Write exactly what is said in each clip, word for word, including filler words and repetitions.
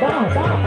वाह, वाह।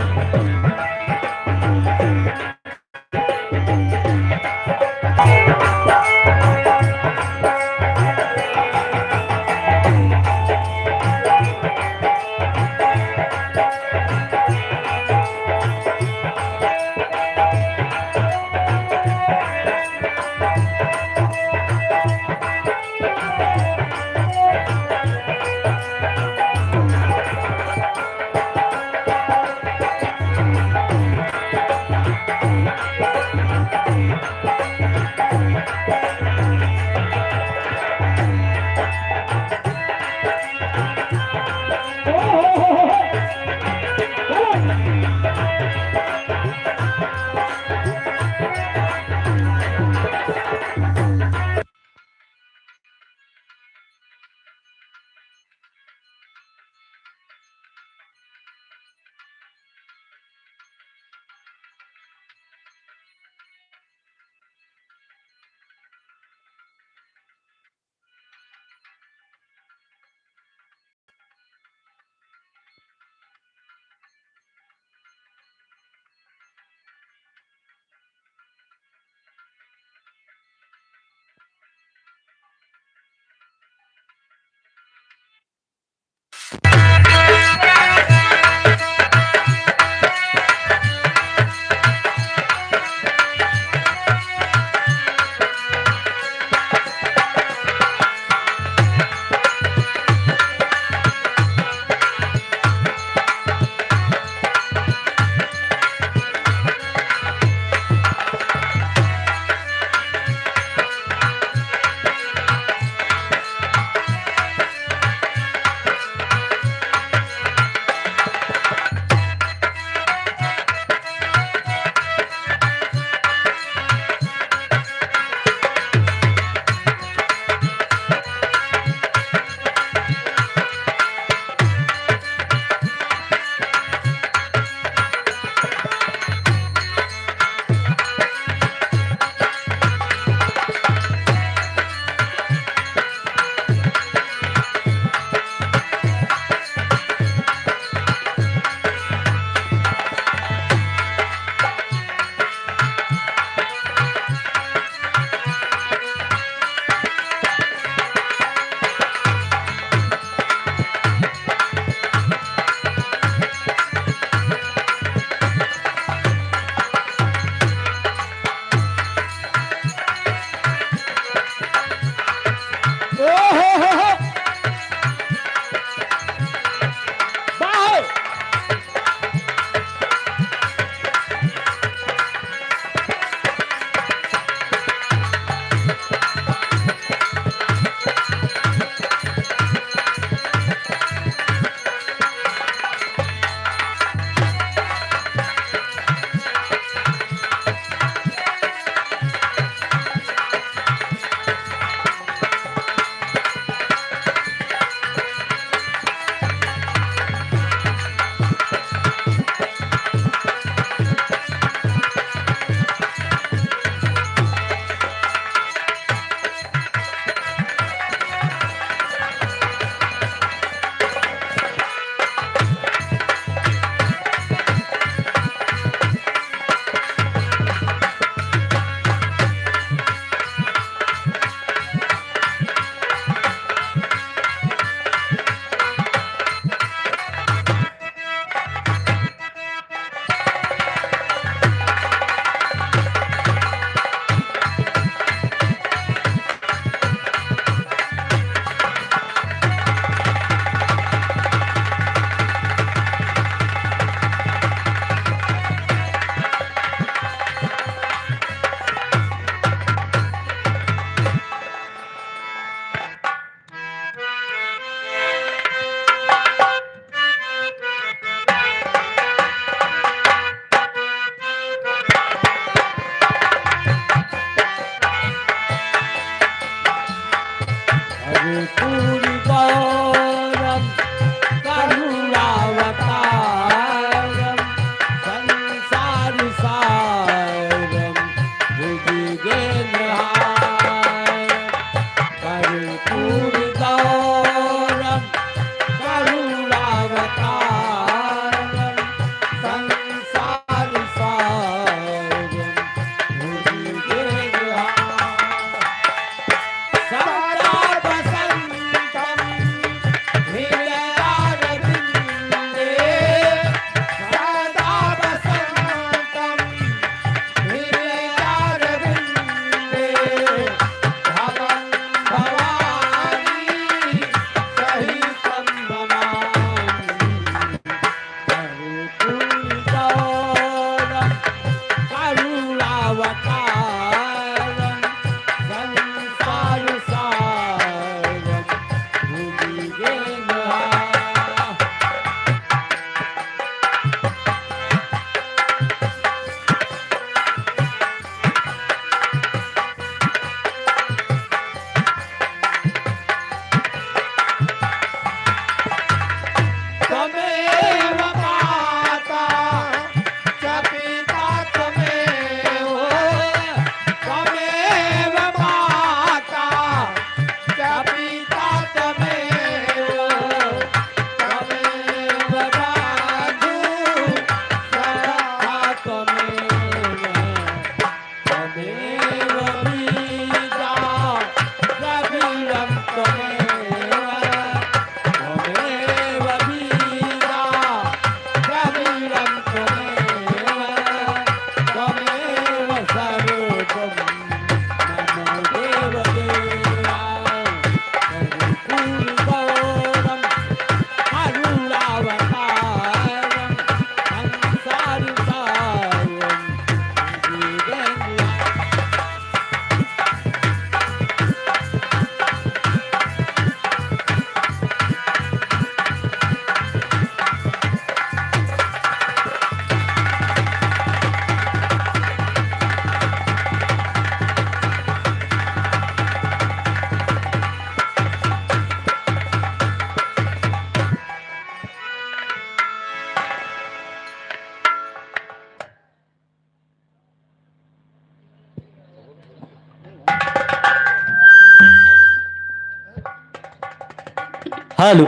Hello,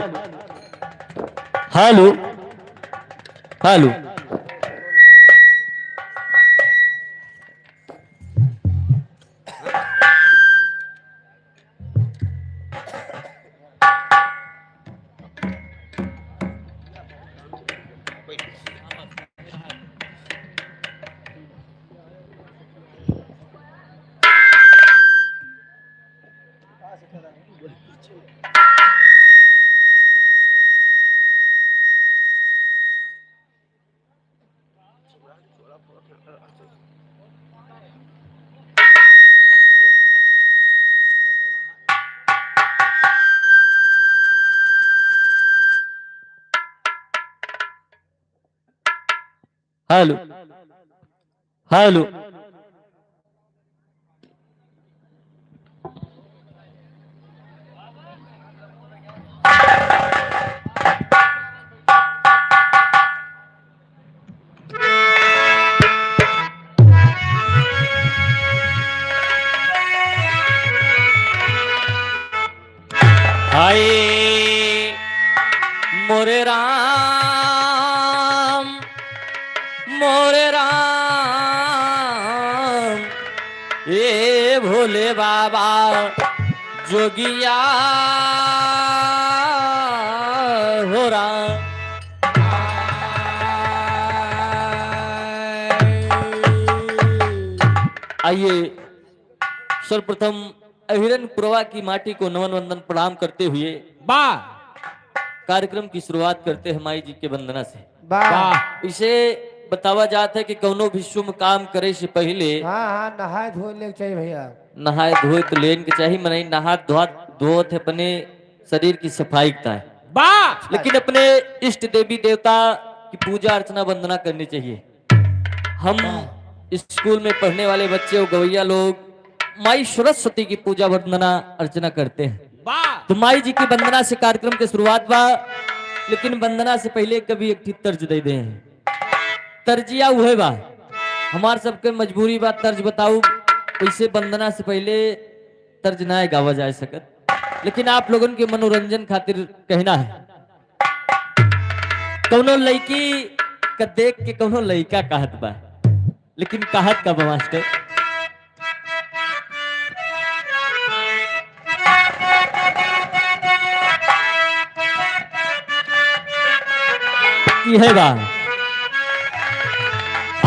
hello, hello. Hello, hello. हाय मोरे राम, मोरे राम, ए भोले बाबा जोगिया हो राम। आइए, सर्वप्रथम अहिरनपुरवा की माटी को नमन वंदन प्रणाम करते हुए बा। कार्यक्रम की शुरुआत करते हैं माई जी के वंदना से। बा। बा। इसे बतावा जात है कि कौनो भी शुभ काम करे से पहिले हाँ, हाँ, नहाए धोए लेके चाहिए भैया। नहाए धोए तो लेन के चाहिए, मनई नहा धोआ, धोत है अपने शरीर की सफाई का है। बा। लेकिन अपने इष्ट देवी देवता की पूजा अर्चना वंदना करनी चाहिए। हम स्कूल में पढ़ने वाले बच्चे और गवैया लोग माई सरस्वती की पूजा वंदना अर्चना करते हैं। वाह। तो माई जी की वंदना से कार्यक्रम के शुरुआत बा, लेकिन वंदना से पहिले कभी एक ठी तर्ज दे दे। तर्जिया उहे बा, हमार सबके मजबूरी बा, तर्ज बताऊ। वैसे वंदना से पहिले तर्ज ना गावा जा सकत, लेकिन आप लोगन के मनोरंजन खातिर कहना है। कौनो लइकी का देख के कौनो लइका कहत बा, लेकिन कहत का बा मास्टर? की है बा?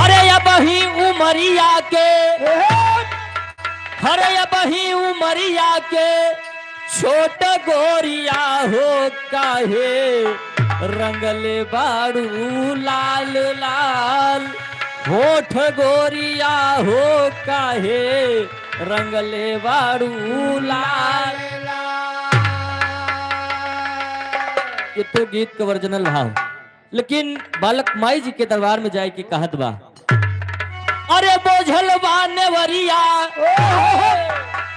अरे अबही उमरिया के, अरे अबही उमरिया के छोट गोरिया हो काहे रंगले बाड़ू लाल लाल, होठ गोरिया हो काहे रंगले बाड़ू लाल। ये तो गीत का ओरिजिनल भाव। लेकिन बालक माई जी के दरबार में जाए के कहत बा, अरे बोझल बा नेवरिया,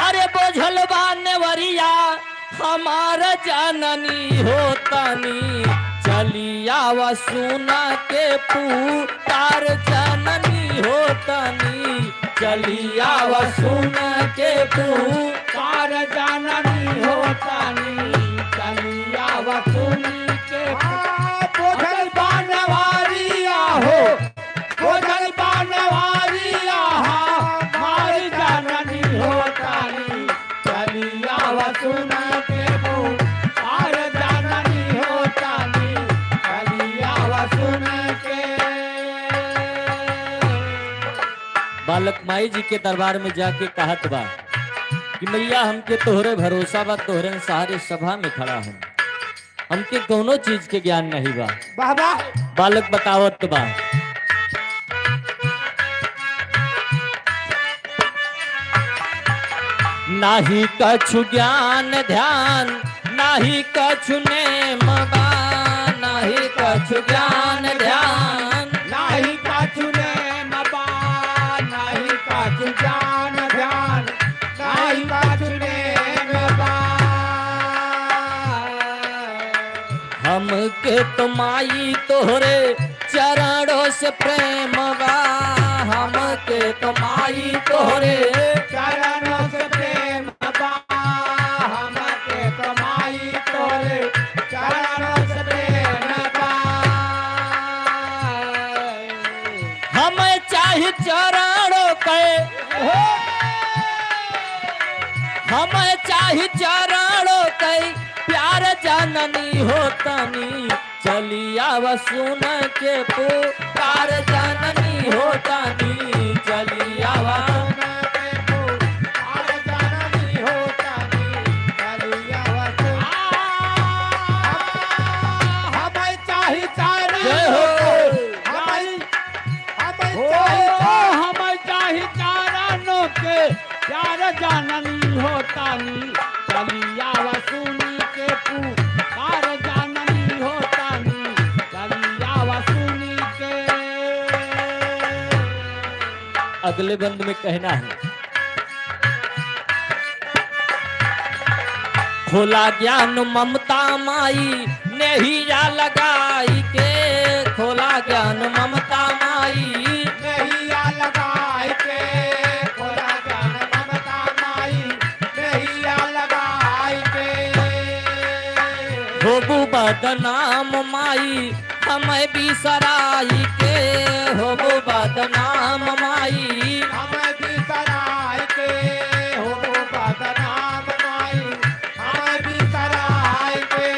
अरे बोझल बा नेवरिया, हमार जननी हो तनी, चली आवा सुना के पुकार जननी हो तनी, चली आवा सुन के पुकार जननी हो तनी, चली आवा सुन के पुकार। बोझल बा नेवरिया हो, बोझल बा नेवरिया, हमार जननी हो तनी, चली आवा सुन के पुकार जननी हो तनी, चली आवा सुन के। बालक माई जी के दरबार में जाके कहत बा कि मैया, हमके तोहरे भरोसा बा, तोहरे सहारे सभा में खड़ा हम। हमके कौनो चीज के ज्ञान नहीं बा। वाह, वाह। बालक बतावत बा। नाही कछु ज्ञान ध्यान, नाही कछु नेम बा, नाही कछु ज्ञान ध्यान। नाही कछु नेम बा, नाही कछु ज्ञान ध्यान, नाही कछु नेम बा। हमके तो माई तोहरे चरणों से प्रेम बा, हमके तो माई तोहरे चरणों से प्रेम बा, हमके तो माई तोहरे हमें चाही चरणों के प्यार जननी हो तनी, चली आवा सुन के पुकार जननी हो तनी, चली आवा। हमें चाही चरणों जय हो। के, हमें हमें हो, चाही चार- हमें चाही चारणों के प्यार जाननी हो तानी, चली आवा सुनी के पुकार जाननी हो तानी, चली आवा सुनी के। अगले बंद में कहना है। खोला ज्ञान ममता माई, नेहिया लगाई के। खोला ज्ञान ममता माई, नेहिया लगाई के। खोला ज्ञान ममता माई, नेहिया लगाई के। होबू बदनाम माई, हमें बिसराई के। होबू बदनाम माई, हमें बिसराई के। होबू बदनाम माई, हमें बिसराई के।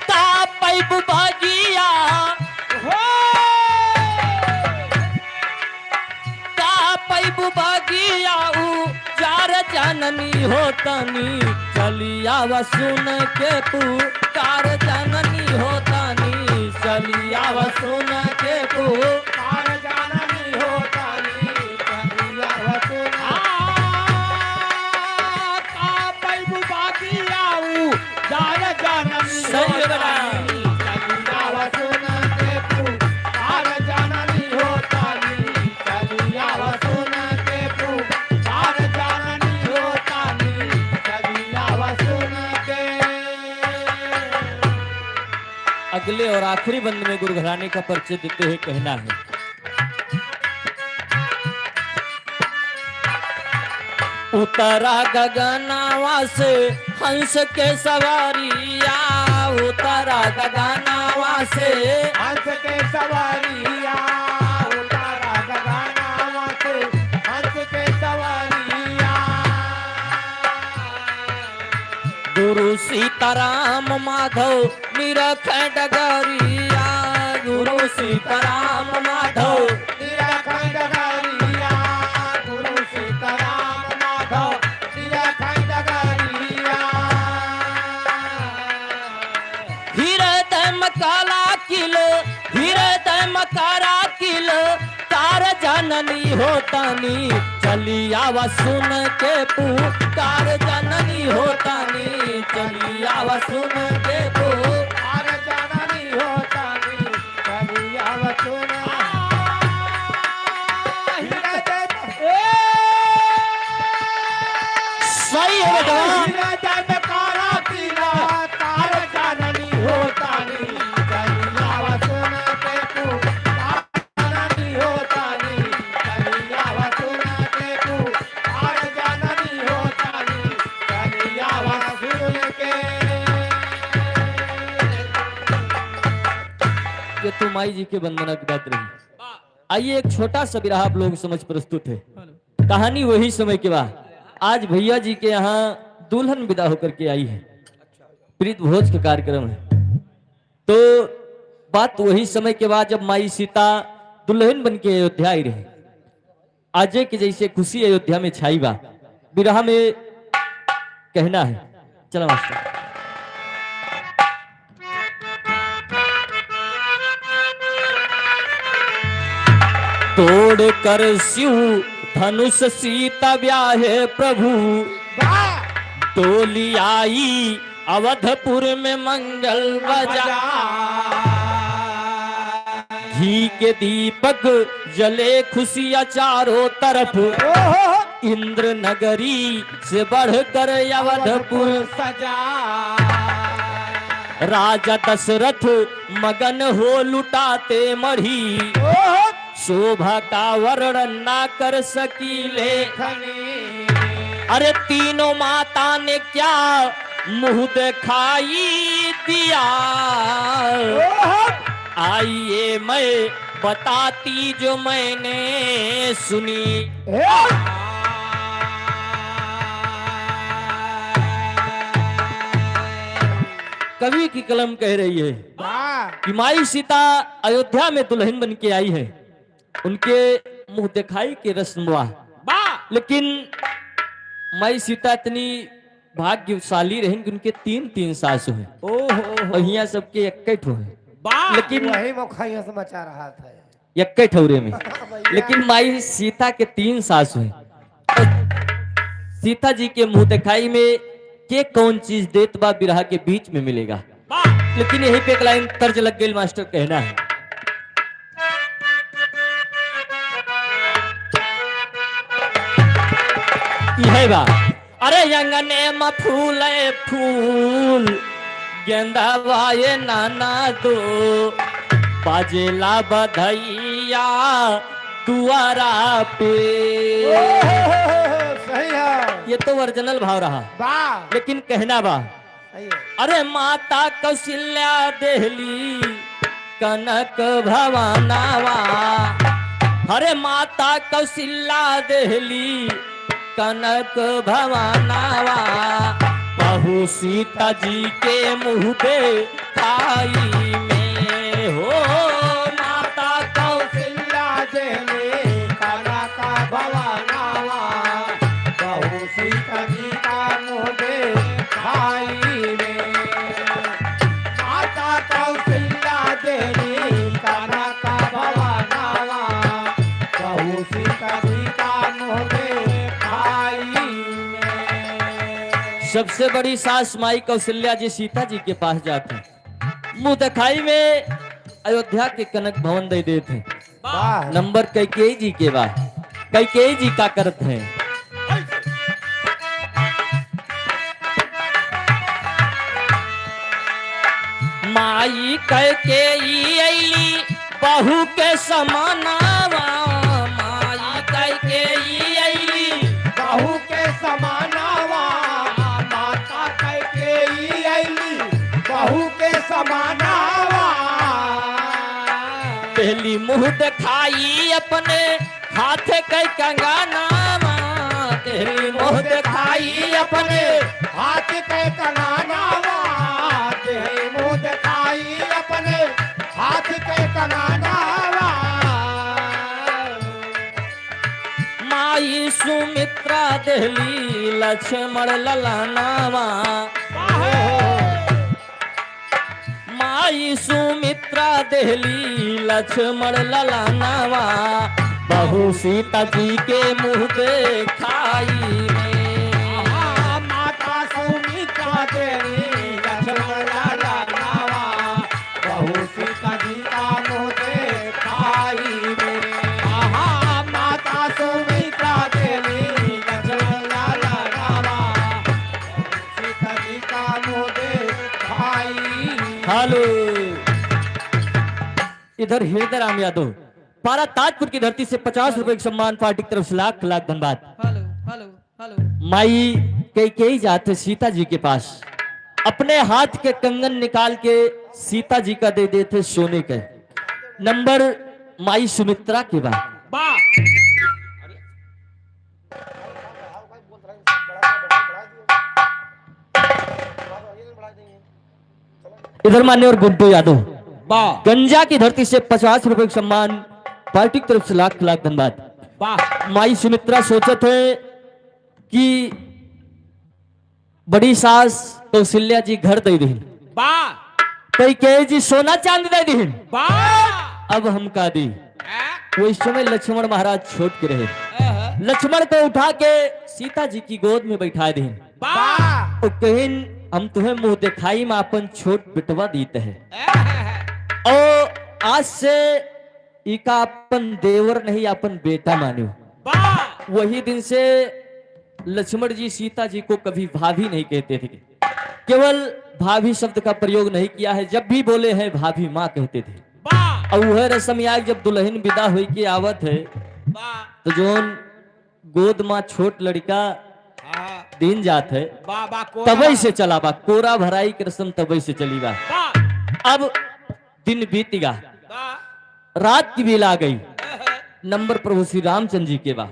ता पैबू बगिया हो। का पैबू बगिया उजार जननी हो तनी, चली आवा सुन के पुकार जननी हो तनी, चली आवा सुन के पुकार जाननी हो तानी, चली आवा सुन। आ, का पैबू बाकी आऊ, जार जाननी हो सही बना। तानी, चली आवा सुन के पुकार जाननी हो तानी, चली आवा सुन के पुकार जाननी हो तानी, चली आवा सुन के। अगले और आखिरी बंद में गुरु घराने का परिचय देते हुए कहना है। उतरा गगनवा से हंस के सवारिया, उतरा गगनवा से हंस के सवारिया, उतरा गगनवा से हंस के सवारिया। गुरु सीताराम माधव निरख डगरिया, गुरु सीताराम माधव निरख डगरिया, गुरु सीताराम माधव निरख डगरिया। हृदय में काला किल, हृदय में काला किल, कार जननी हो तानी, चली आवा सुन के पुकार जननी हो तानी, चली आवा सुन के पुकार जननी हो तानी, चली आवा सुन। सही है बेटा। ये तो माई जी के वंदना की बात रही। आइए, एक छोटा सा बिरहा आप लोगों के समझ प्रस्तुत है। कहानी वही समय के बा। आज भैया जी के यहाँ दुल्हन विदा होकर के आई है, प्रीत भोज का कार्यक्रम है। तो बात वही समय के बा जब माई सीता दुल्हन बन के अयोध्या आई रही। आजे के जैसे खुशी अयोध्या में छाई बा, बिरहा में कहना है। चला मास्टर। तोड़ कर शिव धनुष सीता ब्याहे प्रभु, वाह! डोली आई अवधपुर में मंगल बजा। घी के दीपक जले खुशियाँ चारों तरफ, ओहो! इंद्र नगरी से बढ़कर अवधपुर सजा। राजा दशरथ मगन हो लुटाते मढ़ी, ओहो! शोभा का वर्णन ना कर सकी लेखनी। अरे तीनों माता ने क्या मुंह दिखाई दिया। ओहो! आइए मैं बताती जो मैंने सुनी। कवि की कलम कह रही है वाह। कि माई सीता अयोध्या में दुल्हन बन के आई है, उनके मुंह दिखाई के रस्म हुआ। वाह। लेकिन माई सीता इतनी भाग्यशाली रहिन कि उनके तीन तीन सासु हैं। ओहो, ओहो। और हियां सबके एक्के ठो है। वाह। लेकिन वही मोखा हियां से मचा रहा था। एक्के ठौरे में। भैया। लेकिन माई सीता के तीन सासु हैं। सीता जी के मुंह दिखाई में के कौन चीज देत बा बिरहा के बीच में मिलेगा। वाह। लेकिन यही पे एक लाइन तर्ज लग गई मास्टर, कहना है। यह बा। अरे अंगने में फूले फूल, गेंदा बाए नाना दो, बाजेला बधैया दुआरा पे। ओहो, सही है। ये तो ओरिजिनल भाव रहा। वाह। लेकिन कहना बा, सही है। अरे माता कौशल्या देहली कनक भवनवा, अरे माता कौशल्या देहली कनक भवनवा, बहू सीता जी के मुँह देखाई में हो। माता कौशल्या देहली कनक भवनवा, बहू सीता जी का मुँह देखाई में। माता कौशल्या देहली कनक भवनवा, बहू सीता जी का मुँह देखाई में। सबसे बड़ी सास माई कौशल्या जी सीता जी के पास जात हैं, मुँह देखाई में अयोध्या के कनक भवन दे देत हैं। वाह। नंबर कैकेयी जी के बा। कैकेयी जी का करत हैं? माई कैकेयी अइली बहू के समानावा, माई कैकेयी अइली बहू के समानावा, माता कैकेयी अइली बहू के समानावा। देहली मुँह देखाई अपने हाथ के कंगनावा, देहली मुँह देखाई अपने हाथ के कंगनावा, देहली मुँह देखाई अपने हाथ के कंगनावा। माई सुमित्रा देहली लक्ष्मण ललनावा। माई सुमित्रा देहली लक्ष्मण ललनावा, बहू सीता जी के मुँह देखाई में। माता सुमित्रा देहली लक्ष्मण ललनावा, बहू सीता जी का मुँह देखाई में। आहा, माता सुमित्रा देहली लक्ष्मण ललनावा, सीता जी का मुँह देखाई। हेलो, इधर हृदय राम यादव, पारा ताजपुर की धरती से पचास रुपए का सम्मान, पार्टी की तरफ से लाख लाख धन्यवाद। Hello, hello. हेलो। माई कैकेयी जात है सीता जी के पास, अपने हाथ के कंगन निकाल के सीता जी का दे देत है सोने के। नंबर माई सुमित्रा के बा। वाह। इधर मान्यवर गुड्डू यादव। वाह। गंजा की धरती से पचास रुपए का सम्मान, पार्टी की तरफ से लाख लाख धन्यवाद। वाह। माई सुमित्रा सोचत है कि बड़ी सास कौशल्या जी घर दे दिहिन। वाह। कैकेयी जी सोना चांदी दे दिहिन। वाह। अब हम का दी? हाँ? वही समय लक्ष्मण महाराज छोट के रहे। हाँ। लक्ष्मण को उठा के सीता जी की गोद में बैठा दिहिन। वाह। वो कहिन, "हम तुम्हें मुँह देखाई में अपन छोट बेटवा दीत है। हाँ। और आज से इका अपन देवर नहीं, अपन बेटा मानियो।" वाह! वही दिन से लक्ष्मण जी सीता जी को कभी भाभी नहीं कहते थे, केवल भाभी शब्द का प्रयोग नहीं किया है। जब भी बोले हैं, "भाभी माँ" कहते थे। वाह! और वह रस्म याद, जब दुल्हन विदा होई के आवत है, वाह! तो जोन गोद मा छोट लड़िका हाँ। दीन जात है, वाह, वाह, कोरा तबई भरा। से चला बा, कोरा भराई के रस्म तबई से चली बा। वाह। अब दिन बीत गा। वाह। रात की बेला आ गई। नंबर प्रभु श्री रामचंद्र जी के बा।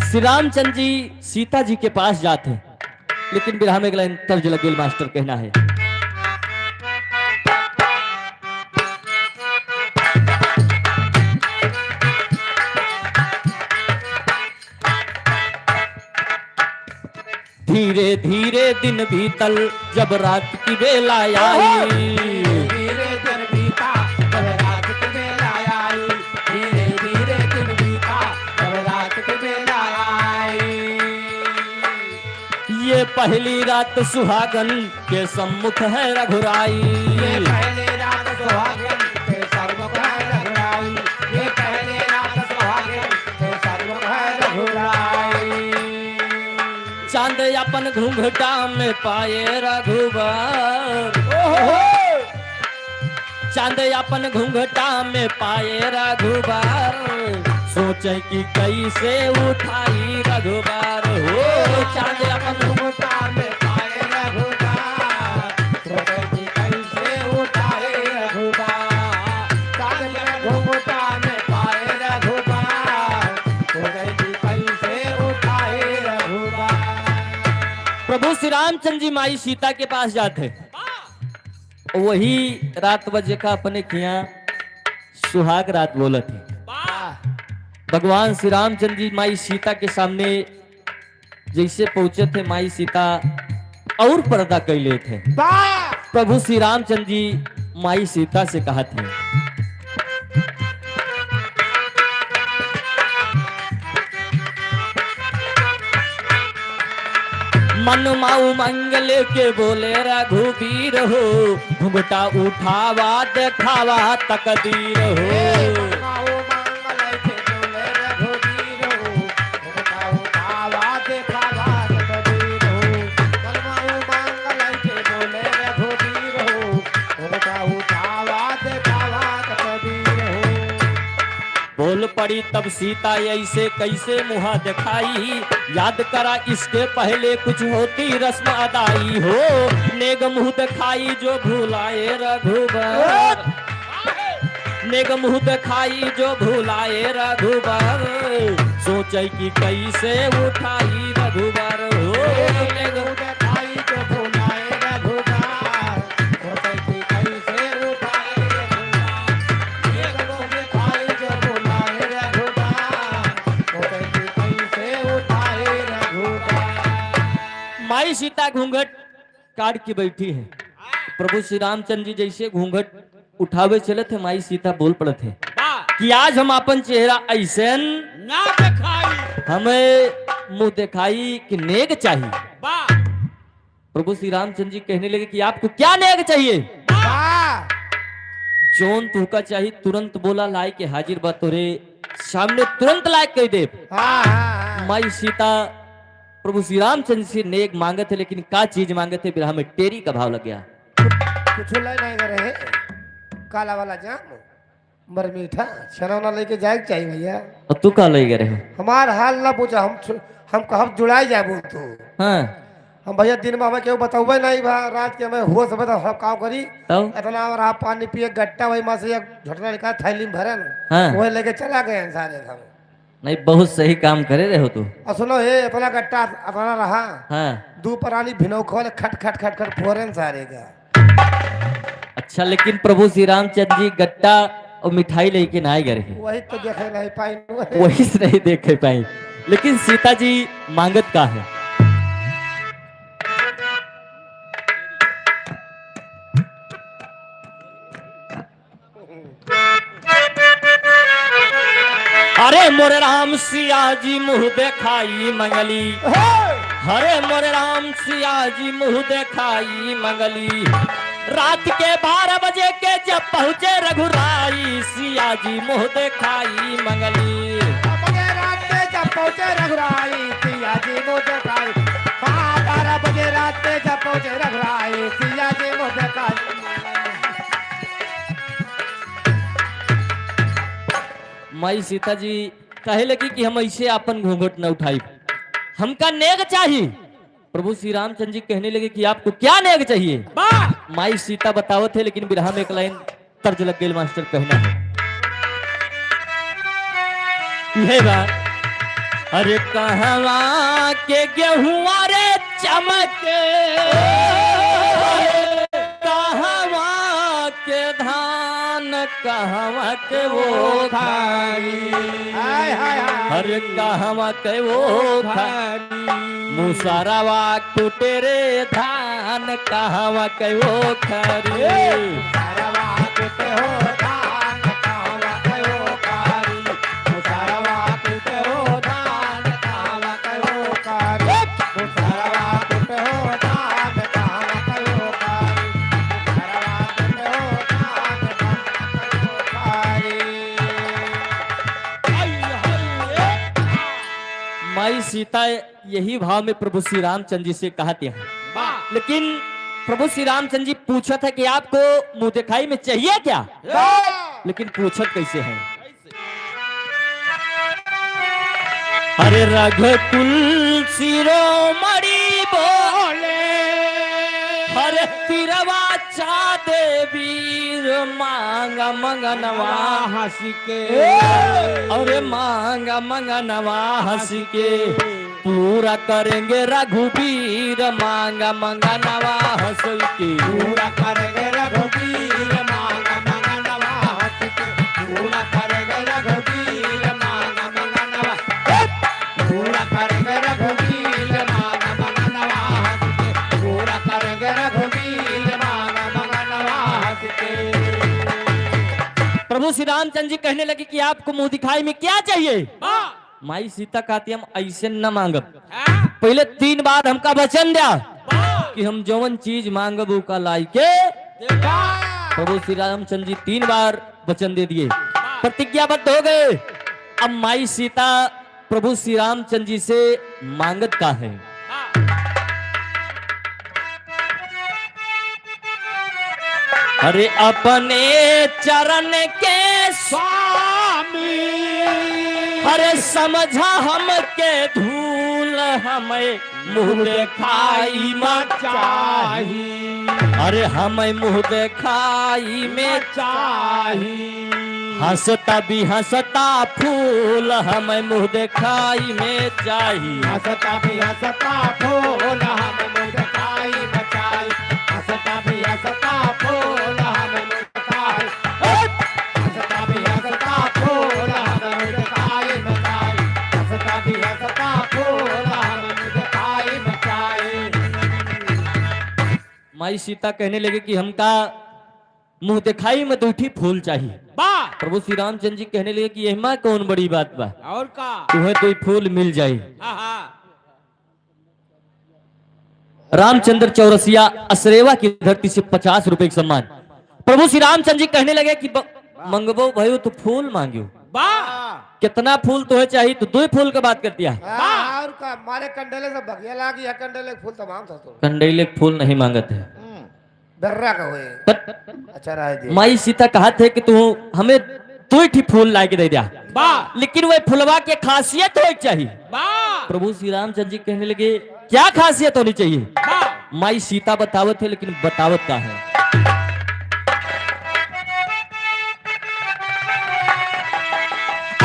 श्री रामचंद्र जी सीता जी के पास जात हैं, लेकिन बिरहा में एक लाइन तर्ज लग गई, मास्टर कहना है। धीरे धीरे दिन बीतल, जब रात की बेला आई। धीरे दिन बीता, जब रात की बेला आई। धीरे धीरे दिन बीता, जब रात की बेला आई। ये पहली रात सुहागन के सम्मुख है रघुराई। ये पहली रात सुहागन के सम्मुख है रघुराई। ये पहली रात सुहागन के सम्मुख है रघुराई। चांद अपन घूंघटा में पाए रघुबर। ओहो! चांद अपन घूंघटा में पाए रघुबर, सोचे कि कैसे उठाई रघुबर हो। चांद अपन घूंघटा में पाए रघुबर, सोचे कि कैसे उठाई रघुबर। चांद अपन घूंघटा में पाए रघुबर, सोचे कि कैसे उठाई रघुबर। प्रभु श्री रामचंद्र जी माई सीता के पास जात हैं। वही रात बा जेका अपने खिया सुहाग रात बोलत है। वाह। भगवान श्री रामचंद्र जी माई सीता के सामने जैसे पहुंचत है, माई सीता और पर्दा कइ लेत है। वाह। प्रभु श्री रामचंद्र जी माई सीता से कहत है, मन माऊ मंगल के बोले रघुबीर हो, घुंघटा उठावा देखावा तकदीर हो। ए, मन माऊ मंगल के बोले रघुबीर हो, घुंघटा उठावा देखावा तकदीर हो। मन माऊ मंगल के बोले रघुबीर हो, घुंघटा उठावा देखावा तकदीर हो। बोल पड़ी तब सीता ऐसे कैसे मुँह दिखाई, याद करा इसके पहले कुछ होती रस्म अदाई हो। नेग मुँह दिखाई जो भुलाए रघुबर, नेग मुँह दिखाई जो भुलाए रघुबर, सोचे कि कैसे उठाई रघुबर हो। नेग मुँह दिखाई जो भुलाए रघुबर, माई सीता घूंघट काढ़ के बैठी है। प्रभु श्री रामचंद्र जी जैसे घूंघट उठावे चलत है, माई सीता बोल पड़त है कि आज हम अपन चेहरा ऐसन ना दिखाई। हमें मुँह दिखाई कि नेग चाहिए। प्रभु श्री रामचंद्र जी कहने लगे कि आपको क्या नेग चाहिए? वाह! जौन तुहका चाही, तुरंत बोला, लाए के हाजिर बा तोरे सामने, तुरंत लाए के दे। हाँ, हाँ, हाँ। माई सीता प्रभु श्री रामचंद्र से नेग मांगत है, लेकिन का चीज मांगत है, बिरहा में टेरी का भाव लग गया। कुछ लाई नहीं करे है, काला वाला जाम। बरमीठा, छेना उना लेके जाए के चाही भैया। और तू का लेके रहे? हमार हाल ना पूछा, हम छु-, हम कहब जुड़ाई जाबू तू। हाँ। हम भैया दिन में हमें केहू बतौबे नहीं बा, रात के हमें होश बा तो हम का करी? तब? इतना रहा पानी पिए गट्टा वही माँ से एक झोटना निकाल थैली में भरे न। हाँ। वही लेके चला गए हैं सारे हम। नहीं, बहुत सही काम करे रहे हो तू। और सुनो हे, इतना गट्टा इतना रहा। हाँ। दू परानी भिनौ खोले खट खट खट खट फोरन सारे का। अच्छा, लेकिन प्रभु श्री रामचंद्र जी गट्टा और मिठाई लेके ना आए घर के। वही तो देखे नहीं पाई। वही से नहीं देखे पाई। लेकिन सीता जी मांगत का है? अरे मोरे राम सिया जी मुँह देखाई मंगली। हे! अरे मोरे राम सिया जी मुँह देखाई मंगली। रात के बारह बजे के जब पहुँचे रघुराई, सिया जी मुँह देखाई मंगली। बारह बजे रात के जब पहुँचे रघुराई, सिया जी मुँह देखाई। हाँ, बारह बजे रात के जब पहुँचे रघुराई, सिया जी मुँह देखाई। माई सीता जी कहे लगी कि हम ऐसे आपन घूंघट न उठाई, हमका नेग चाही। प्रभु श्री रामचंद्र जी कहने लगे कि आपको क्या नेग चाहिए? वाह! माई सीता बतावत है, लेकिन बिरहा में एक लाइन तर्ज लग गई मास्टर, कहना है। हे बा। अरे कहवा के गेहुआ रे चमके, कहवा के धान, कहवा के वो खारी। हाय, हाय, हाय। अरे कहवा के वो खारी। मुसरवा कुटे रे धान, कहवा के वो खारी। ए, मुसरवा कुटे हो धान, कहवा के वो खारी। मुसरवा कुटे हो धान, कहवा के वो खारी। मुसरवा कुटे हो धान, कहवा के वो खारी। मुसरवा कुटे हो धान, कहवा के वो खारी। माई सीता यही भाव में प्रभु श्री रामचंद्र जी से कहते हैं। वाह। लेकिन प्रभु श्री रामचंद्र जी पूछत है कि आपको मुंह दिखाई में चाहिए क्या? वाह। लेकिन पूछत कैसे है? अरे रघुकुल शिरोमणि बोले, अरे तिरवा चादे वीर मांग मंगनवा हंस के। अरे मांग मंगनवा हंस के। पूरा करेंगे रघुबीर मांग मंगनवा हंस के। पूरा करेंगे रघुबीर मांग मंगनवा हंस के। पूरा करेंगे रघुबीर मांग मंगनवा। पूरा करेंगे रघुबीर मांग मंगनवा हंस के। पूरा करेंगे रघुबीर मांग मंगनवा हंस के। प्रभु श्री रामचंद्र जी कहने लगे कि आपको मुंह दिखाई में क्या चाहिए? वाह। माई सीता कहती, "हम ऐसे न मांगब।" हाँ। पहले तीन बार हमका वचन द्या वाह। कि हम जौन चीज मांगब ओका लाई के देवा। प्रभु श्री रामचंद्र जी तीन बार वचन दे दिए, वाह। प्रतिज्ञाबद्ध हो गए। अब माई सीता प्रभु श्री रामचंद्र जी से मांगत का है? वाह। अरे अपने चरण के स्वामी, अरे समझा हमके धूल, हमें मुंह देखाई में चाही। अरे हमें मुंह देखाई में चाही। हंसता भी हंसता फूल, हमें मुंह देखाई में चाही। हंसता भी हंसता फूल, हमें मुंह देखाई में चाही। हंसता भी हंसता फूल, हमें मुंह देखाई। हंसता भी हंसता फूल, हमें मुंह देखाई में चाही। हंसता भी हंसता फूल, हमें मुंह देखाई में चाही। माई सीता कहने लगे कि हमका मुंह देखाई में दुइ ठी फूल चाही। वाह। प्रभु श्री रामचंद्र जी कहने लगे कि एहमा कौन बड़ी बात बा? और का? तुम्हें दुइ फूल मिल जाई। हाँ, हाँ। रामचंद्र चौरसिया असरेवा की धरती से पचास रुपए के सम्मान। प्रभु श्री रामचंद्र जी कहने लगे कि ब-, मंगबो भयो तो फूल मांगियो। वाह। कितना फूल तुम्हें चाहिए? तो दुइ फूल के बात कर दिया। हाँ, वाह। और का? मारे कंडेले से बगिया लागी है, कंडेले के फूल तमाम था तो। कंडेले के फूल नहीं मांगत है। हम्म। बर्रा का होए। तब अच्छा, रह दे। माई सीता कहत है कि तू हमें दुइ ठी फूल ला के दे दिया। वाह। लेकिन वह फुलवा के खासियत होए के चाहिए। वाह। प्रभु श्री रामचंद्र जी कहने लगे, "क्या खासियत होनी चाहिए?" वाह। माई सीता बतावत है, लेकिन बतावत का है?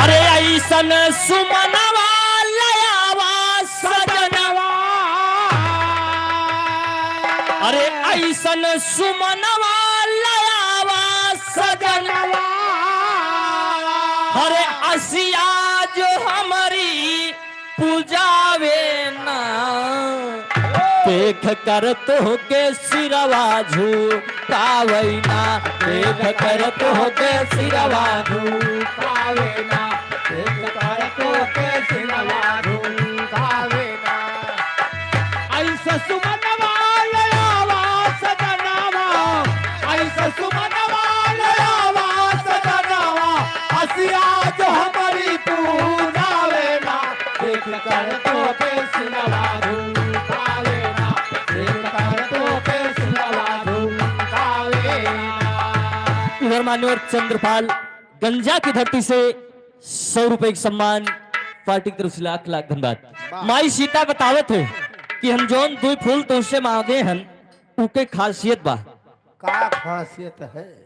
अरे ऐसन सुमनवा लयावा सजनवा। अरे ऐसन सुमनवा लयावा सजनवा। अरे असिया जो हमरी पुजावे ना, देख कर तोहके सिरवा झुकावे ना, देख कर तोहके सिरवा झुकावे ना, देख कर तोहके सिरवा झुकावे ना। ऐसा सुमनवा लयावा सजनवा, ऐसा सुमनवा लयावा सजनवा, असिया जो हमरी पूजावे ना, देख कर तोहके सिरवा झुकावे ना, देख कर तोहके सिरवा झुकावे ना। इधर मान्यवर चंद्रपाल गंजा की धरती से सौ रुपए के सम्मान, पार्टी की तरफ से लाख लाख धन्यवाद। वाह। माई सीता बतावत है कि हम जौन दुइ फूल तुमसे मांगे हन, उके खासियत बा। का खासियत है?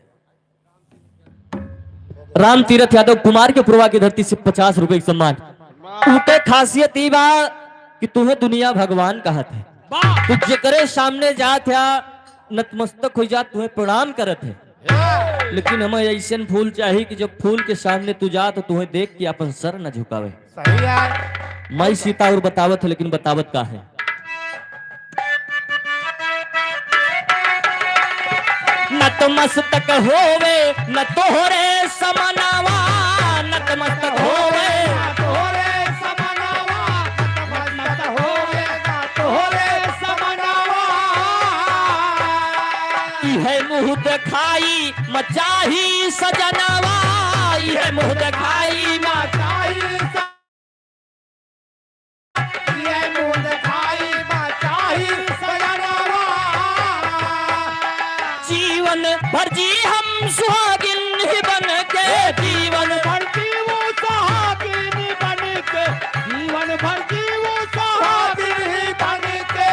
राम तीरथ यादव कुमार के पुरवा की धरती से पचास रुपए के सम्मान। उनके खासियत ई बा कि तुहे दुनिया भगवान कहत है। वाह। तू जेकरे सामने जात है, नतमस्तक हो जात, तुहे प्रणाम करत है। लेकिन हमें ऐसन फूल चाही कि जब फूल के सामने तू जा तो तुहे देख के अपन सर न झुकावे। सही है। माई सीता और बतावत है, लेकिन बतावत का है? नतमस्तक होवे न तोहरे समनवा, नतमस्तक होवे। तोहरे समनवा, नतमस्तक होवे न तोहरे समनवा। इहे मुँह देखाई मचाही सजनवा, इहे मुँह देखाई मचाही स- ये मुँह देखाई मचाही सजनवा। जीवन भर जी हम सुहागिन ही बन के, जीवन भर जी वो सुहागिन ही बन के, जीवन भर जी वो सुहागिन ही बन के।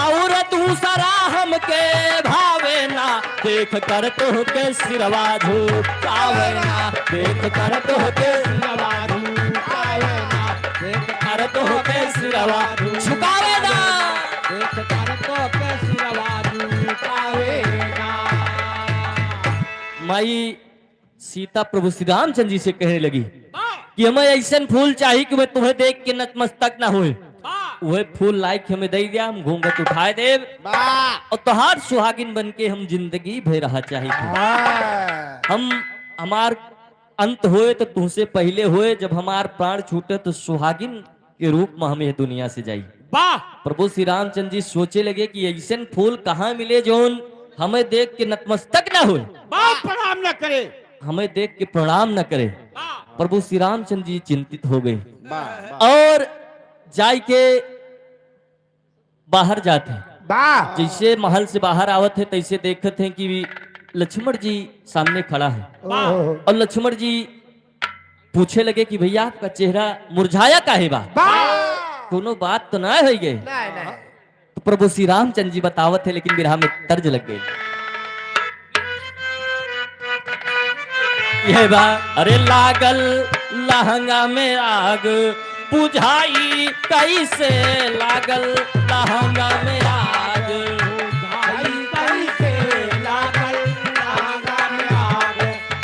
और दूसरा हमके भावे ना, देख कर तोहके सिरवा झुकावे ना, देख कर तोहके सिरवा झुकावे ना, देख कर तोहके सिरवा झुकावे ना, देख कर तोहके सिरवा झुकावे ना। माई सीता प्रभु श्री रामचंद्र जी से कहने लगी कि हमें ऐसन फूल चाही कि वह तुम्हें देख के नतमस्तक ना होए। वाह। वह फूल लाइके हमें दे दिया, हम घूंघट उठाए देब। वाह। और तोहार सुहागिन बन के हम जिंदगी भर रहा चाही। हाँ। हम, हमार अंत होए तो तुमसे पहले होए, जब हमार प्राण छूटे तो सुहागिन के रूप में हम यह दुनिया से जाई। वाह। प्रभु श्री रामचंद्र जी सोचे लगे कि ऐसन फूल कहाँ मिले जौन हमें देख के नतमस्तक ना होए। वाह, प्रणाम न करे। हमें देख के प्रणाम न करे। वाह। प्रभु श्री रामचंद्र जी चिंतित हो गए। वाह, वाह। और जाय के बाहर जात हैं। वाह। जैसे महल से बाहर आवत हैं, तैसे देखत हैं कि लक्ष्मण जी सामने खड़ा है। वाह। और लक्ष्मण जी पूछे लगे कि भैया, आपका चेहरा मुरझाया काहे बा? वाह। कोनो बात तो ना होइ गए? नहीं, नहीं। तो प्रभु श्री रामचंद्र जी बतावत हैं, लेकिन बिरहा में तर्ज लग गए। यह बा, अरे लागल लहंगा में आग, बुझाई कैसे लागल लहंगा में आग। बुझाई कैसे लागल लहंगा में आग,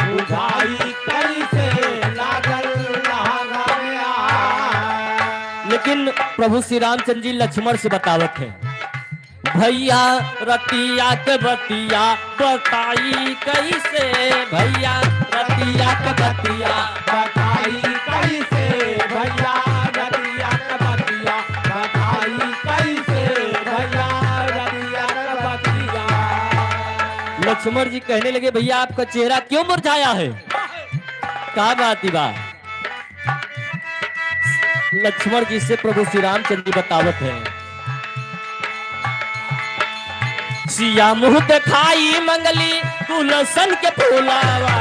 बुझाई कैसे लागल लहंगा में आग। लेकिन प्रभु श्री रामचंद्र जी लक्ष्मण से बतावत हैं, भैया रतिया के बतिया बताई कैसे, भैया रतिया के बतिया बताई कैसे, भैया रतिया के बतिया बताई कैसे, भैया रतिया के बतिया। लक्ष्मण जी कहने लगे, भैया आपका चेहरा क्यों मुरझाया है? का बात बा? लक्ष्मण जी से प्रभु श्री रामचंद्र जी बतावत हैं, सिया मुँह देखाई मंगली गुलशन के फूलावा,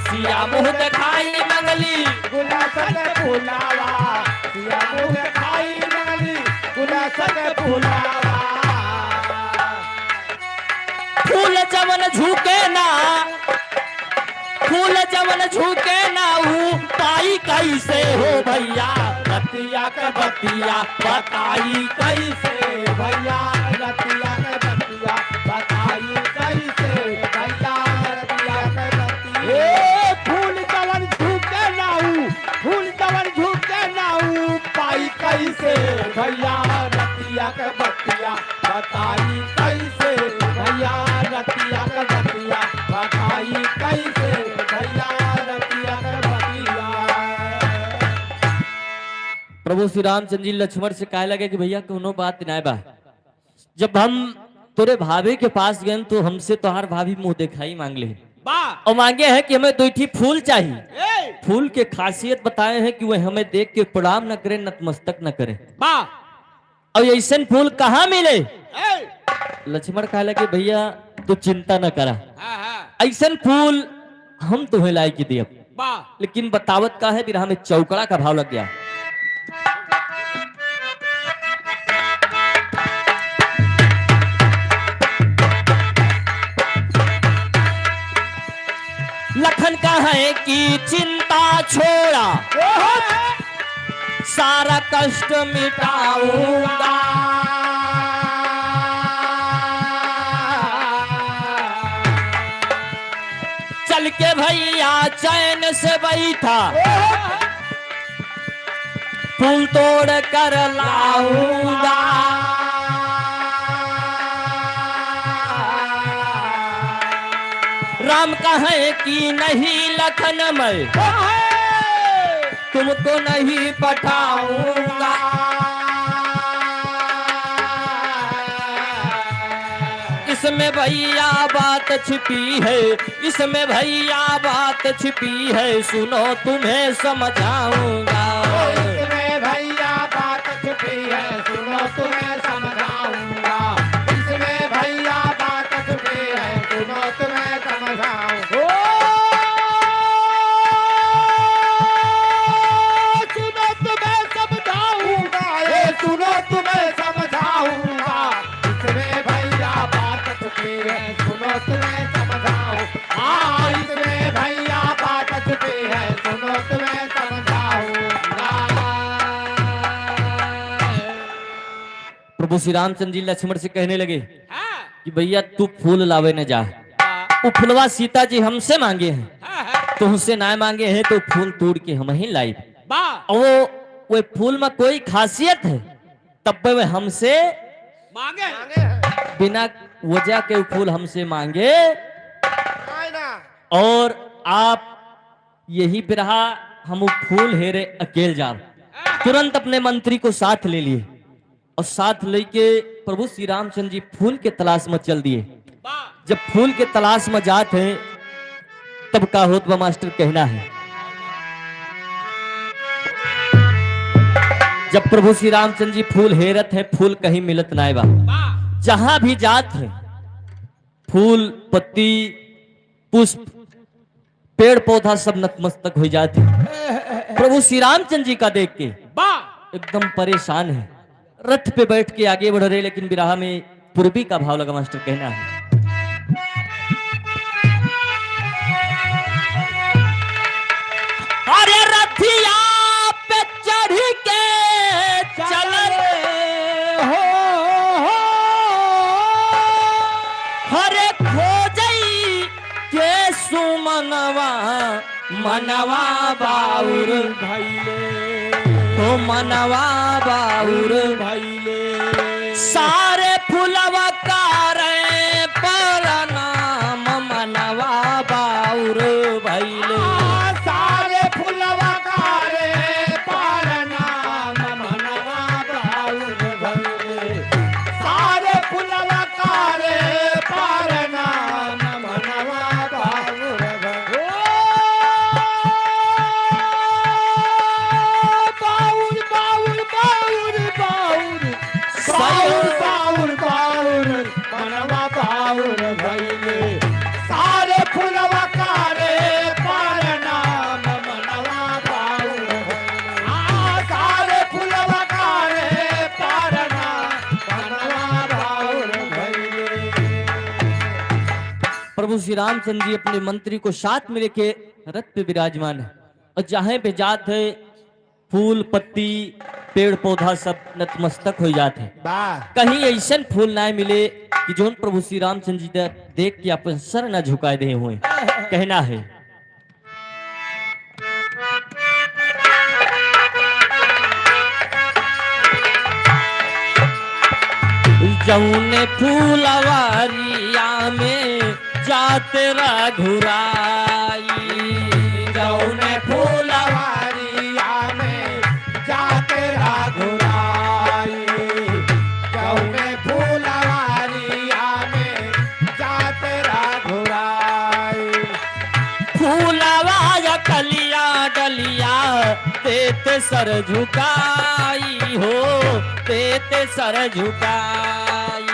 सिया मुँह देखाई मंगली गुलशन के फूलावा, सिया मुँह देखाई मंगली गुलशन के फूलावा। फूल जवन झुके ना, फूल जवन झुके ना ऊ पाई कैसे हो भैया, रतिया के बतिया बताई कैसे भैया, रतिया के बतिया बताई कैसे भैया, रतिया के बतिया। ए फूल जवन झुके ना ऊ, फूल जवन झुके ना ऊ पाई कैसे भैया, रतिया के बतिया बताई कैसे भैया, रतिया के बतिया बताई कैसे भैया, रतिया के बतिया। प्रभु श्री रामचंद्र जी लक्ष्मण से कहे लगे कि भैया कोनो बात नाय बा, जब हम तोरे भाभी के पास गए तो हमसे तोहार भाभी मुँह देखाई माँग ले। वाह। और माँगे हैं कि हमें दो ठी फूल चाहिए। ए! फूल के खासियत बताए हैं कि वह हमें देख के प्रणाम न करे, नतमस्तक न करे। वाह। और ऐसन फूल कहाँ मिले? ए! लक्ष्मण कहे लगे, भैया तू चिंता न करा, हाँ, हाँ। ऐसन फूल हम तुम्हें लाइके दियब। वाह। लेकिन बतावत का है, बिरहा में चौकड़ा का भाव लग गया। कहे कि चिंता छोड़ा, सारा कष्ट मिटाऊंगा। चल के भैया चैन से बैठा, फूल तोड़ कर लाऊंगा। राम कहे कि नहीं लखन, मैं तुमको नहीं पठाऊंगा। इसमें भैया बात छिपी है, इसमें भैया बात छिपी है, सुनो तुम्हें समझाऊंगा। इसमें भैया बात छिपी है, सुनो तुम्हें समझाऊंगा। इसमें भैया बात छिपी है, सुनो तुम्हें समझाऊं। ओ, सुनो तुम्हें समझाऊंगा, ए, सुनो तुम्हें समझाऊंगा। इसमें भैया बात छिपी है, सुनो तुम्हें समझाऊं। हाँ, इसमें भैया बात छिपी है, सुनो तुम्हें समझाऊंगा। प्रभु श्री रामचंद्र जी लक्ष्मण से कहने लगे हाँ। कि भैया तू फूल लावे न जा। हाँ। वो फुलवा सीता जी हमसे मांगे हैं, हाँ, हाँ। तुमसे ना मांगे हैं तो फूल तोड़ के हम ही लाई। वाह। और वो, वो फूल में कोई खासियत है, तब वे हमसे मांगे। बिना वजह के फूल हमसे मांगे। आए ना। और आप यही बिरहा हम फूल हेरे अकेल जाब। तुरंत अपने मंत्री को साथ ले लिए और साथ लेके प्रभु श्री रामचंद्र जी फूल के तलाश में चल दिए। जब फूल के तलाश में जात हैं, तब का होत बा मास्टर कहना है। जब प्रभु श्री रामचंद्र जी फूल हेरत हैं, फूल कहीं मिलत नाय बा। जहाँ भी जात हैं, फूल, पत्ती, पुष्प, पेड़ पौधा सब नतमस्तक हो जात हैं प्रभु श्री रामचंद्र जी का देख के। एकदम परेशान है, रथ पे बैठ के आगे बढ़ रहे, लेकिन बिरहा में पूर्वी का भाव लगा मास्टर कहना है। अरे रथिया पे चढ़ के चल हो, हो, हो। हरे खोजई के सुमनवा, मनवा बाउर भइले। हो मनवा बाउर भइले। सारे फुलवा कारे परनाम, मनवा बाउर भइले। आ, सारे फुलवा कारे परनाम, मनवा बाउर भइले। सारे फुलवा कारे परनाम, मनवा बाउर भइले। ओ, बाउर, बाउर, बाउर, बाउर। बाउर, बाउर, बाउर, मनवा बाउर भइले। सारे फुलवा कारे परनाम, मनवा बाउर भइले। आ, सारे फुलवा कारे परनाम, मनवा बाउर भइले। प्रभु श्री रामचंद्र जी अपने मंत्री को साथ में लेके रथ पे विराजमान है और जहाँ पे जात है, फूल, पत्ती, पेड़, पौधा सब नतमस्तक हो जात है। वाह। कहीं ऐसन फूल ना मिले कि जोन प्रभु श्री रामचंद्र जी दे-, देख के अपन सर ना झुकाए दे हुए। कहना है। जौन फूलवारिया में जात रघुराई। जौने फुलवारिया में जात रघुराई, जौने फुलवारिया में जात रघुराई। फूलवा या कलिया डलिया देत सर झुकाई हो, देत सर झुकाई।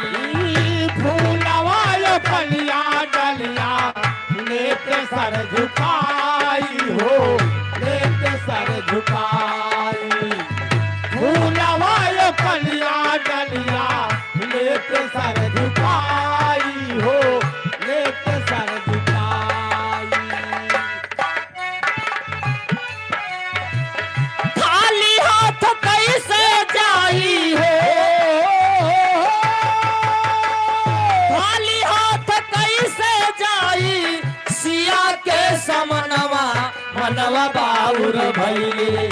फूलवा या कलिया डलिया लेत सर झुकाई हो, लेत सर झुकाई। फूलवा या कलिया डलिया लेत सर झुकाई हो, लेत सर झुकाई। समनवा, मनवा बाउर भइले,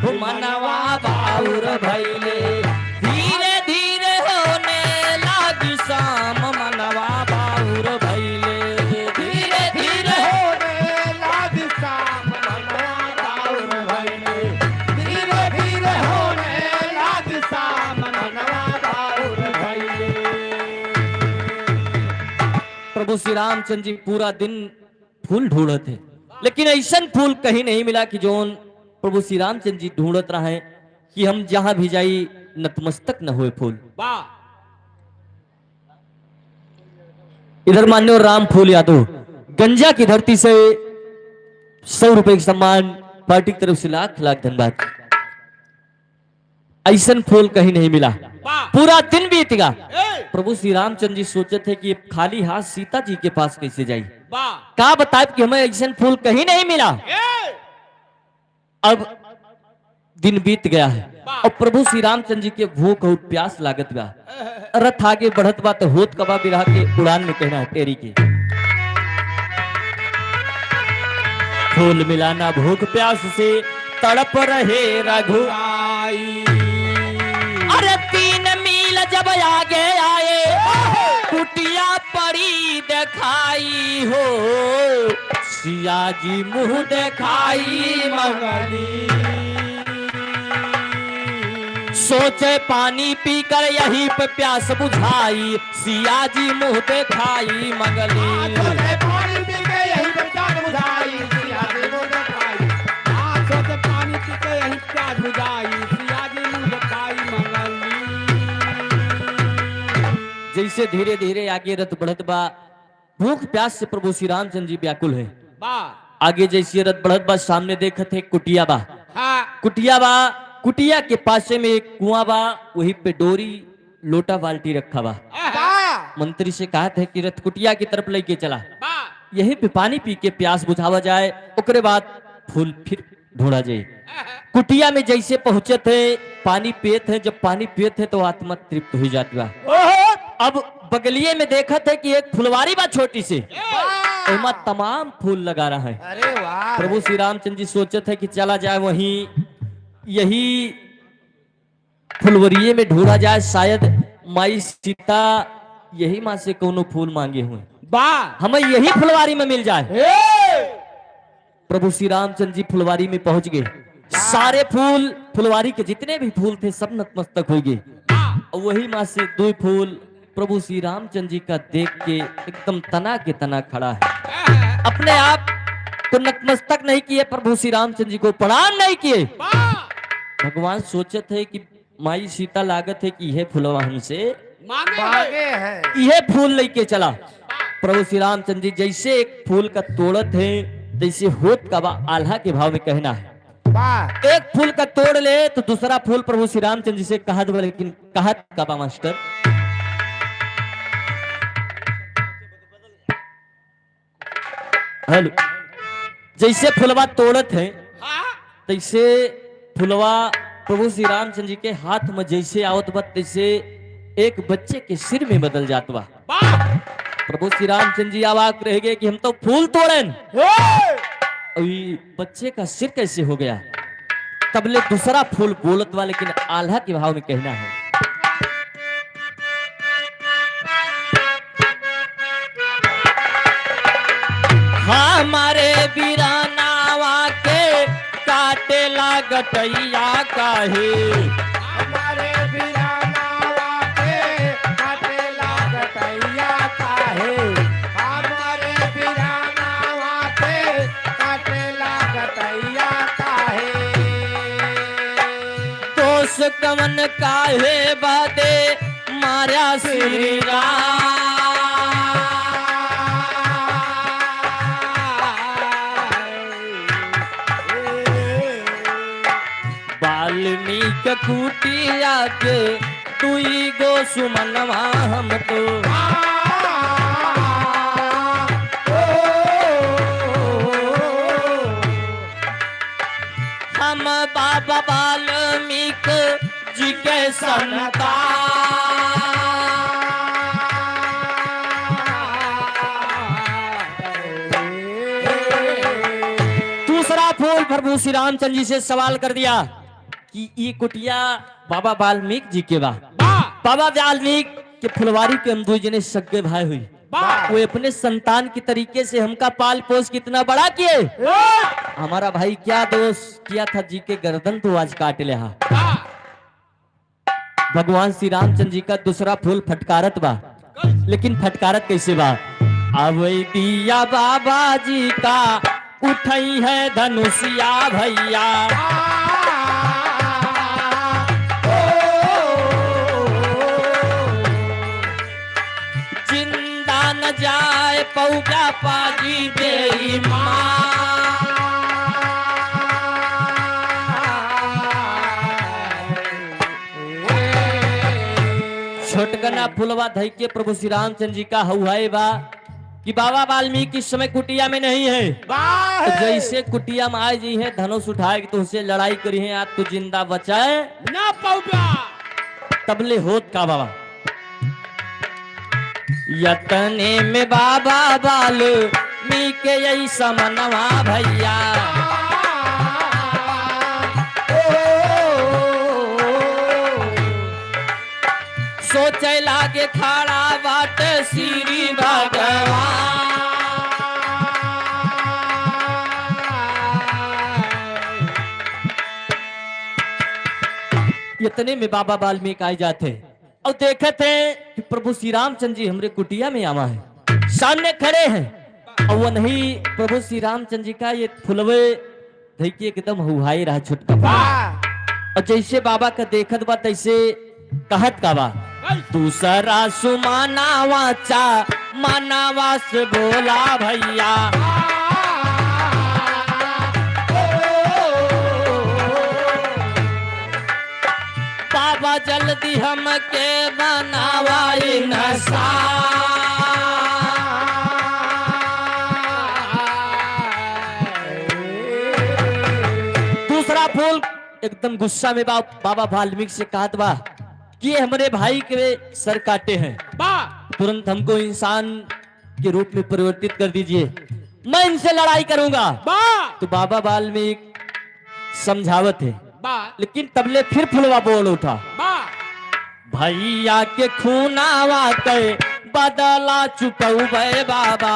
हो मनवा बाउर भइले। धीरे धीरे होने लागी साम, मनवा बाउर भइले। धीरे धीरे होने लागी साम, मनवा बाउर भइले। धीरे धीरे होने लागी साम, मनवा बाउर भइले। प्रभु श्री रामचंद्र जी पूरा दिन फूल ढूंढत है, लेकिन ऐसन फूल कहीं नहीं मिला कि जौन प्रभु श्री रामचंद्र जी ढूंढत रहे कि हम जहां भी जाई नतमस्तक न होए फूल। वाह। इधर मान्य राम फूल यादव गंजा की धरती से सौ रुपए की सम्मान, पार्टी की तरफ से लाख लाख धन्यवाद। ऐसन फूल कहीं नहीं मिला। वाह। पूरा दिन बीत गया। ए! प्रभु श्री रामचंद्र जी सोचत है कि खाली हाथ सीता जी के पास कैसे जाई। वाह। का बताए कि हमें ऐसन फूल कहीं नहीं मिला। ए! अब दिन बीत गया है। वाह। और प्रभु श्री रामचंद्र जी के भूख और प्यास लागत बा। रथ आगे बढ़त बा तो होत कबा बिरहा के उड़ान में कहना है तेरी के। फूल मिलाना भूख प्यास से तड़प रहे रघु। अरे तीन मील जब आगे आए, कुटिया पड़ी दिखाई हो, सिया जी मुँह दिखाई मंगली। सोचे पानी पीकर यहीं पे प्यास बुझाई, सिया जी मुँह दिखाई मंगली। हाँ, सोचे पानी पी के यहीं पे प्यास बुझाई, सिया जी मुँह दिखाई। हाँ, सोचे पानी पी के यहीं प्यास बुझाई, सिया जी मुँह दिखाई मंगली। जैसे धीरे धीरे आगे रथ बढ़त बा, भूख प्यास से प्रभु श्री रामचंद्र जी व्याकुल है। बा। आगे जैसे रथ बढ़त बा, सामने देखत है कुटिया बा। हाँ। कुटिया बा, कुटिया के पासे में एक कुआं बा, वहीं पे डोरी, लोटा, बाल्टी रखा बा। आहा। बा। मंत्री से कहत है कि रथ कुटिया की तरफ लेके चला। बा। यहीं पे पानी पी के प्यास बुझावा जाए, ओकरे बाद फूल फिर ढूंढा जाए। कुटिया में जैसे पहुंचत है, पानी पियत है, जब पानी पियत है तो आत्मा तृप्त हो जात बा। ओहो! अब बगलिए में देखत है कि एक फुलवारी बा छोटी सी, वाह! ओमा तमाम फूल लगा रहा है। अरे वाह! प्रभु श्री रामचंद्र जी सोचत है कि चला जाए वहीं, यही फुलवरिये में ढूंढा जाए, शायद माई सीता यही माँ से कोनो फूल मांगे हुए। वाह! हमें यही फुलवारी में मिल जाए। हे! प्रभु श्री रामचंद्र जी फुलवारी में पहुंच गए। सारे फूल फुलवारी के जितने भी फूल थे, सब नतमस्तक हो गए। और वही माँ से दो फूल प्रभु श्री रामचंद्र जी का देख के एकदम तना के तना खड़ा है। अपने आप को नतमस्तक नहीं किए, प्रभु श्री रामचंद्र जी को प्रणाम नहीं किए। भगवान सोचत है कि माई सीता लागत है कि यह फुलवा हमसे मांगे मांगे है। है। यह फूल लेके चला। प्रभु श्री रामचंद्र जी जैसे एक फूल का तोड़त है, तैसे होत का बा आल्हा के भाव में कहना है। वाह। एक फूल का तोड़ ले तो दूसरा फूल प्रभु श्री रामचंद्र जी से कहत बा, लेकिन कहत का बा मास्टर? हेलो, जैसे फुलवा तोड़त है, हाँ। तैसे फुलवा प्रभु श्री रामचंद्र जी के हाथ में जैसे आवत बा, तैसे एक बच्चे के सिर में बदल जात बा। वाह! प्रभु श्री रामचंद्र जी अवाक रह गए कि हम तो फूल तोड़न, हे! अभी बच्चे का सिर कैसे हो गया? तब ले दूसरा फूल बोलत बा, लेकिन आल्हा के भाव में कहना है। हमारे बिरानावा के काटे लागटैया काहे? हमारे बिरानावा के काटे लागटैया काहे? हमारे बिरानावा के काटे लागटैया काहे? दोष कवन काहे बदे मारा श्री राम। वाल्मीकि कुटिया के दुई गो सुमनवा हम तो। हम बाबा वाल्मीकि जी के संतान। प्रभु श्री रामचंद्र जी से सवाल कर दिया कि ई कुटिया बाबा वाल्मीकि जी के बा। बा। बाबा वाल्मीकि के फुलवारी के हम दुइ जने सगे भाई हुई। बा। वो अपने संतान के तरीके से हमका पाल पोस के इतना बड़ा किए। बा। हमारा भाई क्या दोष किया था जी के गर्दन तू आज काट ले हा। बा। भगवान श्री रामचंद्र जी का दूसरा फूल फटकारत बा, लेकिन फटकारत कैसे बा? अवै दिया बाबा जी का उठई है धनुषिया भैया। जिंदा न जाए पौजा पाजी बेईमान। छोटकना फुलवा धई के प्रभु श्री रामचंद्र जी का हौहाए बा कि बाबा वाल्मीकि इस समय कुटिया में नहीं है। बा तो है। जैसे कुटिया में आए जी हैं, धनुष उठाए कि तुमसे लड़ाई करी है, आज तू जिंदा बचाए ना पौबा। तबले होत का बाबा? यतने में बाबा वाल्मीकि यही समनवा भैया। सोचे लागे खड़ा बाटे श्री भगवान। इतने में बाबा वाल्मीकि आए जाते हैं और देखत हैं कि प्रभु श्री रामचंद्र जी हमरे कुटिया में आवा है, सामने खड़े हैं। और वही प्रभु श्री रामचंद्र जी का ये फुलवे धई के एकदम हुहाई रहा छोटका फुलवा। वाह! और जैसे बाबा का देखत बा तैसे कहत का बा, दूसरा सुमानावा चा मानावा से बोला भैया। बाबा जल्दी हमके बनावा इंसान। दूसरा फूल एकदम गुस्सा में बा-, बाबा वाल्मीकि से कहत बा कि ये हमरे भाई के सर काटे हैं, बा। तुरंत हमको इंसान के रूप में परिवर्तित कर दीजिए, मैं इनसे लड़ाई करूंगा। बा। तो बाबा वाल्मीकि समझावत है, बा। लेकिन तबले फिर फुलवा बोल उठा, बा। भैया के खूनावा के बदला चुकौबे बाबा।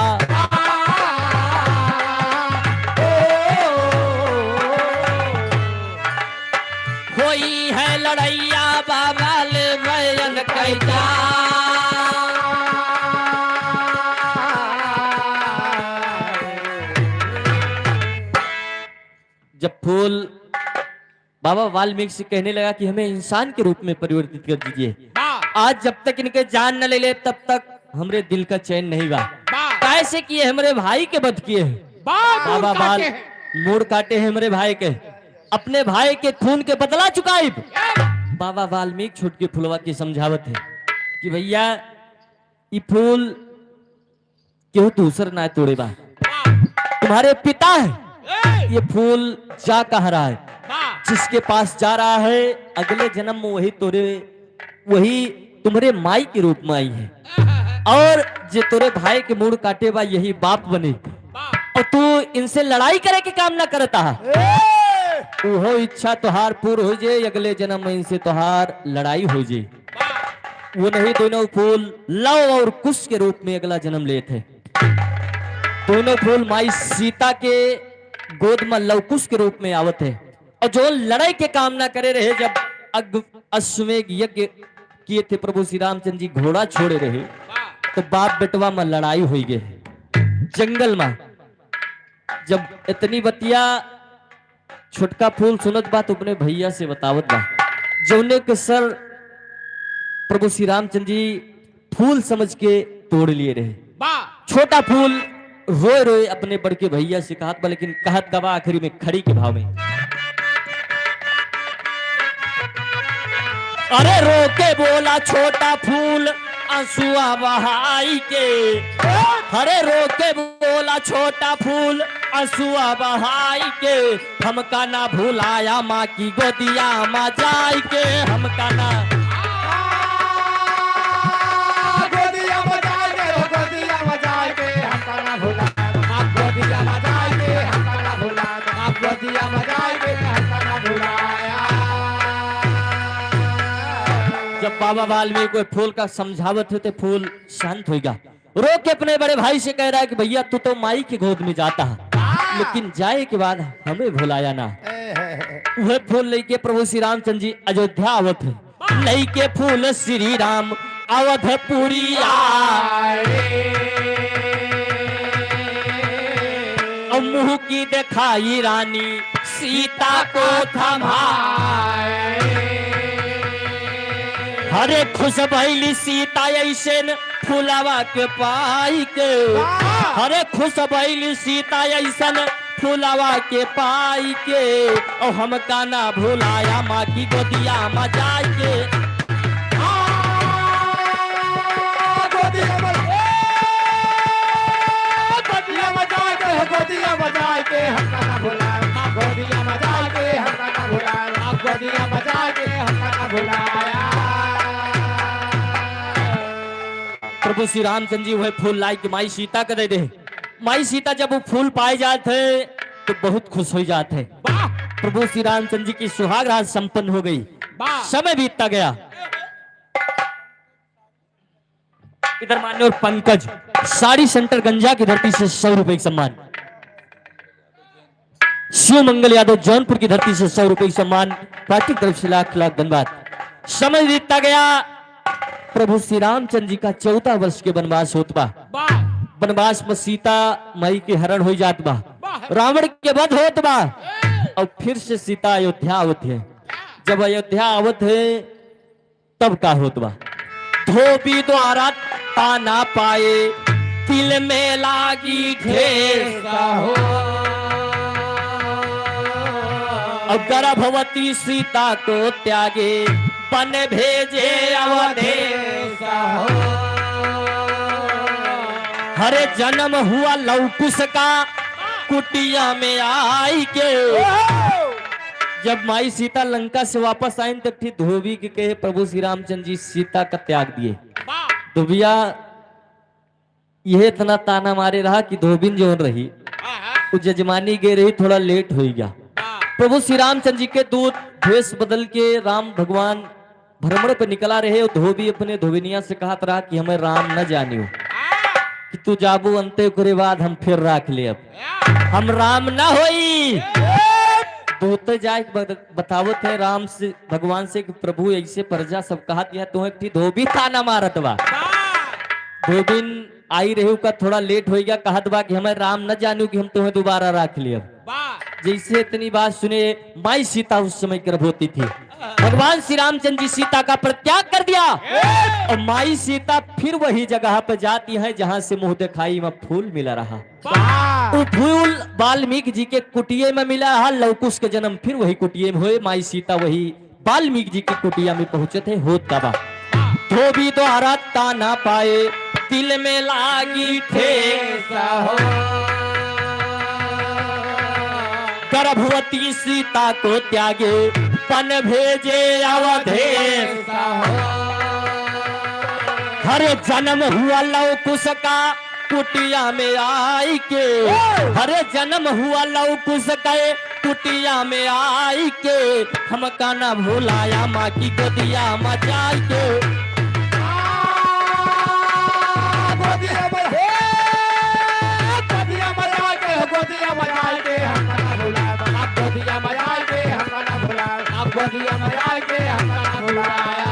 होई है लड़ैया बाबा ले बयन कैदा। जब फूल बाबा वाल्मीकि से कहने लगा कि हमें इंसान के रूप में परिवर्तित कर दीजिए। वाह। आज जब तक इनके जान न ले ले, तब तक हमरे दिल का चैन नहीं बा। वाह। काहे से कि ये हमरे भाई के वध किए हैं। वाह, बाबा मूड़ काटे वाल-, हैं। मूड़ काटे हैं हमरे भाई के। अपने भाई के खून के बदला चुकाइब। ए! बाबा वाल्मीकि छोटके फुलवा के समझावत है कि भैया, ई फूल केहू दूसर ना तोड़े बा। तुम्हारे पिता है, ए! ये फूल जा कह रहा है। वाह! जिसके पास जा रहा है, अगले जन्म में वही तोरे, वही तुम्हारे माई के रूप में आई है। और जे तोरे भाई के मूड़ काटे बा, यही बाप बने। वाह! और तू इनसे लड़ाई करे के काम ना करता है। ए! उहो इच्छा तोहार पूर हो जाए, अगले जन्म में इनसे तोहार लड़ाई हो जाए। वो नहीं, दोनों फूल लव और कुश के रूप में अगला जन्म लेत है। दोनों फूल माई सीता के गोद में लव कुश के रूप में आवत है। और जो लड़ाई के कामना करे रहे, जब अग-, अश्वमेघ यज्ञ किए थे, प्रभु श्री रामचंद्र जी घोड़ा छोड़े रहे, तो बाप बेटवा में लड़ाई हुई गए जंगल में। जब इतनी बतिया छोटका फूल सुनत बा तो अपने भैया से बतावत बा, जौने के सर प्रभु श्री रामचंद्र जी फूल समझ के तोड़ लिए रहे। बा। छोटा फूल रोए रोए अपने बड़के भैया से कहत बा, लेकिन कहत का बा आखिरी में खड़ी के भाव में। अरे रो के बोला छोटा फूल आंसुआ बहाई के, अरे रो के बोला छोटा फूल आंसुआ बहाई के, हमका ना भुलाया माँ की गोदिया में जाई के, हमका ना। गोदिया में जाई के, हो गोदिया में जाई के, हमका ना भुलाया माँ गोदिया में जाई के, हमका ना भुलाया माँ गोदिया में बाबा वाल्मीकि कोई फूल का समझावत है तो फूल शांत होइगा। रो के अपने बड़े भाई से कह रहा है कि भैया, तू तो माई की गोद में जाता है, लेकिन जाए के बाद हमें भुलाया ना। वह फूल लेके प्रभु श्री रामचंद्र जी अयोध्या आवत है। लइके फूल श्री राम अवधपुरी आए। अब मुँह की देखाई रानी सीता को थमाए। अरे खुश भइली सीता ऐसन फुलवा के पाई के। वाह! अरे खुश भइली सीता ऐसन फुलवा के पाई के, ओ हमका ना भुलाया माँ की गोदिया में जाई के। आ, गोदिया में, ए, गोदिया में जाई के, गोदिया में जाई के, हमका ना भुलाया, माँ गोदिया में जाई के, हमका ना भुलाया, माँ गोदिया में जाई के, हमका ना भुलाया। प्रभु श्री रामचंद्र जी वह फूल लाई के माई सीता के दे दे। माई सीता जब वो फूल पाए जात है तो बहुत खुश हो जात है। वाह! प्रभु श्री रामचंद्र जी की सुहाग रात संपन्न हो गई। वाह! समय बीतता गया। इधर मान्य और पंकज साड़ी सेंटर गंजा की धरती से सौ रुपए का सम्मान। शिव मंगल यादव जौनपुर की धरती से सौ रुपए का सम्मान। पार्टी की तरफ से लाख लाख धन्यवाद। समय बीतता गया। प्रभु श्री रामचंद्र जी का चौदह वर्ष के वनवास होत बा। वाह! वनवास में सीता माई के हरण हो जात बा। वाह! रावण के वध होत बा। ए! और फिर से सीता अयोध्या आवत है। जब अयोध्या आवत है तब का होत बा? धोबी द्वारा ताना पाए, दिल में लागी ठेस हो। अब गर्भवती सीता को त्यागे, बन भेजे अवधेश हो। हरे जन्म हुआ लवकुश का, कुटिया में आई के। जब माई सीता लंका से वापस आइन, तो फिर धोबी के कहे, "प्रभु श्री रामचंद्र जी सीता का त्याग दिए।" वाह! धोबिया, यह इतना ताना मारे रहा कि धोबिन जौन रही, हाँ, हाँ। वो जजमानी गए रही, थोड़ा लेट हो गया। वाह! प्रभु श्री रामचंद्र जी के दूत भेष बदल के राम भगवान भ्रमण पे निकला रहे और धोबी अपने धोबिनिया से कहत रहा कि हमें राम न जानियो, हाँ। कि तू जाबू अंते ओकरे बाद हम फिर राख लेब। हाँ। हम राम ना होई। दूत जाए के बत-, बतावत है राम से, भगवान से कि प्रभु ऐसे प्रजा सब कहत या तो एक ठी धोबी ताना मारत बा। हाँ। धोबिन आई रही का थोड़ा लेट हो गया, कहत बा कि हमें राम न जानियो कि हम तुम्हें दोबारा राख लेब। वाह। जैसे इतनी बात सुने, माई सीता उस समय गर्भवती थी। भगवान श्री रामचंद्र जी सीता का परित्याग कर दिया। ए! और माई सीता फिर वही जगह पर जाती है जहां से मुंह दिखाई में फूल मिला रहा। वाह! वो फूल वाल्मीकि जी के कुटिये में मिला रहा, लवकुश के जन्म फिर वही कुटिये में हुए। माई सीता वही वाल्मीकि जी की कुटिया में पहुंचत है, होत का बा। धोबी द्वारा ताना पाए, दिल में लागी ठेस हो। गर्भवती सीता को त्यागे, बन भेजे अवधेश हो। हरे जन्म हुआ लवकुश का, कुटिया में आई के। हरे जन्म हुआ लवकुश के, कुटिया में आई के, हमका ना भुलाया माँ की गोदिया में जाई के। आ, गोदिया में, हे, गोदिया में जाई के, गोदिया में जाई के, हमका ना भुलाया, माँ गोदिया में जाई के, हमका ना भुलाया, माँ गोदिया में जाई के, हमका ना भुलाया।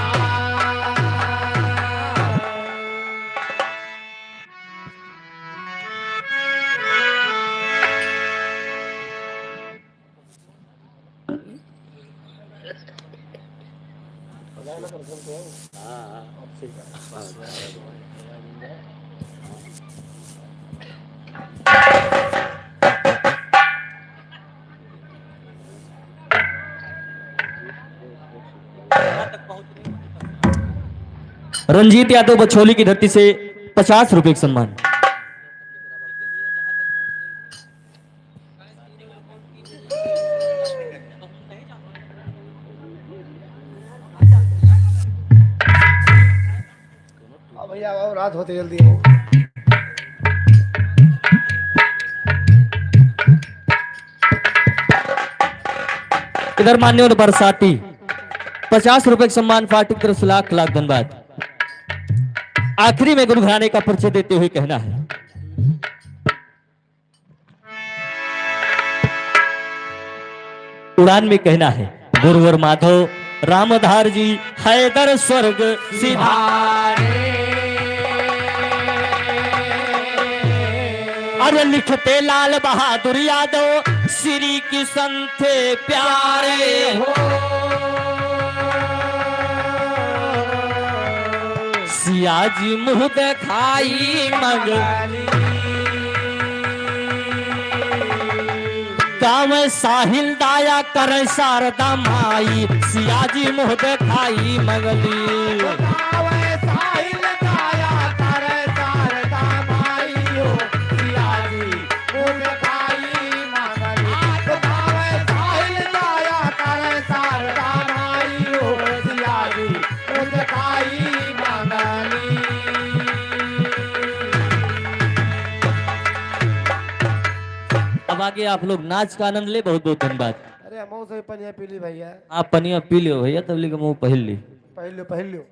रंजीत यादव बछौली की धरती से पचास रुपए का सम्मान। आओ भैया, आओ, रात होते जल्दी आओ। इधर मान्य और बरसाती। पचास रुपए के सम्मान पार्टी की तरफ से लाख लाख धन्यवाद। आखिरी में गुरु घराने का परिचय देते हुए कहना है, उड़ान में कहना है, गुरुवर माधव रामधार जी, हैदर स्वर्ग सिधारे। अरे लिखते लाल बहादुर यादव श्री किशन थे प्यारे हो। सिया जी मुँह देखाई मंगली। गावे साहिल दाया करे शारदा माई, सिया जी मुँह देखाई मंगली। गावे साहिल दाया करे शारदा माई हो, सिया जी मुँह देखाई मंगली। गावे साहिल दाया करे शारदा माई हो, सिया जी मुँह देखाई मंगली। अब आगे आप लोग नाच का आनंद ले। बहुत बहुत धन्यवाद। अरे, हमहू से पनिया पी ली भैया। आप पनिया पी लियो भैया, तब लेके मुँह पहिल ली। पहिल लो, पहिल लो।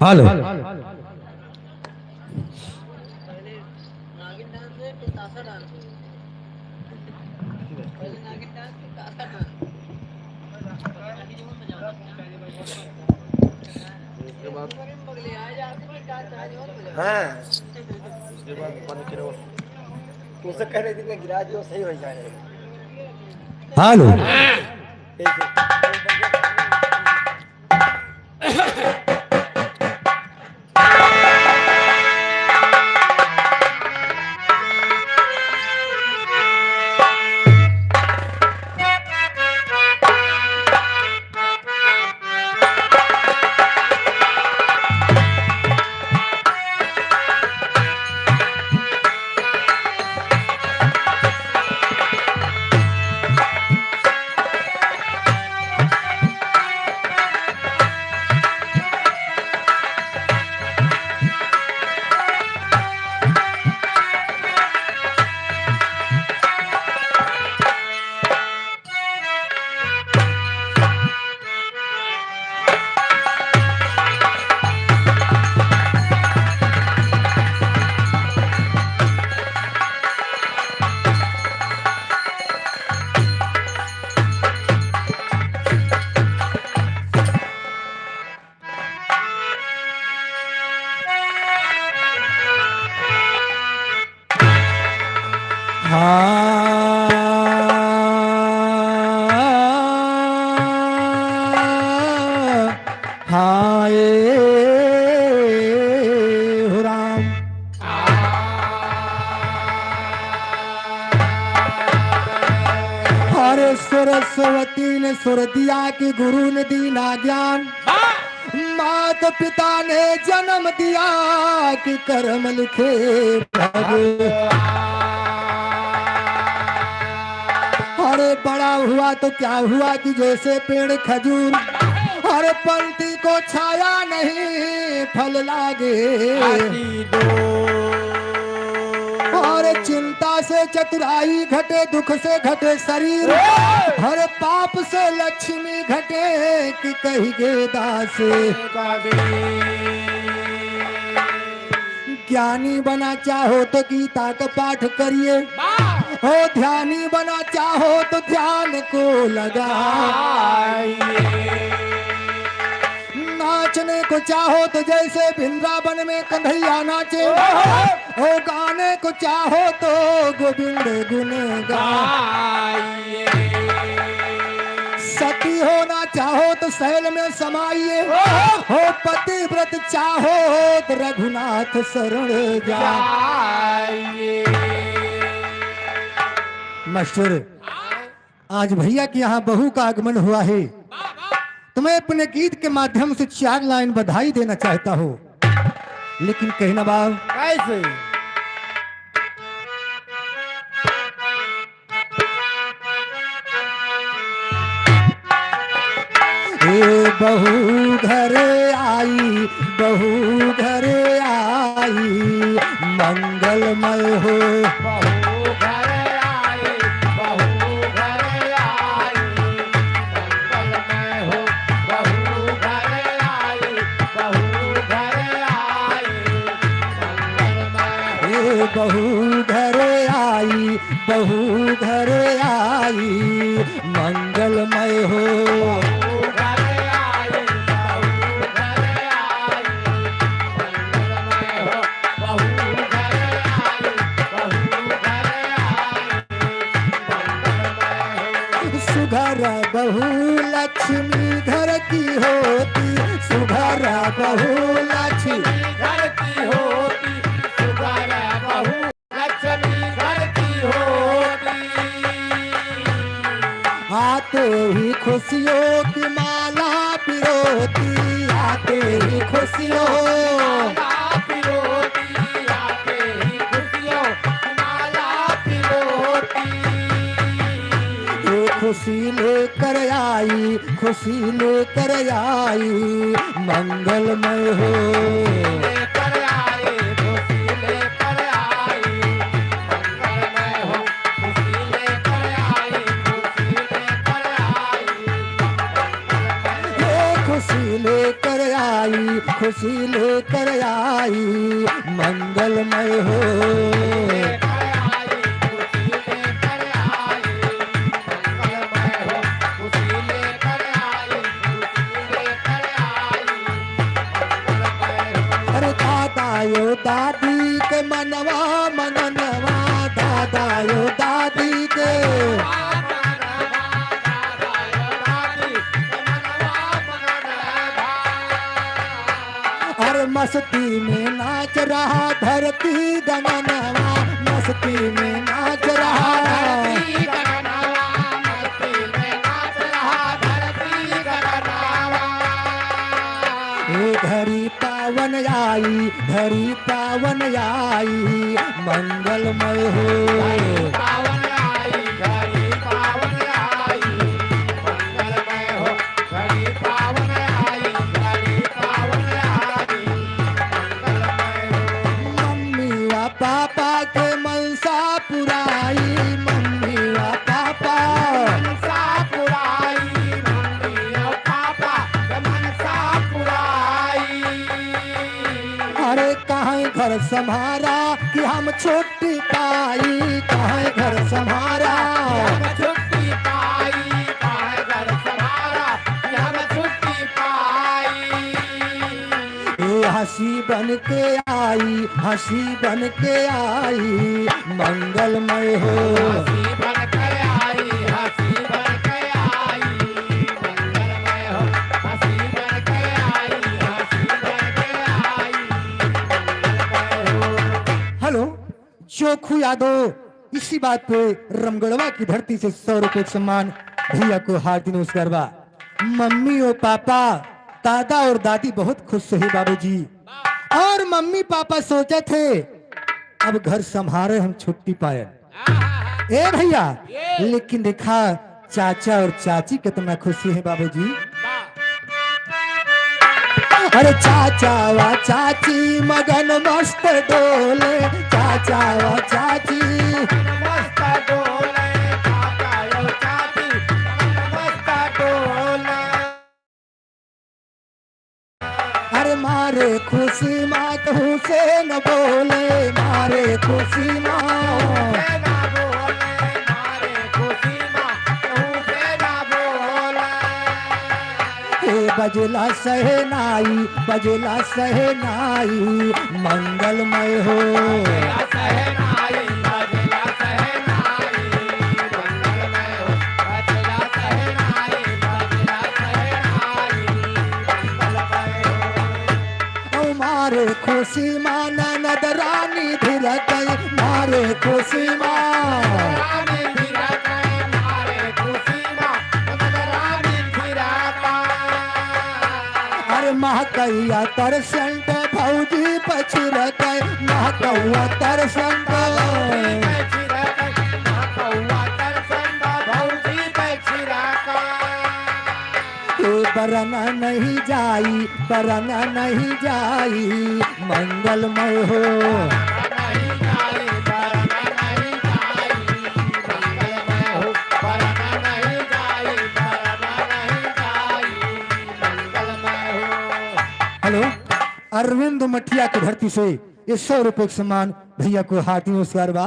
हेलो। हाँ। उसे कह रहे थे कि गिरा दियो, सही हो जाए। हेलो। हाँ, हाँ, ए हो राम। अरे सरस्वती ने सुर दिया कि गुरु ने दीना ज्ञान। मात पिता ने जन्म दिया कि कर्म लिखे भगवान। अरे बड़ा हुआ तो क्या हुआ कि जैसे पेड़ खजूर, अरे पंथी को छाया नहीं फल लागे। अरे चिंता से चतुराई घटे, दुख से घटे शरीर, अरे पाप से लक्ष्मी घटे कि कहि गे दास। ज्ञानी बना चाहो तो गीता का पाठ करिए, हो ध्यानी बना चाहो तो ध्यान को लगाइए। नाचने को चाहो तो जैसे वृंदावन में कन्हैया नाचे, हो गाने को चाहो तो गोविंद गुण गाइए। सती होना चाहो तो शैल में समाइए, हो पतिव्रत चाहो तो रघुनाथ शरण जाइए। मास्टर, आज भैया के यहाँ बहू का आगमन हुआ है, तो मैं अपने गीत के माध्यम से चार लाइन बधाई देना चाहता हूँ, लेकिन कहना बा कैसे? ए बहू घर आई, बहू घर आई, मंगलमय हो। बहू घर आई, बहू घर आई, मंगलमय हो। बहू घर आई, बहू घर आई, मंगलमय हो। ए बहू घर आई, बहू घर आई, मंगलमय हो। सुघर बहू लक्ष्मी घर की होती, सुघर बहू लक्ष्मी घर की होती, सुघर बहू लक्ष्मी घर की होती। आते ही खुशियों की माला पिरोती, आते ही खुशियों माला पिरोती, आते ही खुशियों की माला पिरोती। ये खुशी लेकर आई, खुशी लेकर आई, मंगलमय हो। लेकर आई, खुशी लेकर आई, मंगलमय हो। खुशी लेकर आई, खुशी लेकर आई, ये खुशी लेकर आई, खुशी खुशी लेकर आई, मंगलमय हो। अरे दादा यो दादी के मनवा मगनवा, दादा यो दादी के। अरे मस्ती में नाच रहा धरती गगनवा, मस्ती में नाच रहा। ए घड़ी पावन आई, घड़ी पावन आई, मंगलमय हो। मम्मी वा पापा के मनसा पुराई, मम्मी वा पापा। मनसा पुराई, मम्मी वा पापा के मनसा पुराई। अरे कहाँ घर सम्हारा कि हम छुट्टी पाई, कहाँ घर सम्हारा। हम छुट्टी पाई, कहाँ घर सम्हारा कि हम छुट्टी पाई। ए हँसी बन के आई, हँसी बन के आई, मंगलमय हो। हँसी बन के आई, हँसी बन के आई, मंगलमय हो। हँसी बन के आई, हँसी बन के आई, मंगलमय हो। हेलो, जोखू यादव, इसी बात पे रमगढ़वा की धरती से सौ रुपए का सम्मान भैया को हार्दिक नमस्कार बा। मम्मी और पापा, दादा और दादी बहुत खुश है बाबूजी। और मम्मी पापा सोचत है, अब घर संभारे हम छुट्टी पाए। ए भैया, लेकिन देखा, चाचा और चाची कितना खुशी है बाबूजी। अरे चाचा वा चाची मगन मस्त डोले, चाचा वा चाची मस्त डोले, चाचा वा चाची मस्त डोले। अरे मारे खुशी मा कहूँ से न बोले, मारे खुशी मा। ए बजला सहनाई, बजला सहनाई, मंगलमय हो। ओ मारे खुशी मा ननद रानी धिरकई, मारे खुशी मा। अरे महकैया तरसंट भौजी पछिरकै, महकौआ तरसंट। ए बरना नहीं जाई, बरना नहीं जाई, मंगलमय हो। हेलो, अरविंद मठिया की धरती से ये सौ रुपए का सम्मान भैया को हार्दिक नमस्कार बा।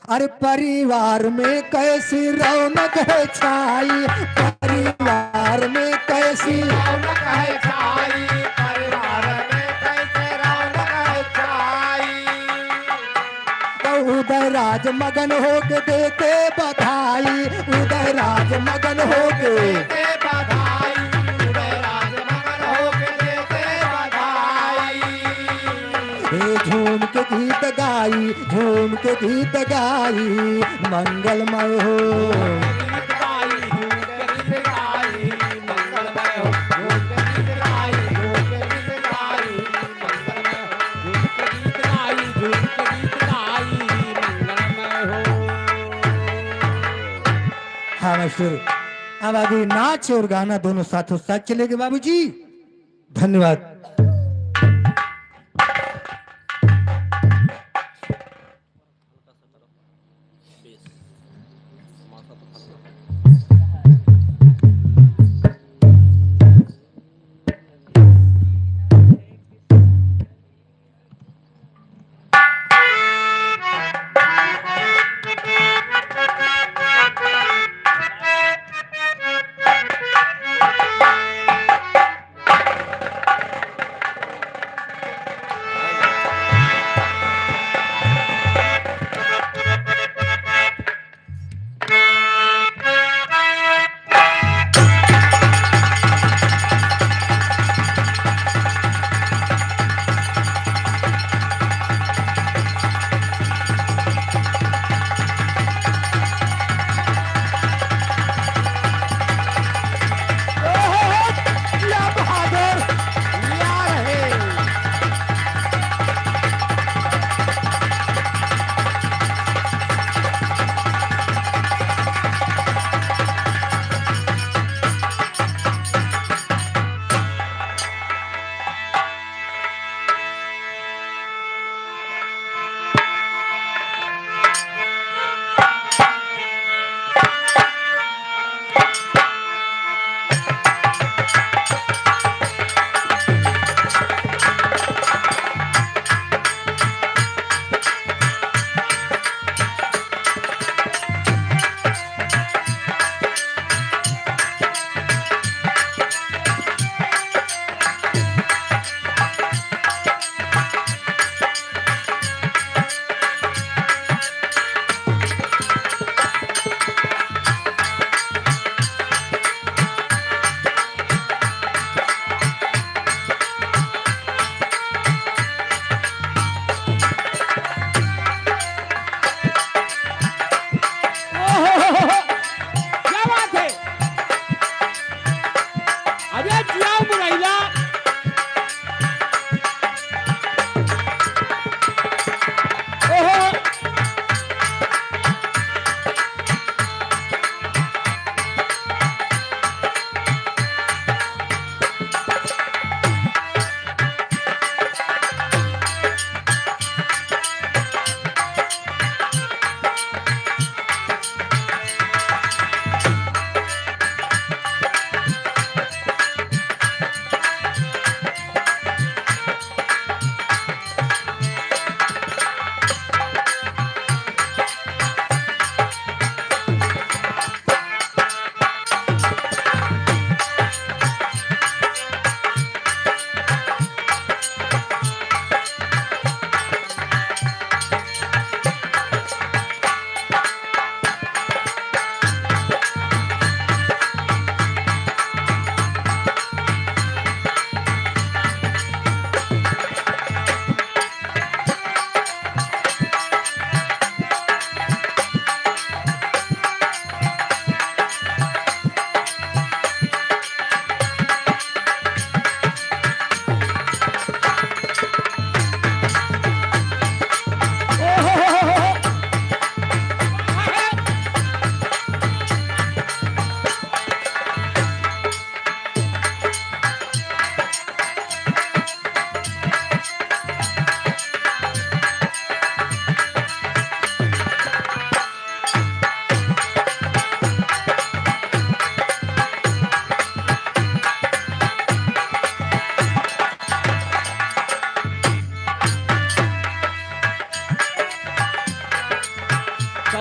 अरे परिवार में कैसी रौनक है छाई, परिवार में कैसी रौनक है छाई, परिवार में कैसे रौनक है छाई। तो उदय राज मगन होके देते बधाई, उदय राज मगन होके देते बधाई, उदय राज मगन होके देते बधाई। हे झूम के गीत गाई, झूम के गीत गाई, मंगलमय हो। हाँ मास्टर, अब आगे नाच और गाना दोनों साथों साथ चलेंगे बाबूजी। धन्यवाद।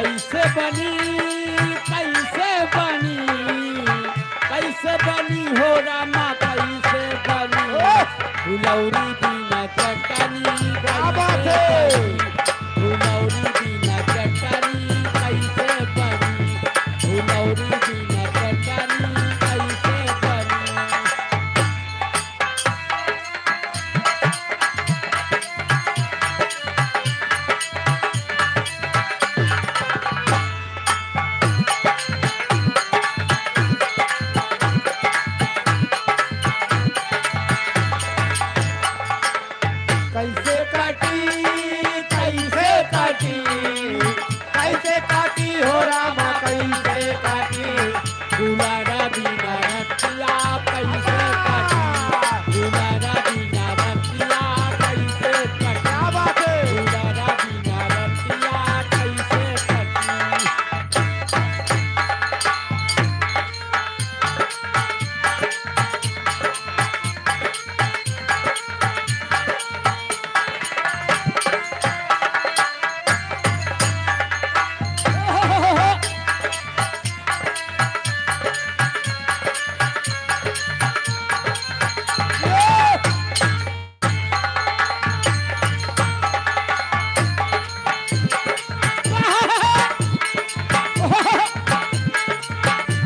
कैसे बनी, कैसे बनी, कैसे बनी हो रामा, कैसे बनी? फुलौरी बिना चटनी क्या बात कैसे है? बनी? फुलौरी बिना चटनी कैसे बनी? फुलौरी बिना चटनी कैसे बनी? कैसे काटी, कैसे काटी, कैसे काटी हो रामा, कैसे काटी? दुलारा बिना रतिया कैसे काटी? दुलारा बिना रतिया कैसे काटी? क्या बात है? दुलारा बिना रतिया कैसे काटी?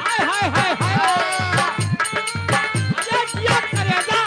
हाय, हाय, हाय, हाय। अरे जिया करेजा।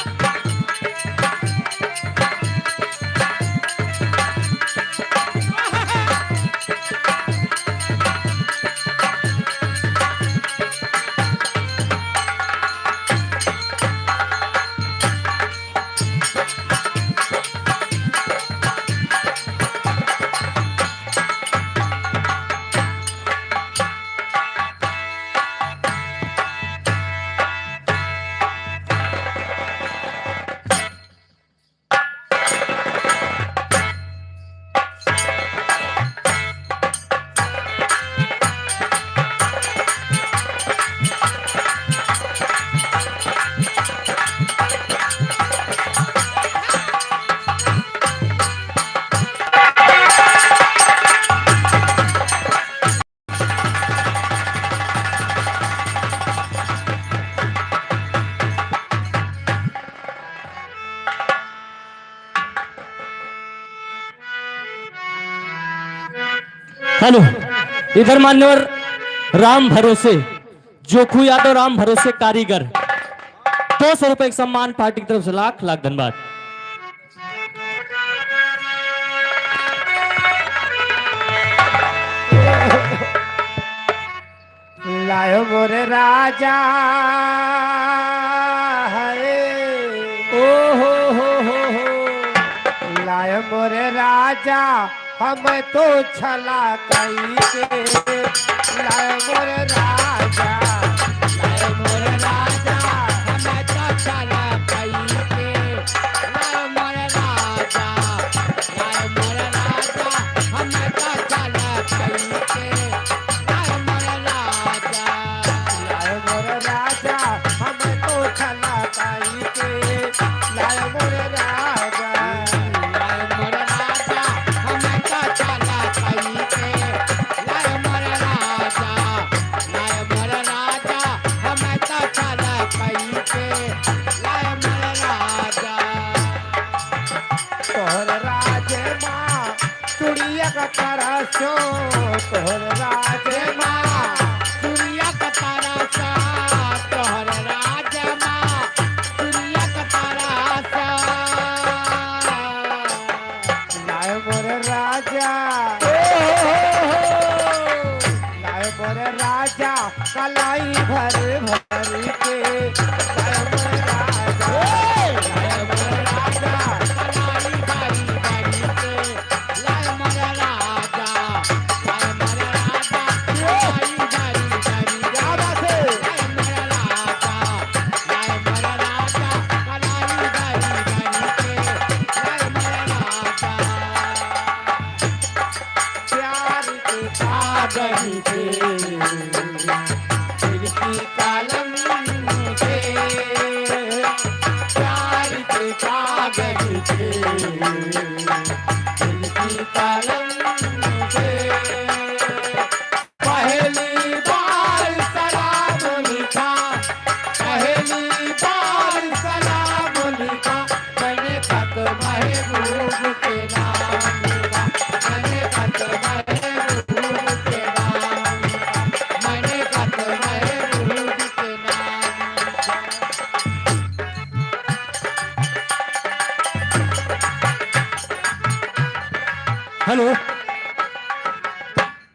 हेलो, इधर मान्यवर राम भरोसे, जोखू यादव राम भरोसे कारीगर, दो सौ रुपए का सम्मान पार्टी की तरफ से, लाख लाख धन्यवाद। लायो मोरे राजा है। ओ हो हो हो हो। लायो मोरे राजा, हम तो छला कई के। लायो मोरे राजा, लायो मोरे राजा, हम तो छला कई के। लायो मोरे राजा, लायो मोरे राजा, हम तो छला कई के। लाए मोरे राजा, लाए मोरे राजा, हम तो छला कई के। लाए मोरे राजा, लाए मोरे राजा, हम तो छला कई के। लाए मोरे राजा, लाए मोरे राजा, हम तो छला कई के। लाए मोरे राजा। तोहर राज मा चुड़िया का तरसो, तोहर राज मा। चुड़िया का तरसो, तोहर राज मा। चुड़िया का तरसो। लाए मोर राजा। लाए मोर राजा, कलाई भर भर के। लाए मोर राजा। लाए मोर राजा, कलाई भर भर के। लाए मोर राजा, लाए मोर राजा, कलाई भर भर के। क्या बात है? लाए मोर राजा, लाए मोर राजा, कलाई भर भर के। लाए मोर राजा। प्यार के कागज पे, दिल की कलम पे, प्यार के कागज पे, दिल की कलम पे।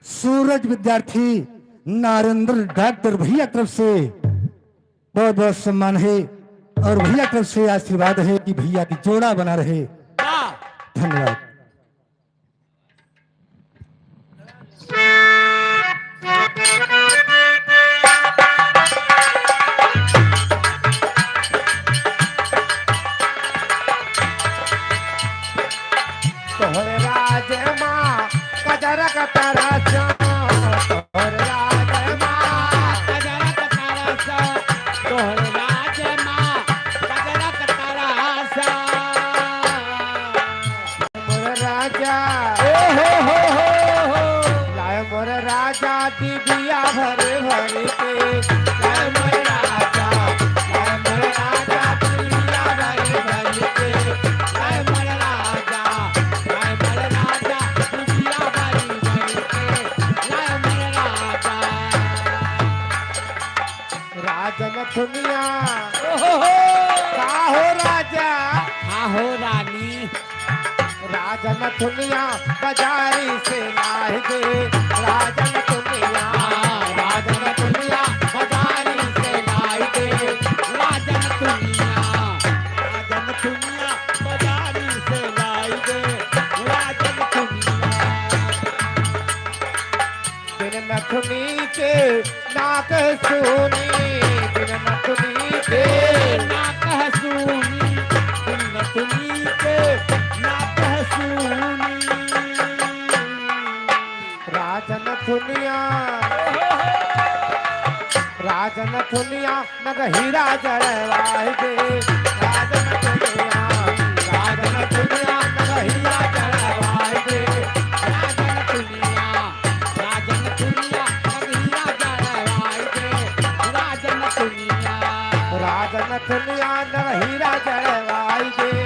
सूरज विद्यार्थी नारेंद्र डॉक्टर भैया तरफ से बहुत बहुत सम्मान है और भैया तरफ से आशीर्वाद है कि भैया की जोड़ा बना रहे। वाह। धन्यवाद। तोहरे राज मा कजरक तरस, तोहरे राज मा कजरक तरस, तोहरे राज मा कजरक तरस। मोर राजा, ओ हो हो हो हो। लाए मोर राजा दिबिया भर भर के। लाए मोर राजा, लाए मोर राजा दिबिया भर भर के। लाए मोर राजा, लाए मोर राजा दिबिया भर भर के। लाए मोर राजा। राजन दुनिया। ओहो हो। का हो राजा? का हो रानी? राजन दुनिया बजारी से लाई दे। राजन दुनिया, राजन दुनिया बजारी से लाई दे। राजन दुनिया, राजन दुनिया बजारी से लाई दे। राजन दुनिया। बिन नथुनी के नाक सूनी, बिन नथुनी के नाक सूनी, बिन नथुनी के नाक सूनी। राजन दुनिया, राजन दुनिया नग हीरा जड़वाई दे, राजन दुनिया, राजन दुनिया नग हीरा जड़वाई दे, राजन दुनिया, राजन दुनिया नग हीरा जड़वाई दे, राजन दुनिया। राजन दुनिया नग हीरा जड़वाई दे।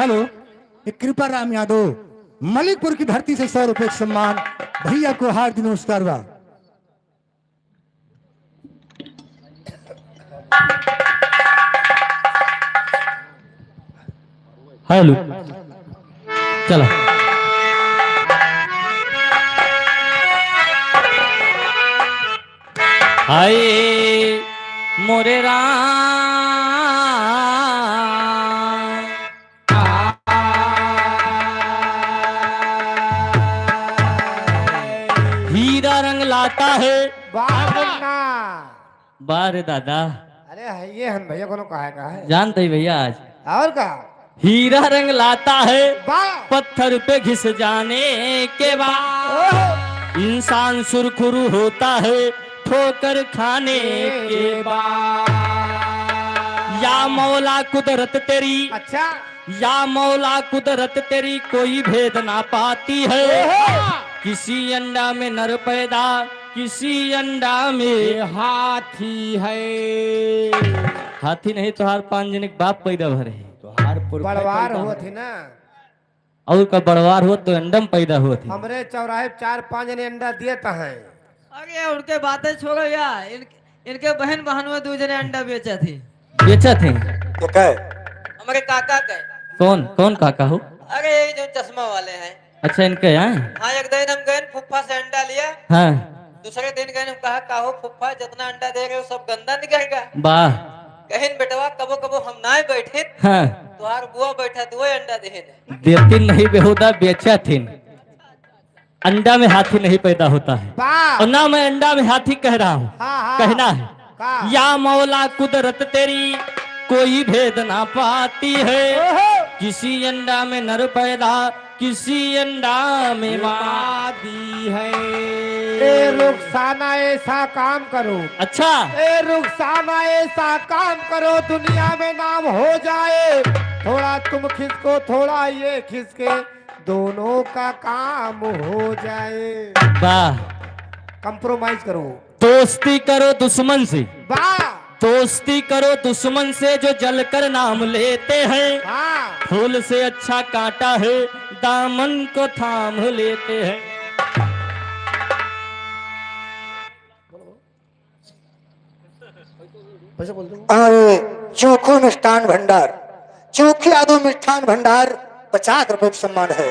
हेलो। ये कृपा राम यादव मलिकपुर की धरती से सौ रुपए का सम्मान, भैया को हार्दिक नमस्कार बा। हेलो, चला। हाय मोरे राम। हीरा रंग लाता है। वाह मुन्ना। वाह रे दादा। अरे है ये हम भैया कोनो कहा है, कहा है? जानते ही भैया आज। और का? हीरा रंग लाता है। वाह। पत्थर पे घिस जाने के बाद। ओहो। इंसान सुरखुरू होता है ठोकर खाने के बाद। या मौला कुदरत तेरी। अच्छा। या मौला कुदरत तेरी कोई भेद ना पाती है। ओहो। किसी अंडा में नर पैदा, किसी अंडा में हाथी है। हाथी नहीं, तोहार पाँच जने के बाप पैदा भरे है। तोहार पुरखा बड़वार पैदा होत भरे। है ना। और का बड़वार होत तो अंडम पैदा होत है। हमरे चौराहे पे चार पाँच जने अंडा देत हैं। अरे उनके बातें छोड़ो या, इन, इनके बहन बहन में दो जने अंडा बेचत ही। बेचत ही? ये का है? हमारे काका का है। कौन, कौन काका हो? अरे ये जो चश्मा वाले हैं। अच्छा, इनके यहाँ? हाँ, एक दिन हम गए फुफ्फा से अंडा लिया। हाँ। दूसरे दिन गए हम कहा, "का हो फुफ्फा, जितना अंडा दे रहे हो सब गंदा निकल गया।" वाह। कहिन, "बेटवा, कबो कबो हम ना बैठे, हाँ। तुहार बुआ बैठा, दुए अंडा देहे ने।" देती नहीं बेहुदा बेचा थीन। अंडा में हाथी नहीं पैदा होता है। वाह। और ना मैं अंडा में हाथी कह रहा हूँ, हाँ, हाँ। कहना है, का? या मौला कुदरत तेरी कोई भेद ना पाती है। ओहो। किसी अंडा में नर पैदा, किसी अंडा में मादी है। ए रुखसाना, ऐसा काम करो। अच्छा। ए रुखसाना, ऐसा काम करो, दुनिया में नाम हो जाए। थोड़ा तुम खिसको, थोड़ा ये खिसके, दोनों का काम हो जाए। वाह। Compromise करो। दोस्ती करो दुश्मन से। वाह। दोस्ती करो दुश्मन से जो जलकर नाम लेते हैं। हाँ। फूल से अच्छा कांटा है, दामन को थाम लेते हैं। कैसे बोल दो? अरे, चोखू मिष्ठान भंडार, चोखी यादव मिष्ठान भंडार, पचास रुपए का सम्मान है।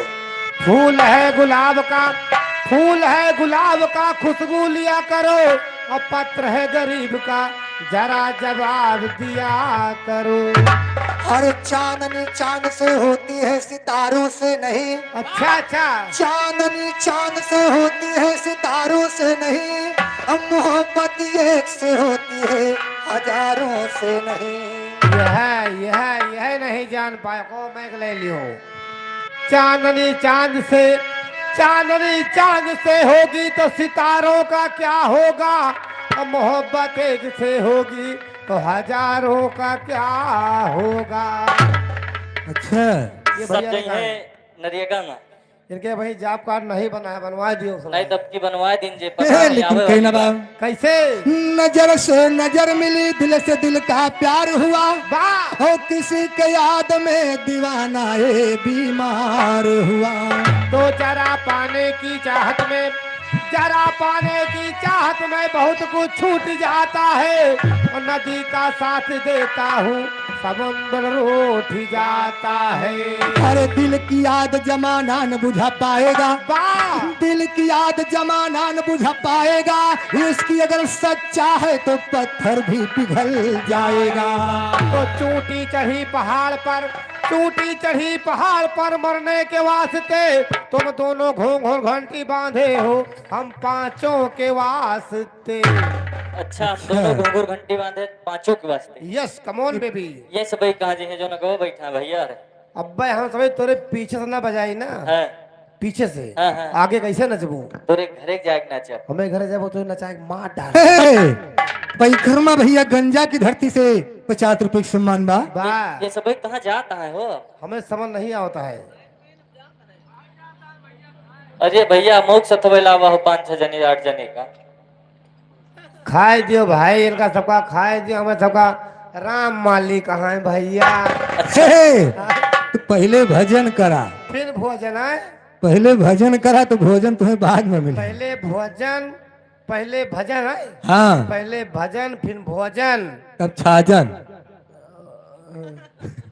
फूल है गुलाब का, फूल है गुलाब का, खुशबू लिया करो, और पत्र है गरीब का, जरा जवाब दिया करो। अरे, चांदनी चांद से होती है, सितारों से नहीं। अच्छा, अच्छा। चांदनी चांद से होती है, सितारों से नहीं। अब मोहब्बत एक से होती है, हजारों से नहीं। यह, यह, यह नहीं जान पाए, को मैं ले लियो। चांदनी चांद से, चांदनी चांद से होगी तो सितारों का क्या होगा? अब मोहब्बत एक से होगी तो हजारों का क्या होगा? अच्छा। ये सब भैया ने कहा है। नरेगा में। इनके भाई जॉब कार्ड नहीं बना है, बनवा दियो उसने। नहीं, तब की बनवा दिन जे ए, पता नहीं लेकिन आवे कहना वाली बा। कैसे? नजर से नजर मिली, दिल से दिल का प्यार हुआ। वाह। हो किसी के याद में दीवाना ये बीमार हुआ। तो जरा पाने की चाहत में, जरा पाने की चाहत में बहुत कुछ छूट जाता है। और नदी का साथ देता हूँ, समुंदर रूठ जाता है। अरे दिल की याद जमाना न बुझा पाएगा। वाह! दिल की याद जमाना न बुझा पाएगा। इसकी अगर सच्चा है तो पत्थर भी पिघल जाएगा। तो चोटी चढ़ी पहाड़ पर, चोटी चढ़ी पहाड़ पर मरने के वास्ते तुम दोनों घोंघोर घंटी बांधे हो, हम पांचों के वास्ते। अच्छा, हम दोनों अच्छा। घुंघरू घंटी बांधे पांचों के वास्ते। Yes, come on, baby। ये सबई कहाँ जी हैं जो न गो बैठा है भैया रे? अब्बे हम सबई तोरे पीछे से ना बजाई ना। हाँ। पीछे से। हाँ, हाँ। आगे कैसे नचबो? तोरे घरे जाके नाचब। हमें घरे जाबो तो नचाए के मार डाल। हे, पैकरमा भैया गंजा की धरती से पचास रुपए का सम्मान बा। बा। ये, ये सबई कहाँ जाता है हो? हमें समझ नहीं आता है। अरे भैया, मौक सथवे लावा हो पाँच छह जने, आठ जने का। खाए दियो भाई, इनका सबका खाए दियो, हमें सबका राम मालिक कहाँ है भैया? अच्छा। हे, हे, तू पहले भजन करा। फिर भोजन है? पहले भजन करा तो भोजन तुम्हें बाद में मिले। पहले भोजन, पहले भजन है? हाँ। पहले भजन, फिर भोजन। तब छाजन।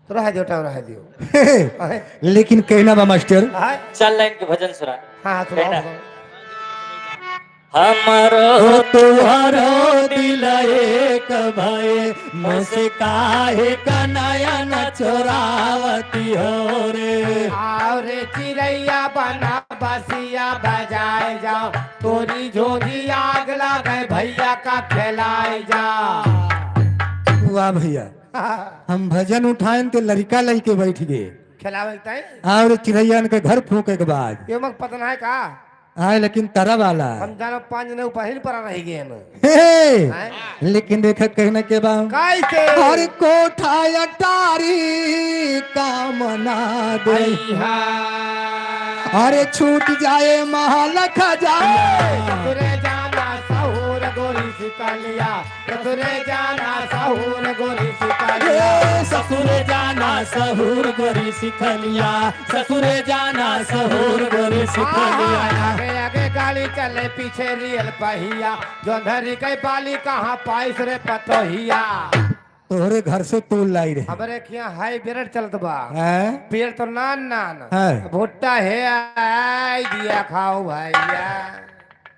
तो रह दियो, टाइम रह दियो। हे, हे, लेकिन कहना बा मास्टर। हाँ। चल लाइन के भजन सुना। हाँ, हाँ, सुनाओ, कहना। सुनाओ। हमरो तुहरो दिल एक भए, मुस्काहे क नयन चोरावती हो रे। आओ रे चिरैया बना बसिया बजाए जाओ, तोरी झोंझी आग लागे भैया का खेलाए जा। वाह भैया, हम भजन उठाएन ते लड़िका लइके बैठ गए। खेलावे के ताई? और चिरैयन के घर फूंके के बाद। ये मग पता ना है का? आए लेकिन तरा वाला। हम जानो पाँच जने ऊपर ही परा रह गए हैं। हे, हे, हैं? लेकिन देख कहने के बा। कैसे? हर कोठा अटारी काम ना दे। आई हा। अरे छूट जाए महल खजाना। ससुरे जाना सहूर गोरी सिकलिया। ससुरे जाना सहूर गोरी सिकलिया। ए, ससुरे जाना सहूर गोरी सिकलिया। ससुरे जाना सहूर गोरी सिकलिया। आगे आगे गाड़ी चले पीछे रियल पहिया। जोंधरी के बाली कहाँ पाइस रे पतोहिया। तोहरे घर से तोल लाई रहे। हमरे खिया हाई बेरड चलत बा। हैं? पेड़ तो नान नान। हैं? भुट्टा है, आई दिया खाओ भैया।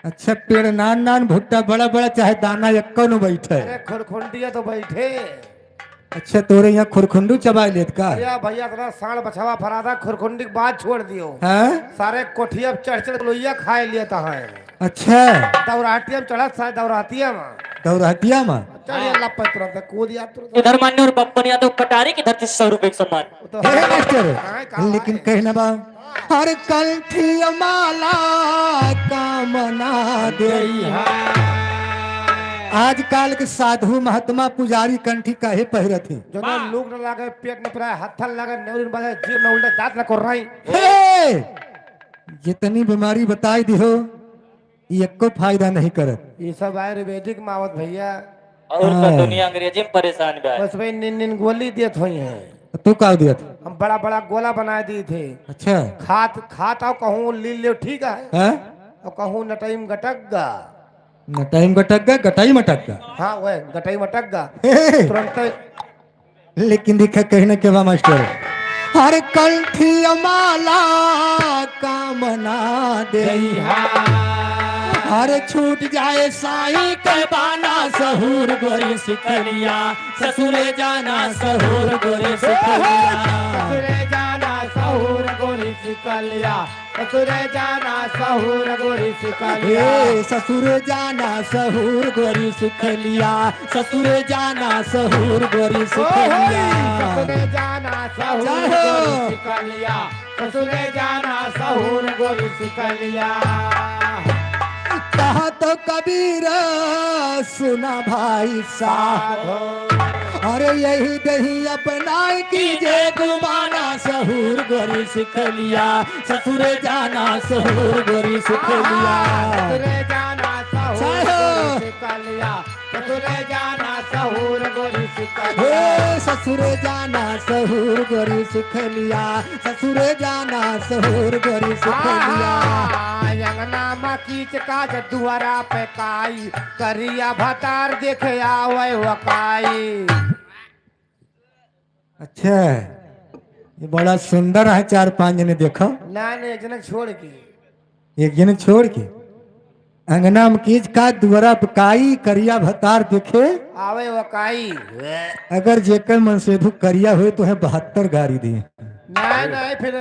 अच्छा, पेड़ नान नान, भुट्टा बड़ा बड़ा, चाहे दाना एक्को न बैठे। अरे खुरखुंडिया तो बैठे। अच्छा, तोरे यहाँ खुरखुंडू चबाए लेत का? अरे भैया, इतना साँड़ बछवा फरादा, खुरखुंडी के बात छोड़ दियो। हैं? सारे कोठिया पे चढ़ चढ़ लोइया खाए लेता है। अच्छा। दौराहटिया में चढ़त सारे दौराहटिया में। दौराहटिया में? चढ़ ये लप्पे तुरंत, कूद या तुरंत। इधर मान्य और बप्पन यादव कटारी की धरती से सौ रुपए का सम्मान। तो हे, हे मास्टर, हाँ, कहाँ लेकिन है? कहना बा, हर कंठी माला कामना दे। जय हा। आजकल के साधु महात्मा पुजारी कंठी काहे पहिरत हैं? जो ना लूक न लागे, पेट न पिराए, हत्थन लागे, नेवरी न बाजे, जीभ न उल्टे, दांत न कोर्राई। हे! जितनी बीमारी बताई दिहो, ये एको फायदा नहीं करत। ये सब आयुर्वेदिक मावत भैया। और हाँ। का दुनिया अंग्रेजी में परेशान बा। बस भाई निन निन गोली देत होई हैं। तो तू का दियत? हम बड़ा बड़ा गोला बनाए दिए थे। अच्छा। खात, खात आओ कहूँ लील लेव ठीक है। हैं? और कहूँ नटई में गटक गा। नटाई में गटक गा, गटाई में अटक गा। हाँ, वह गटाई में अटक गा। तुरंत। लेकिन देखा कहने के बा मास्टर, हर कंठी माला कामना दे, हर छूट जाए साईं के बाना सहूर गोरी सिकलिया, ससुरे जाना सहूर गोरी सिकलिया। ससुरे जाना सहूर गोरी सिकलिया, ससुरे जाना सहूर गोरी सिकलिया। ए, ससुरे जाना सहूर गोरी सिकलिया, ससुरे जाना सहूर गोरी ओ होई, सिकलिया। ससुरे जाना सहूर जय हो। गोरी सिकलिया, ससुरे जाना सहूर गोरी सिकलिया। कहा तो कबीर सुना भाई साहब। साधो। अरे यही दही अपनाए कीजे गुमाना सहूर गोरी सिकलिया, ससुरे जाना सहूर गोरी सिकलिया। ससुरे जाना सहूर साधो। गोरी सिकलिया, ससुरे जाना सहूर गोरी सिकलिया। हे ससुरे जाना सहूर गोरी सिकलिया, ससुरे जाना सहूर गोरी सिकलिया। आहा, अंगना मा कीच काच दुआरा पे काई, करिया भतार देखे आवे वकाई। अच्छा, ये बड़ा सुंदर है, चार पांच जने देखो। ना, ना, एक जनक छोड़ के। एक जनक छोड़ के? अंगना में कीच काच दुआरा पे काई, करिया भतार देखे आवे वकाई। अगर जेकर मन से धू करिया होए तो है बहत्तर गारी दे। नहीं, नहीं, फिर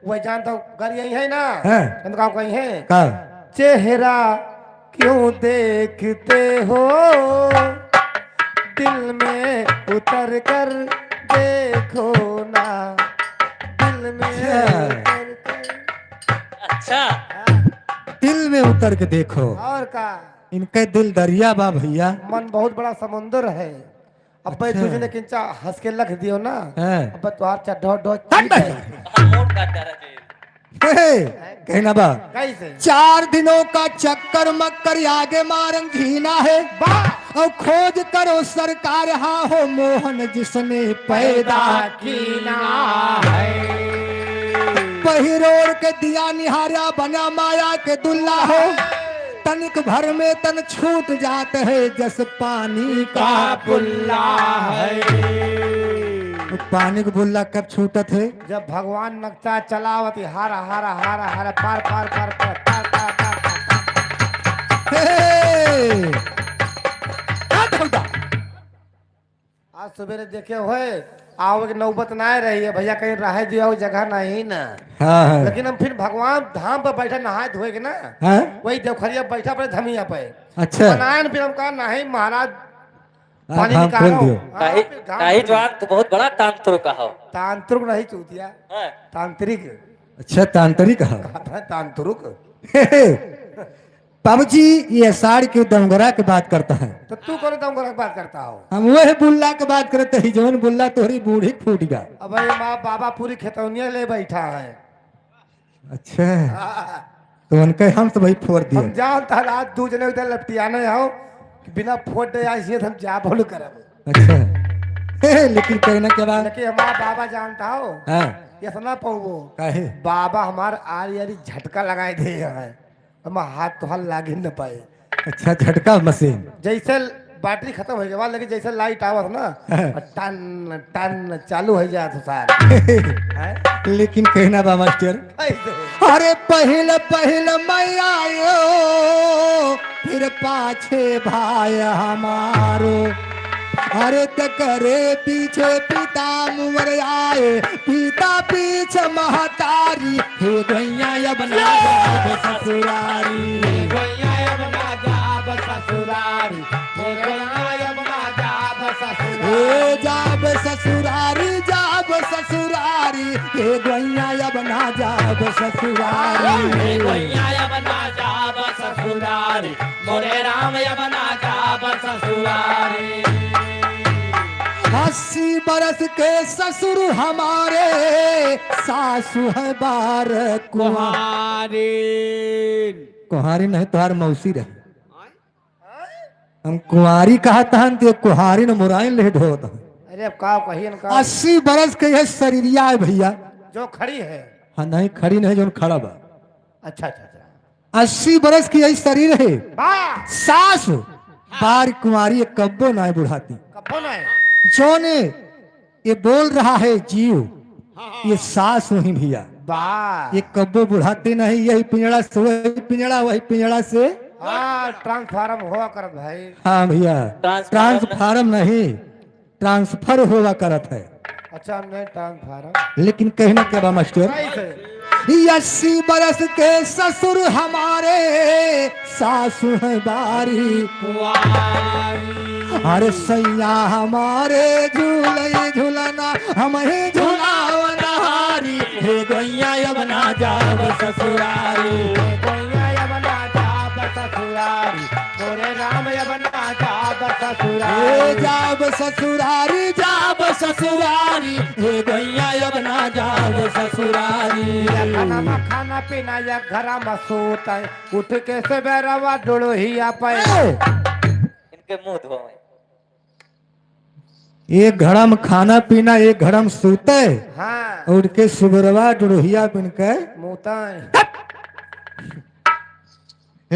वह जानता हूँ, गारी यही है ना? हाँ। हम गाँव कहीं है। का? चेहरा क्यों देखते हो, दिल में उतर कर देखो ना, दिल में अच्छा। उतर कर। अच्छा। हाँ। दिल में उतर के देखो। और का? इनके दिल दरिया बा भैया। मन बहुत बड़ा समुंदर है। अब अच्छा। तुझे ने किंचा हंस के लख दियो ना। हाँ। अब तुहार चड्ढो ढो हट चीज बे। है। मोट काट डाला जी। हे, कहना बा। कैसे? चार दिनों का चक्कर मक्कर आगे मारन घीना है। बा। और खोज करो सरकार, हाँ हो मोहन जिसने पैदा पैदा कीना है। पहिरोड़ के दिया निहारा बना माया के दुल्ला हो। तनिक भर में तन छूट जात है जस पानी का का बुल्ला है। पानी के बुल्ला कब छूटत है? जब भगवान नक्शा चलावत है, हर, हर, हर, हर, पार, पार, पार, पार। हे! आ धौदा। आज सवेरे देखे होए, आवे के नौबत ना रही है भैया, कहीं रहे दिया हो जगह नहीं ना। हाँ, हाँ। लेकिन हम फिर भगवान धाम पर बैठे नहाए धोए के ना, हाँ? वही देवखरिया बैठा पड़े धमिया पे। अच्छा। बनाए न फिर हम कहा, "नहीं महाराज, हाँ, पानी घाम निकालो।" खोल दियो। हाँ, नहीं, फिर घाम नहीं खोल दियो। जवान, तू बहुत बड़ा तांत्रिक हो। तांत्रिक नहीं चूतिया। हाँ। तांत्रिक। अच्छा, तांत्रिक हो। कहा था तांत्रिक। बाबूजी, ये साड़ के दमगरा के बात करता है। तो तू कौन दमगरा के बात करता हो? हम वह बुल्ला के बात करते ही, जौन बुल्ला तोहरी बूढ़ी फूट गया। अब ये माँ बाबा पूरी खेतौनिया ले बैठा है। अच्छा। हाँ। तो उनके हम तो भाई फोड़ दिए। हम जानता है, आज दू जने उधर लपटियाने हो, कि बिना फोड़ दे आज ये हम जा बोलू करब। अच्छा। लेकिन कहना क्या बात? लेकिन हमारा बाबा जानता हो, हाँ। इतना पौबो। काहे? बाबा हमार आरी आरी झटका लगाए दे है। हम हाथ तो हाथ लागे न पाए। अच्छा, झटका मशीन। जैसे बैटरी खत्म हो गया, लेकिन जैसे लाइट आवत ना, हाँ। और टन, टन चालू हो जात सार। हैं? लेकिन कहना बा मास्टर, कैसे? अरे पहिल, पहिल मैं आयो, फिर पाछे भाई हमारो। अरे तकरे पीछे पिता मुअर आए, पिता पीछे महतारी। हे गैया अब ना जाब ससुरारी। हे गैया अब ना जाब ससुरारी। हे गैया अब ना जाब ससुरारी। हे जाब ससुरारी, जाब ससुरारी। हे गैया अब ना जाब ससुरारी। हे गैया अब ना जाब ससुरारी। मोरे राम अब ना जाब ससुरारी। अस्सी बरस के ससुर हमारे, सासु है बार कुंवारी। कुंवारी नहीं, तोहार मौसी रहे। हम कुंवारी कहत हन, ते कुंवारी न मुराइन ले ढोत हन। अरे अब का कही इनका? अस्सी बरस के यह शरीरिया है भैया। जो खड़ी है। हाँ, नहीं, खड़ी नहीं, जो खड़ा बा। अच्छा, अच्छा, अच्छा। अस्सी बरस की यही शरीर है। बा। सास बार कुंवारी, ये कब्बो नाय बुढ़ाती। कब्बो नाय। जौने ये बोल रहा है जीव, हाँ, हाँ, ये हाँ। सास वही भैया। बा। ये कब्बो बुढ़ाती नहीं, यही पिंजड़ा से वही पिंजड़ा, वही पिंजड़ा से। हाँ, ट्रांसफार्म हुआ करत भाई। हाँ भैया, ट्रांसफार्म ट्रांसफार्म नहीं, ट्रांसफर होवा करत है। अच्छा, नहीं ट्रांसफार्म। लेकिन कहना क्या बा मास्टर? कैसे? अस्सी बरस के ससुर हमारे, सासु है बारी कुंवारी। अरे सैया हमारे झूले झूलना, हम ही झुलावना हारी। हे गोइया अब ना जाब ससुरारी। हे गोइया अब ना जाब ससुरारी। मोरे राम अब ना जाब ससुरारी। ए जाब ससुरारी, जाब ससुरारी, हे गैया अब ना जाब ससुरारी। एक घरा में खाना पीना, एक घरा में सूत है, उठ के सबेरवा डोड़ोहिया पे। ए! इनके मुंह धोवे। एक घड़ा में खाना पीना, एक घड़ा में सूते, हाँ। उठ के सुबेरवा डोड़ोहिया पे इनके मूते।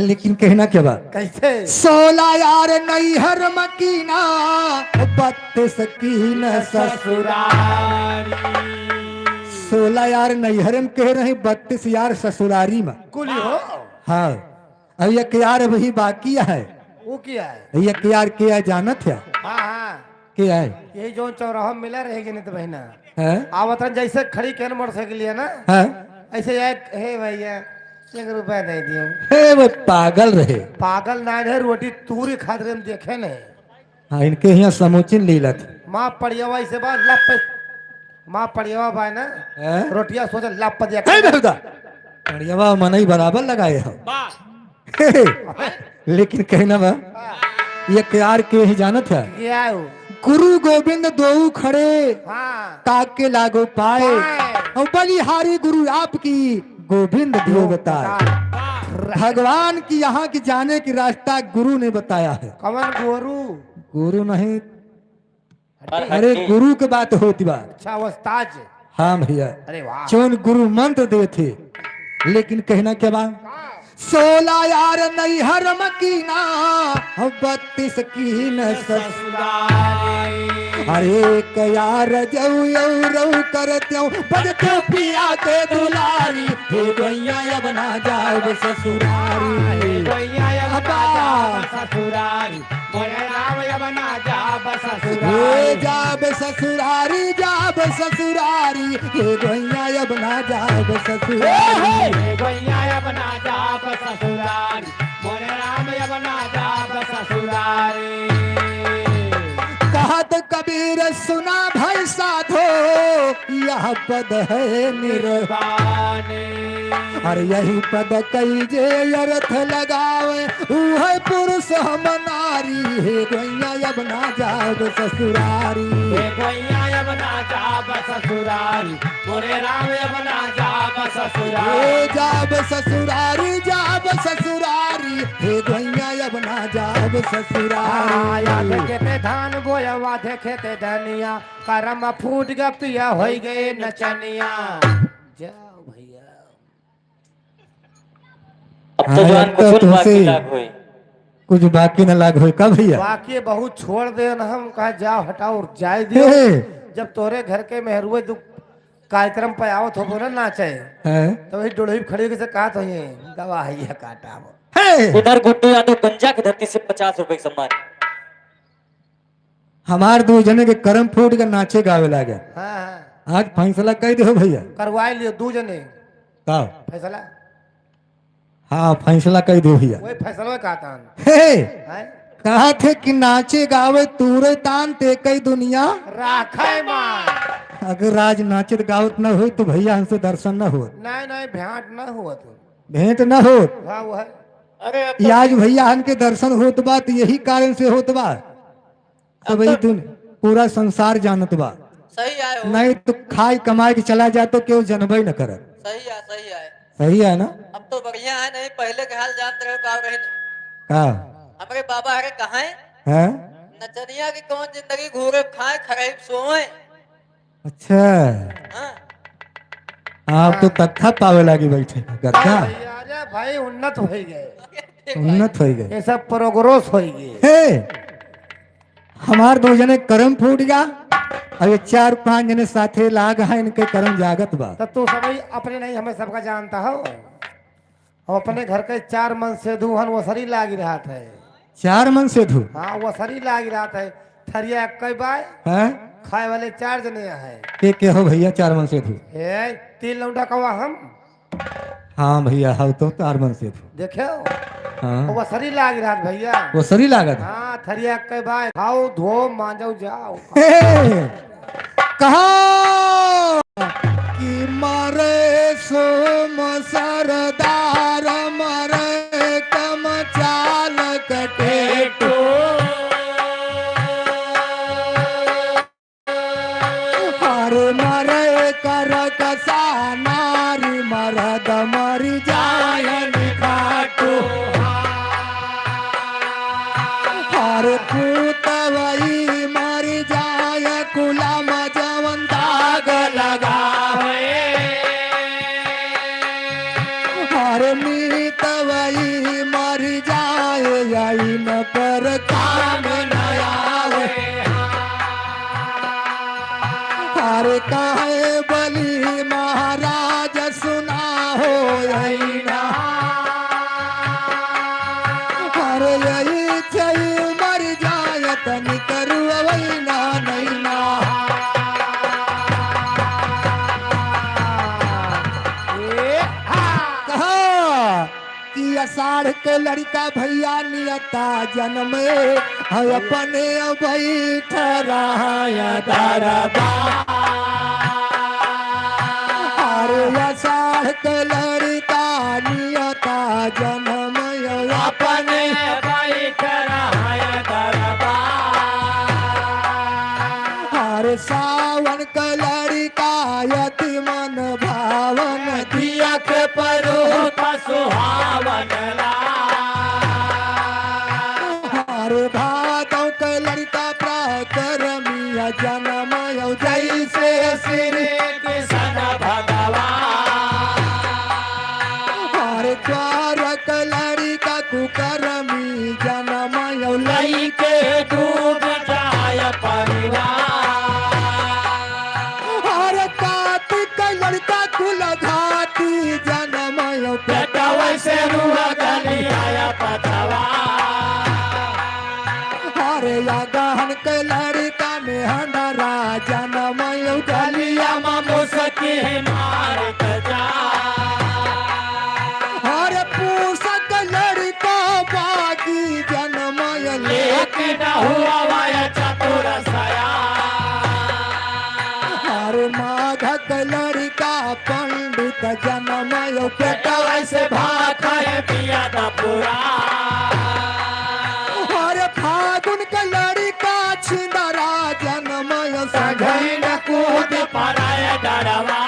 लेकिन कहना क्या बा? कैसे? सोला यार नैहर में कीना, बत्तीस कीन ससुरारी। सोला यार नैहर में कह रहे, बत्तीस यार ससुरारी में। कुल हो। हाँ, अब एक यार वही बाकी है। वो क्या है? एक यार के है जानत है? हाँ, हाँ। के है? यही जौन चौराहा में मिला रहेगी नहीं तो बहिना। हैं? आवत रहन जैसे खड़ी केन मोटरसाइकिल है ना? हैं? ऐसे एक, "हे भैया, एक रुपया दे दियो।" हे वो पागल रहे। पागल ना रहे, रोटी तूरी खात रहे, हम देखे नहीं। हाँ, इनके यहाँ समुचिन लीलत। माँ पड़ियावा इसे बात लप पे, माँ पड़ियावा बाय ना, हैं? रोटिया सोच लप पे दिया। हे बेहुदा, पड़ियावा मनई बराबर लगाए हो। वाह। लेकिन कहना बा, ये यार के ही जानत है। क्या हो? गुरु गोविंद दोऊ खड़े, हाँ। ताके लागो पाए। पाए। और बलिहारी गुरु आपकी गोविंद दियो बताए। बताए। भगवान की यहाँ की जाने की रास्ता गुरु ने बताया है। कवन गुरु? गुरु नहीं, अरे, अरे, गुरु के बात होती बा। अच्छा, उस्ताद। हाँ भैया। अरे वाह। जौन गुरु मंत्र देथे, लेकिन कहना क्या बा? सोला यार नैहर में कीना, बत्तीस कीन ससुरारी। अरे एक यार जऊ यऊ रऊ करत्यऊ, बजत्यऊ पिया के दुलारी। हे गैया अब ना जाब ससुरारी। हे गैया अब ना अब्बा। जाब ससुरारी। मोरे राम अब ना जाब ससुरारी। ए जाब ससुरारी, जाब ससुरारी, ए गोइया अब ना जाब ससुरारी। ए गोइया अब ना जाब ससुरारी, मोरे राम अब ना जाब ससुरारी। कहत कबीर सुना भाई साधो, यह पद है निर्वाण। अरे यही पद कई जे अर्थ लगावे, उहे पुरुष हम नारी। हे गोइया अब ना जाब ससुरारी। हे गोइया अब ना जाब ससुरारी, मोरे राम अब ना जाब ससुरारी। हे जाब ससुरारी, जाब ससुरारी, हे गोइया अब ना जाब ससुरारी। आया देखे ते धान बोया, वा देखे ते धनिया, करम फूट गया पिया, होई गए नचनिया। जाओ भैया। अब तो हाँ, जवान अब तो कुछ तुमसे बाकी लाग होई। कुछ बाकी न लाग होई का भैया? बाकी बहुत छोड़ दे न, हम कहा जाओ हटाओ और जाए दियो। हे। जब तोरे घर के मेहरुए दु कार्यक्रम पे आवत हो बोला नाचे, हैं? तो वही डोढ़ी खड़ी होके से कहत होइए, "गवाही है काटा वो।" हे! उधर गुड्डू यादव गंजा की धरती से पचास रुपए का सम्मान। हमार दो जने के करम फूट के नाचे गावे लागे। हाँ, हाँ। आज फैसला कई देहो भैया। करवाई लियो दो जने। का? फैसला। हाँ, फैसला कई देहो भैया। वही फैसला कहता हूँ। हे! हैं? कहा थे कि नाचे गावे तूरे तान ते कई दुनिया राखे मान। अगर आज नाचत गावत न होई तो भैया हमसे दर्शन न होत। नहीं, नहीं, भेंट न होत। भेंट न होत। हाँ, वो है। अरे, अब तो ये आज भैया हमके दर्शन होत बा तो यही कारण से होत बा। अब अब ई तो दुन-, पूरा संसार जानत बा। सही आए हो। नहीं तो खाए कमाए के चला जातो केहू जनबे न करत। सही है, सही है। सही है ना? अब तो बढ़िया है, नहीं पहले के हाल जानत रहे का रहे। का? हमरे बाबा हरे कहाँ है? हैं? नचनिया की कौन जिंदगी घूरे खाए खराब सोए। अच्छा। हाँ। आप तो तख्ता पावे लागी बैठे, गद्दा। भैया, अरे भाई उन्नत होइ गए। उन्नत होइ गए। ये सब प्रोग्रेस होइ गए। हे, हमार दो जने करम फूट गया, अब ये चार पांच जने साथे लाग हैं, इनके करम जागत बा। तो तू सब ही अपने नहीं, हमें सबका जानता हो। हम अपने घर के चार मन सेधु हन, वो सरी लाग रहत है। चार मन सेधु? हाँ, वो सरी लाग रहत है। थरिया एक बाय। हैं? खाए वाले चार जने हैं। के के हो भैया चार मन सेधु? ए, तीन लौंडा कवा हम। हाँ भैया, हव तो चार मन सेधु। देखे हो? हाँ। वो सरी लाग रहत भैया। वो सरी लागत? हाँ, थरिया एक बाय। खाओ, धो, मांजो, जाओ। हे, कहा कि मरे सोम सरदार, मरे कम चालक टेटो। अरे मरे कर कसा नारी, मरद मरि जाए निखाटो। हर पूत वही मरि जाए, कुला मा जवन दाग लगावे। हर मीत वही मरि जाए, यही न पर काम न आवे। हर कहे बलि महाराज सुना हो, यही ना। अरे यही छई मरि जाए तनि करुवैना नैना। ए, हा। कहा कि आषाढ़ के लड़िका भैया नियता जनमे, है अपने बैठ रहा है दरबार। अरे आषाढ़ के लड़िका नियता जनम अपने बैठ रहा है दरबार। अरे सावन के लड़िका अति मन भावन, दिया के परूप सुहावन लाग। अरे भादव के लड़िका प्रकरमिया जनम जैसे श्री कृष्ण भगवान। अरे द्वारक लड़िका कुकरमी जनम लइके डूब जाए परिवार। अरे कार्तिक लड़िका कुल घाती जनम पेटवा से रुआ गलिया पतवा। अरे अगहन के लड़िका में हंडरा जनम गलिया मा मुसकी मारत जा। अरे पूस के लड़िका बागी जनम लेके न हुआ वाया चतुर सया। अरे माघ के लड़िका पंडित जनम पेटवा से भात है पिया दपुरा। अरे फागुन के लड़िका छिंदरा जनम सघई न कूद पराए डरवा।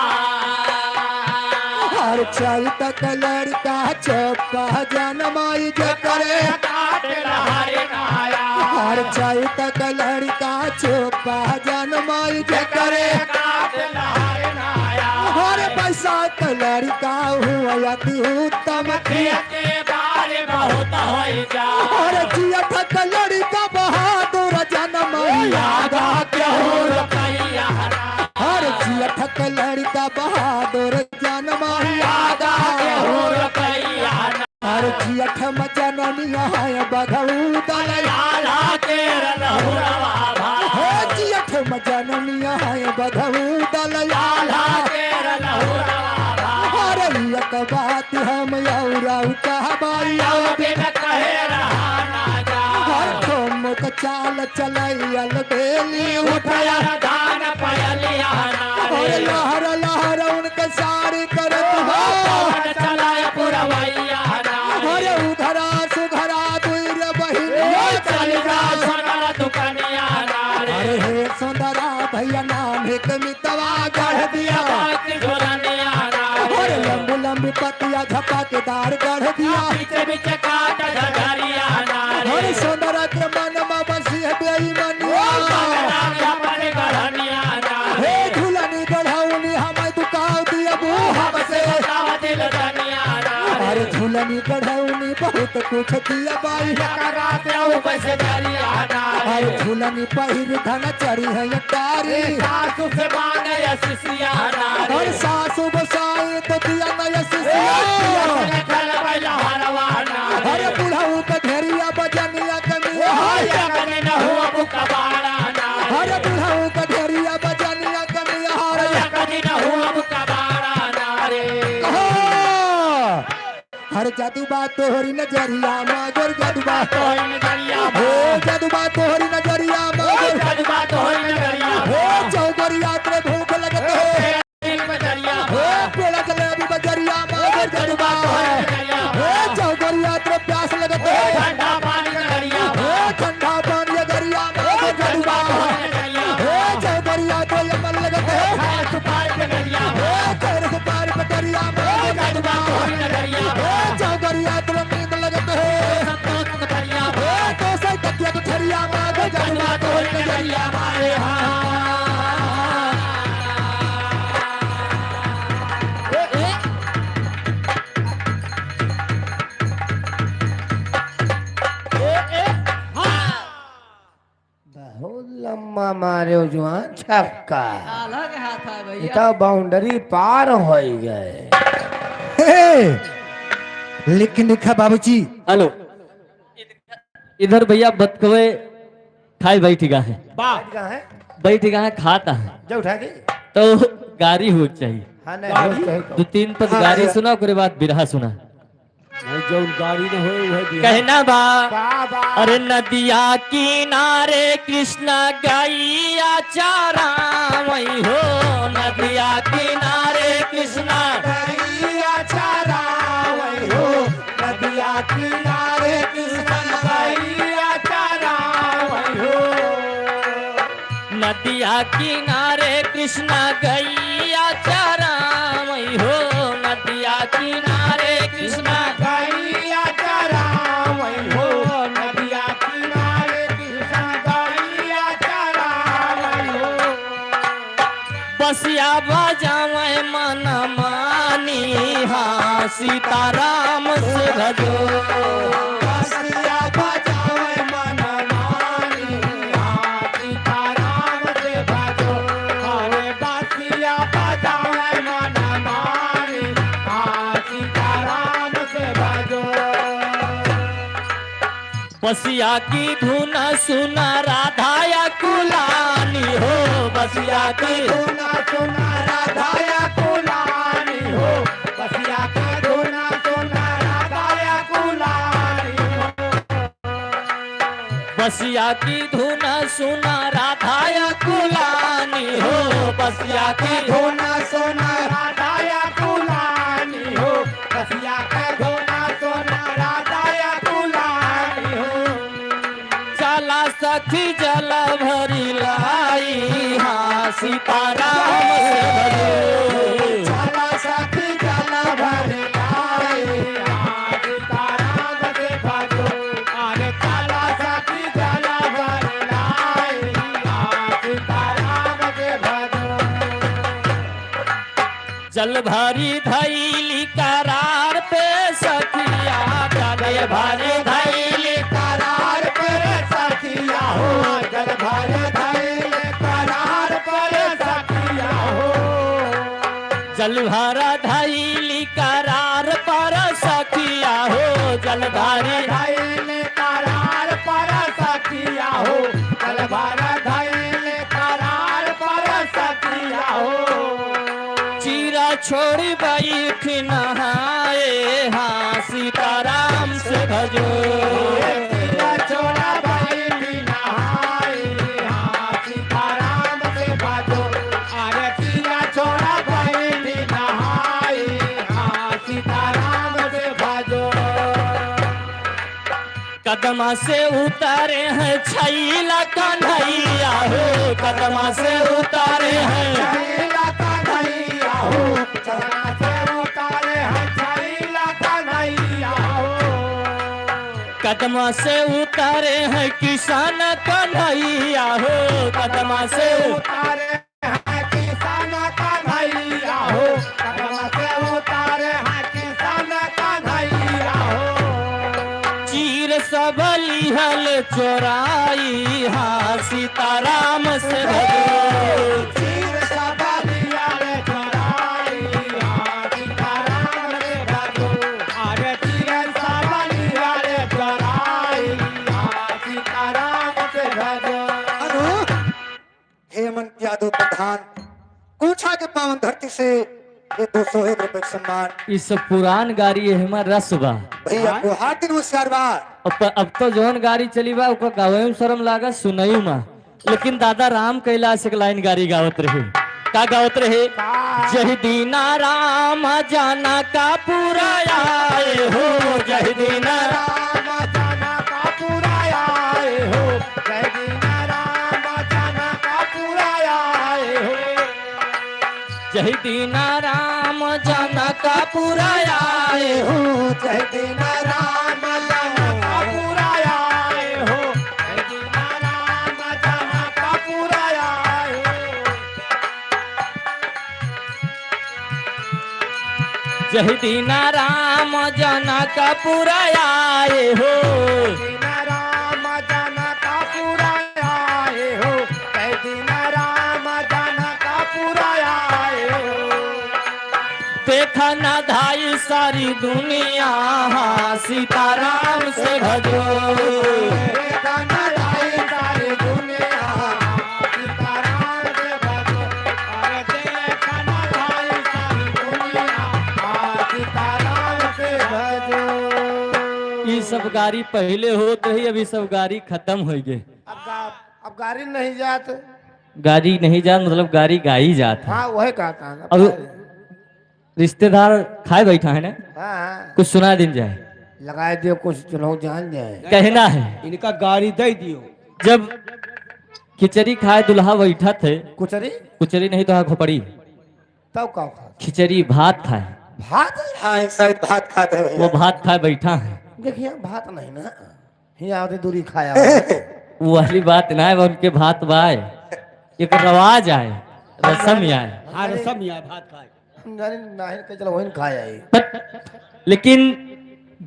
हर चैत के लड़िका चोपा जनमाई जकरे काट लहर नाया। हर चैत के लड़िका चोपा जनमाई जकरे काट लहर नाया। हर बैसाख के लड़िका हुआ अति उत्तम खेत बारे बहुत होई जा। हर जेठ के लड़िका बहादुर जनमाई आगा केहू रुपैया ना। हर जेठ के लड़िका बहादुर जनमाई आगा केहू रुपैया ना। हर जेठ में जनमिया है बघऊ दल लाला के रलहुरवा भा। हे जेठ में जनमिया है बघऊ दल लाला के रलहुरवा भा। हर एक बात हम औरऊ कहबाई। बिन कहे रहा ना जा। हर ठुमक चाल चलैयल बेली उठया। उठया धान पयलिया ना और रे। लहर लहर उनके साड़ी करत हो। पवन चलाए पुरवैया ना रे। अरे उधरा सुधरा दुई रे बहिन। ए, चली जा सोनरा दुकनिया ना रे। अरे हे सुंदरा भैया नाम एक मितवा गढ़ दिया। बात झोलनिया ना रे। अरे लंबी लंबी पतिया झपकदार गढ़ दिया। पीछे पीछे काट झझरिया ना रे। अरे सुंदरा के मन में बसी है बेईमानिया। ओ सुंदरा के अपन गढ़निया ना रे। हे झुलनी गढ़ौनी हमें दुकाव दिया बू हमसे। बतावा दिल धनिया ना रे। अरे झुल तनी गढ़ौनी बहुत कुछ दिया बाई। एकरा से ऊ कैसे दरिया नारी। अरे झुलनी पहिर धन चढ़ी है अटारी। ए सासु से मांगे असिसिया नारी। अरे सासु बसाई तो दिया न असिसिया। ए पिया संग खेलबै लहरवा नारी। अरे बुढ़ऊ के घेरिया बजनिया कनिया। ए कनी न हुआ बुकबाड़ा नारी। अरे बुढ़ऊ के घेरिया बजनिया कनिया। अरे कनी न हुआ बुकबाड़ा नारी। हाँ। हर जादू बा तोहरी नजरिया मा, गोर जादू बा तोहरी नजरिया मा। हो जादू बा तोहरी नजरिया मा, हो गोर जादू बा तोहरी नजरिया मा। हो चौगोरिया तोरे भूख लगत है। हो पेड़ा जलेबी बजरिया मा, गोर जादू बा तोहरी नजरिया मा। हो चौगोरिया तोरे प्यास लगत है। ठंडा पानी नजरिया मा। हो ठंडा पानी नजरिया मा, गोर जादू बा। हे चौधरिया तो ये मन लगत है। हे चौधरी पटरिया में लगत बा। हे चौधरिया तो नींद लगत है। हे तो सही तकिया तो छरिया में लगत बा। तो नजरिया मारे हाँ। ए, ए। ए, ए, हाँ। बहुत लम्बा मारे हो जुआन छक्का। अलग हाथ है भैया। ये तो बाउंड्री पार होइ गए। हे, लेकिन देखा बाबूजी। हेलो, इधर भैया बतकवे खाए बैठ गा है। वाह। बैठ गा है? बैठ गा है, खाता है। जा उठा के। तो गारी हो चाहिए। हाँ, नहीं, गारी? हो चाहिए तो। दो तीन पद हाँ, गारी हाँ। सुना, ओकरे बाद बिरहा सुना। नहीं, जौन गाड़ी न होए, उहे दिया। कहना बा, का बा? अरे नदिया किनारे कृष्णा गैया चरावै हो, नदिया किनारे कृष्णा गैया चरावै हो, नदिया किनारे कृष्णा गैया चरावै हो। नदिया किनारे कृष्णा गैया चरावै हो, नदिया किनारे कृष्णा गैया चरावै हो, नदिया किनारे कृष्णा गैया चरावै हो। बसिया बजावै मन मानी, हाँ, सीताराम से भजो। बसिया बजावै मन मानी, हाँ, सीताराम से भजो। अरे बसिया बजावै मन मानी, हाँ, सीताराम से भजो। बसिया की धुन सुन राधा या कुलानी हो, बसिया की धुन सुन राधा या कुलानी हो, बसिया की धुन सुन राधा या कुलानी हो। बसिया की धुन सुन राधा या कुलानी हो, बसिया की धुन सुन राधा या कुलानी हो, बसिया की धुन सुन राधा या कुलानी हो। चला सखी जल भरी लाई, हाँ, सीताराम से भजो। चला सखी जल भरी लाई, हाँ, सीताराम से भजो। अरे चला सखी जल भरी लाई, हाँ, सीताराम से भजो। जल भरी धइली करार पे सखिया, जल भरी धइली करार पे सखिया हो, जल भरी धइली करार पर सखिया हो। जल भरा धइली करार पर सखिया हो, जल भरी धइली करार पर सखिया हो, जल भरा धइली करार पर सखिया हो। चीरा छोड़ी बैठ नहाए, हाँ, सीताराम से भजो। चीरा छोड़ा बैठ नहाए, हाँ, सीताराम से भजो। अरे चीरा छोड़ा बैठ नहाए, हाँ, सीताराम से भजो। कदमा से उतारे हैं छैला कन्हैया हो, कदमा से उतारे हैं छैला कन्हैया हो, कदमा से उतारे हैं छैला कन्हैया हो। कदमा से उतारे हैं किसान कन्हैया हो, कदमा से उतारे हैं किसान कन्हैया हो, कदमा से उतारे हैं किसान कन्हैया चोराई, हाँ, सीताराम से भजो। चीर सबलिया रे चोराई, हाँ, सीताराम से भजो। अरे चीर सबलिया रे चोराई, हाँ, सीताराम से भजो। अनु, हेमंत यादव प्रधान, पूछा के पावन धरती से ये दो सौ एक रुपए के सम्मान। ई सब पुरान गारी, एहमा रस बा। भैया, हाँ? को हाथ दिन होशियार बा। अब प-, अब तो जौन गारी चली बा, ओकर गावे में शर्म लागा, सुनई में। लेकिन दादा राम कैलाश एक लाइन गारी गावत रहे। का गावत रहे? का? जय दीना राम जनकपुर आए हो, जय दीना राम जनकपुर आए हो, जय दीना राम जनकपुर आए हो। जय दीना राम जनकपुर आए हो, जय दीना राम जनकपुर आए हो, जय दीना राम जनकपुर आए हो। जय दीना राम जनकपुर आए हो। दीना राम जनकपुर आए हो, जय दीना राम जनकपुर आए हो। देखा ना धाई सारी दुनिया, हाँ, सीताराम से भजो। देखा ना धाई सारी दुनिया, हाँ, सीताराम से भजो। अरे देखा ना धाई सारी दुनिया, हाँ, सीताराम से भजो। ई सब गारी पहिले होत रही, अब ई सब गारी खतम होइ गए। अब गा-, अब गारी नहीं जात। गारी नहीं जात, मतलब गारी गाई जात है। हाँ, वही कहता है। अब रिश्तेदार खाए बैठा है ना, हाँ, हाँ। कुछ सुना दिन जाए। लगाए दियो कुछ, चलो जान जाए। कहना है। इनका गारी दे दियो। जब खिचड़ी खाए दुल्हा बैठा थे। कुचरी? कुचरी नहीं तो हाँ, खोपड़ी। तब का खा? खिचड़ी भात खाए। भात? हाँ, शायद भात खाते हैं भैया। वो भात खाए बैठा है। देखिए, भात नहीं ना। हियाँ आते दूरी खाया। वो वाली बात ना है, उनके भात बाए। एक रवाज आए, रसम आए। हाँ, रसम आए, भात खाए। हम जाने नाहिन के चलो वहीं खाया है। लेकिन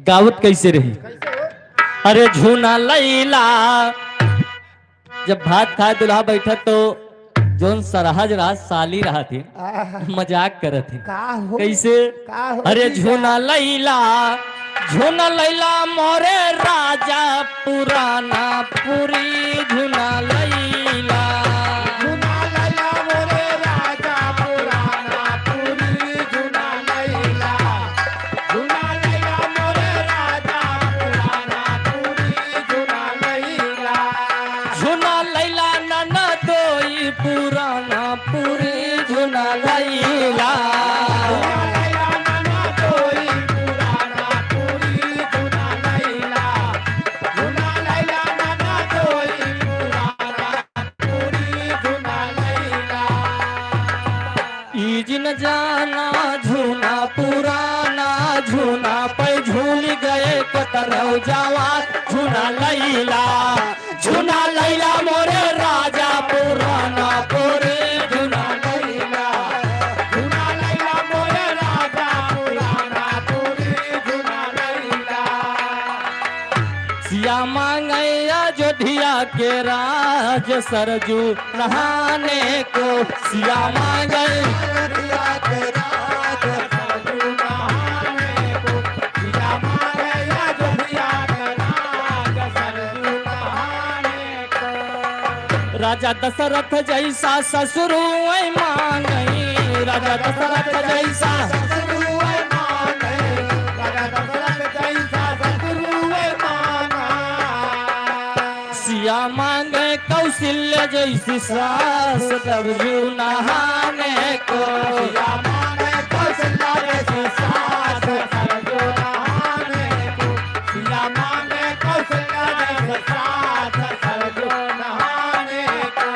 गावत कैसे रही? कैसे हो? अरे झूना लैला, जब भात खाए दुल्हा बैठत तो जौन सरहज रहा, साली रहा थी, आहा। मजाक करत थी। का हो? कैसे? का हो अरे जीजा? झूना लैला, झूना लैला मोरे राजा, पुराना पुरी झूना लैला। झूना लैला मोरे राजा, पुराना पुरी झूना लैला। झूना लैला मोरे राजा, पुराना पुरी झूना लैला। झूना लैला ननदोई, पुराना पुरी झूना लैला। झूना लैला ननदोई, पुराना पुरी झूना लैला। झूना लैला ननदोई, पुराना पुरी झूना लैला। ई जिन जाना झूना पुराना, झूना पे झूल गए कतरौ जवान, झूना लैला, झूना लैला मोरे राजा पुराना तोरे, झूना लैला, झूना लैला मोरे राजा पुराना तोरे, झूना लैला। सिया मांगे अयोध्या के राज सरजू नहाने को, सिया मांगे अयोध्या के राज सरजू नहाने को, सिया मांगे अयोध्या के राज सरजू नहाने को। राजा दशरथ जैसा ससुर वै मांगई, राजा दशरथ जैसा ससुर वै मांगई, राजा दशरथ जैसा ससुर वै मांगई। सिया मांगे कौशल्या जैसी सास, सरजू नहाने को। सिया मांगे कौशल्या जैसी सास, सरजू नहाने को। सिया मांगे कौशल्या जैसी सास, सरजू नहाने को।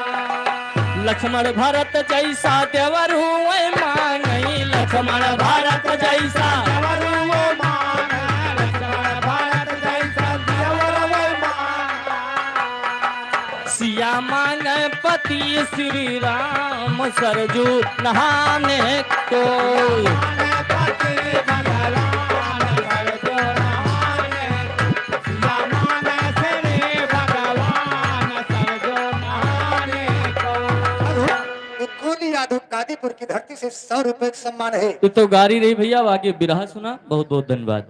लक्ष्मण भरत जैसा देवरू वै मांगई, लक्ष्मण भरत जैसा देवरू वै मांगई, लक्ष्मण भरत जैसा देवरू वै मांगई। सिया मांगे पति श्री राम सरजू नहाने को। सिया मांगे पति बलराम सरजू नहाने को। सिया मांगे श्री भगवान की धरती से सौ रुपए का सम्मान है। ये तो गारी रही भैया, अब आगे बिरहा सुना। बहुत बहुत धन्यवाद।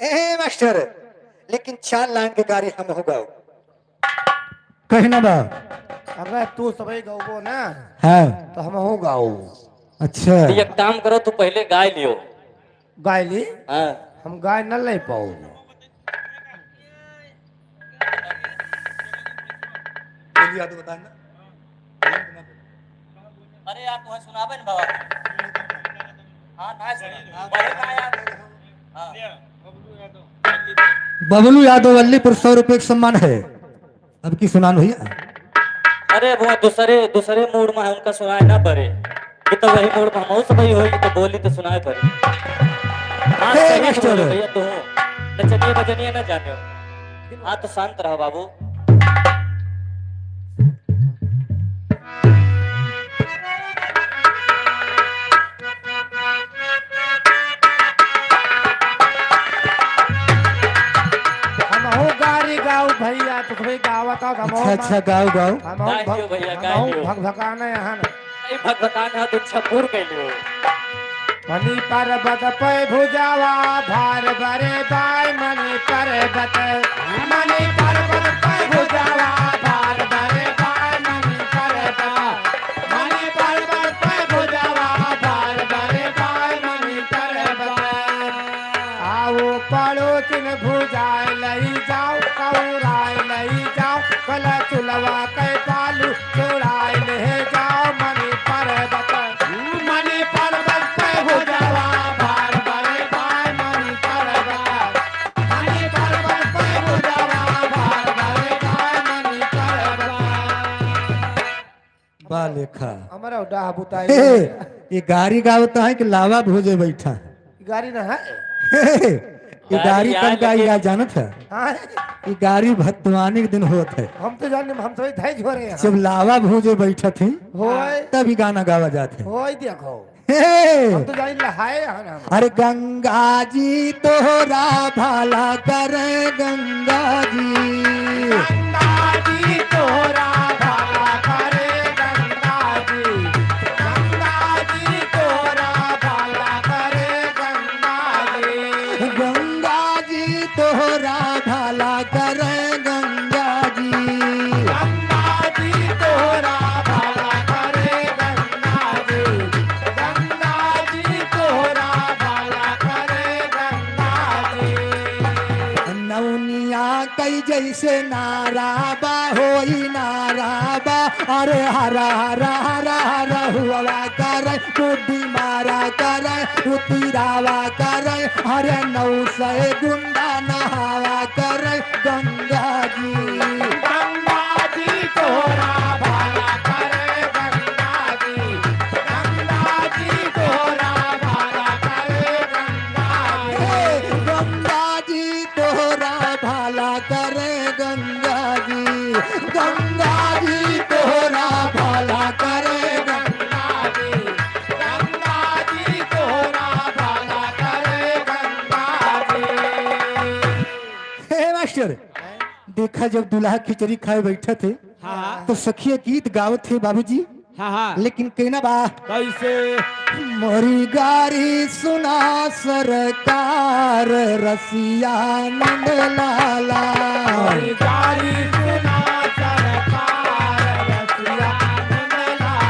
ए मास्टर, लेकिन चार लाइन के गारी हमहू गाओ। कहीं ना बा। अबे तू सबही गउबो ना, हाँ। तो हमहू गाओ। अच्छा। तो एक काम करो, तू पहले गाय लियो। गाय ली? हाँ। हम गाय न ले पाओ। बोलिए, आप तो बताए ना। अरे यार, तुम्हें सुनाबे न बाबा। हाँ, ना सुना। पहले ना यार। हाँ। बबलू यादव, अलीपुर, सौ रुपये का सम्मान है। अब की सुनान भैया। अरे, वो दूसरे, दूसरे मूड में है, उनका सुनाए ना पड़े। ये तो वही मूड में हम सबही होई, तो बोली तो सुनाए पड़े। हाँ, ए, सही से मास्टर। बोलो भैया, तू नचनिया बजनिया ना जाने हो। हाँ, तो शांत रहो बाबू। हमहू गारी गाऊ भैया, तू भी गावत हो, हमहू अच्छा, अच्छा, गाओ, गाओ। हमहू गाय भग-, दियो भैया, गाय हमहू दियो। भगभगाने यहाँ न। नहीं, भगभगान है, तू छपुर के लियो। मनी पर्वत पे भुजावा भार बरे बाय, मनी पर्वत, मनी पर्वत पे भुजावा भार बरे बाय, मनी पर्वत। मनी पर्वत पे भुजावा भार बरे बाय, मनी पर्वत। आओ पड़ोसिन भुजाए लई जाओ, कौराए लई जाओ, कल चुलवा के बालू छोड़ाए ले जाओ, मनी पर्वत। मनी पर्वत पे भुजावा भार बरे बाय, मनी पर्वत। मनी पर्वत पे भुजावा भार बरे बाय, मनी पर्वत। बा लेखा। हमारा डाह बुताई। हे, ये गारी गावत है कि लावा भोजे बैठा? गारी ना है। हे, ये गारी गारी यार कब गाई लेकिन यार जानत है? हाँ। ये गारी भतवानी के दिन होत है। हम तो जाने, हम तो धाई झोरे हैं। जब लावा भोजे बैठत ही, होय। तब ही गाना गावा जात है। होय देखो। हे। हम तो जाई लहाए हन हम। अरे गंगा जी तोहरा भला करे गंगा जी। गंगा जी तोहरा भला करे गंगा जी। गंगा जी तोहरा भला करे गंगा जी। गंगा जी तोहरा भला करे गंगा जी। गंगा जी तोहरा भला करे गंगा जी। गंगा जी तोहरा भला करे गंगा जी। नौनिया कई जैसे नारा बा, होई नारा बा। अरे हरा हरा हरा हरा हुआ करे, बुड्डी मारा करे, उतिरावा करे। अरे नौ सौ गुंडा नहावा करे गंगा जी। गंगा जी तोहरा भला करे गंगा जी। गंगा जी तोहरा भला करे गंगा जी। हे गंगा जी तोहरा भला करे गंगा जी। गंगा जी तोहरा भला करे गंगा जी। गंगा जी तोहरा भला करे गंगा जी। हे मास्टर, देखा, जब दूल्हा खिचड़ी खाए बैठत है, हाँ। तो सखिया गीत गावत है बाबूजी। हाँ, हाँ। लेकिन कहना बा, कैसे? मोरी गारी सुना सरकार रसिया नंद लाला। मोरी गारी सुना सरकार रसिया नंद लाला।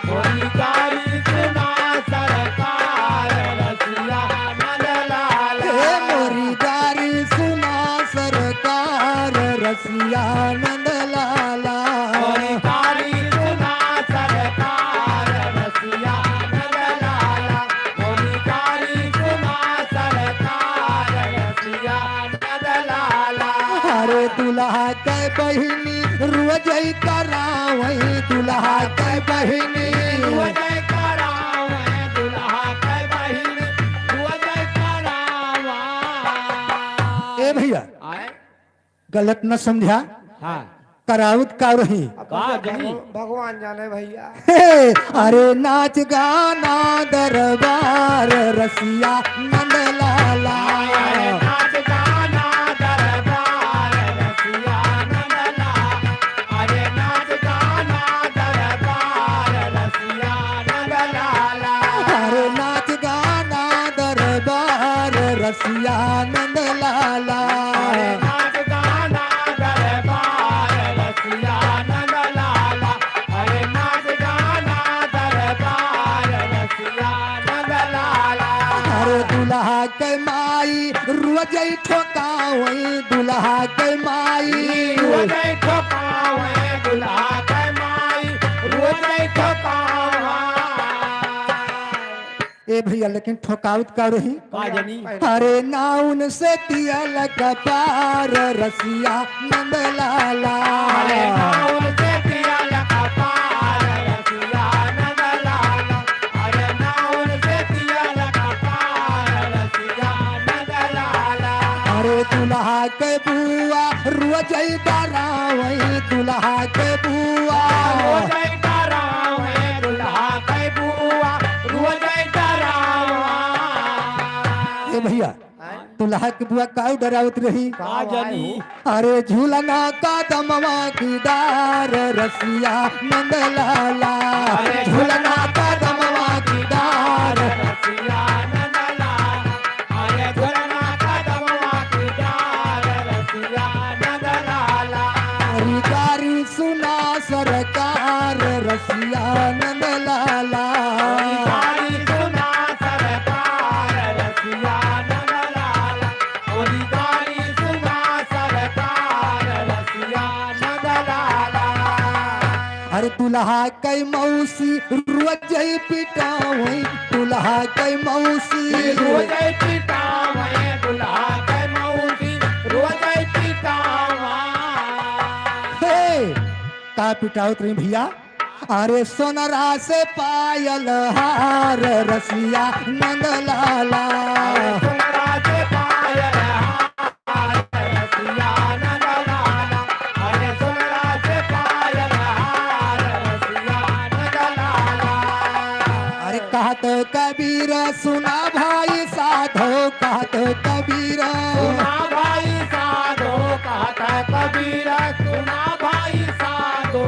मोरी गारी सुना सरकार रसिया नंद लाला। हे मोरी गारी सुना सरकार रसिया नंद लाला। मोरी गारी सुना सरकार रसिया नंद लाला। मोरी गारी सुना सरकार रसिया नंद लाला। अरे दुल्हा के बहिनी रोज करावई, दुल्हा के बहिनी रोज करावई, दुल्हा के बहिनी रोज करावा। ए भैया, आए? गलत न समझा। हाँ। करावत का रही? अब वाह, भगवान, जही। भगवान जाने भैया। हे, अरे नाच गाना दरबार रसिया नंद लाला। अरे नाच गाना दरबार रसिया नंद लाला। अरे नाच गाना दरबार रसिया नंद रसिया नंद लाला। अरे नाच गाना दरबार रसिया नंद लाला। अरे नाच गाना दरबार रसिया नंद लाला। अरे दुल्हा के माई रोज ठोकावई, दुल्हा के माई। रोज ठोकावई, दुल्हा के माई, रोज ठोकावई। ए भैया, लेकिन ठोकावत का रही? का जानी? अरे नाउन से तियल कपार रसिया नंद लाला। अरे नाउन से तियल कपार रसिया नंद लाला। अरे नाउन से तियल कपार रसिया नंद लाला। अरे दुल्हा के बुआ रोज डरावई, दुल्हा के बुआ। रोज डरावई, दुल्हा के बुआ, रोज डरावई। ए भैया, दुल्हा के बुआ काउ डरावत रही? का जानी? अरे झूलना कदमवा की डार रसिया नंद लाला। अरे झूलना कदमवा की डार रसिया नंद लाला। अरे झूलना कदमवा की डार रसिया नंद लाला। अरे गारी सुना सरकार रसिया नंद लाला। अरे गारी सुना सरकार रसिया नंद लाला। अरे गारी सुना सरकार रसिया नंद लाला। अरे दुल्हा के मौसी रोज पिटावई, दुल्हा के मौसी। रोज पिटावई, दुल्हा के मौसी, रोज पिटावई। हे, का पिटावत रही भैया? अरे सोनरा से पायल हार रसिया नंद लाला। अरे सोनरा से पायल हार रसिया नंद लाला। अरे सोनरा से पायल हार रसिया नंद लाला। अरे कहत कबीर सुना भाई साधो, कहत कबीर। सुना भाई साधो, कहत कबीर, सुना भाई साधो।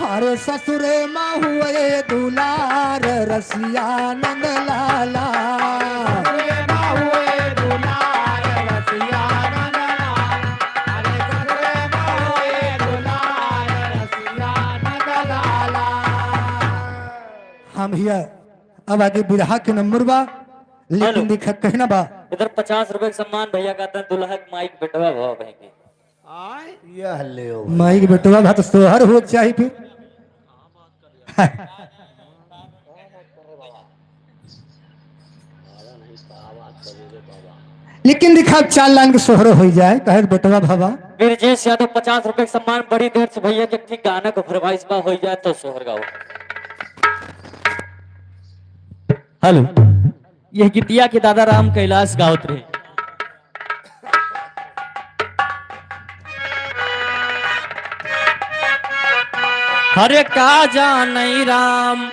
अरे ससुरे मा हुए दुलार रसिया नंद लाला। ससुरे मा हुए दुलार रसिया नंद लाला। अरे ससुरे मा हुए दुलार रसिया नंद लाला। हम हिया, अब आगे बिरहा के नंबर बा, लेकिन हेलो। देखा कहना बा। इधर पचास रुपए के सम्मान भैया का था, दुल्हा के माई के बेटवा भवा बहन के। आय? यह ले ओ। माई के बेटवा भा तो सोहर हो चाही फिर। लेकिन देखा, चार लाइन के सोहर हो जाए, कहे बेटवा भवा। ब्रजेश यादव पचास रुपए के सम्मान, बड़ी देर से भैया के एक ठे गाना के फरमाइश बा, हो जाए तो सोहर गाओ। हेलो, यह गीतिया के दादा राम कैलाश गावत रहे। हरे का जानई राम,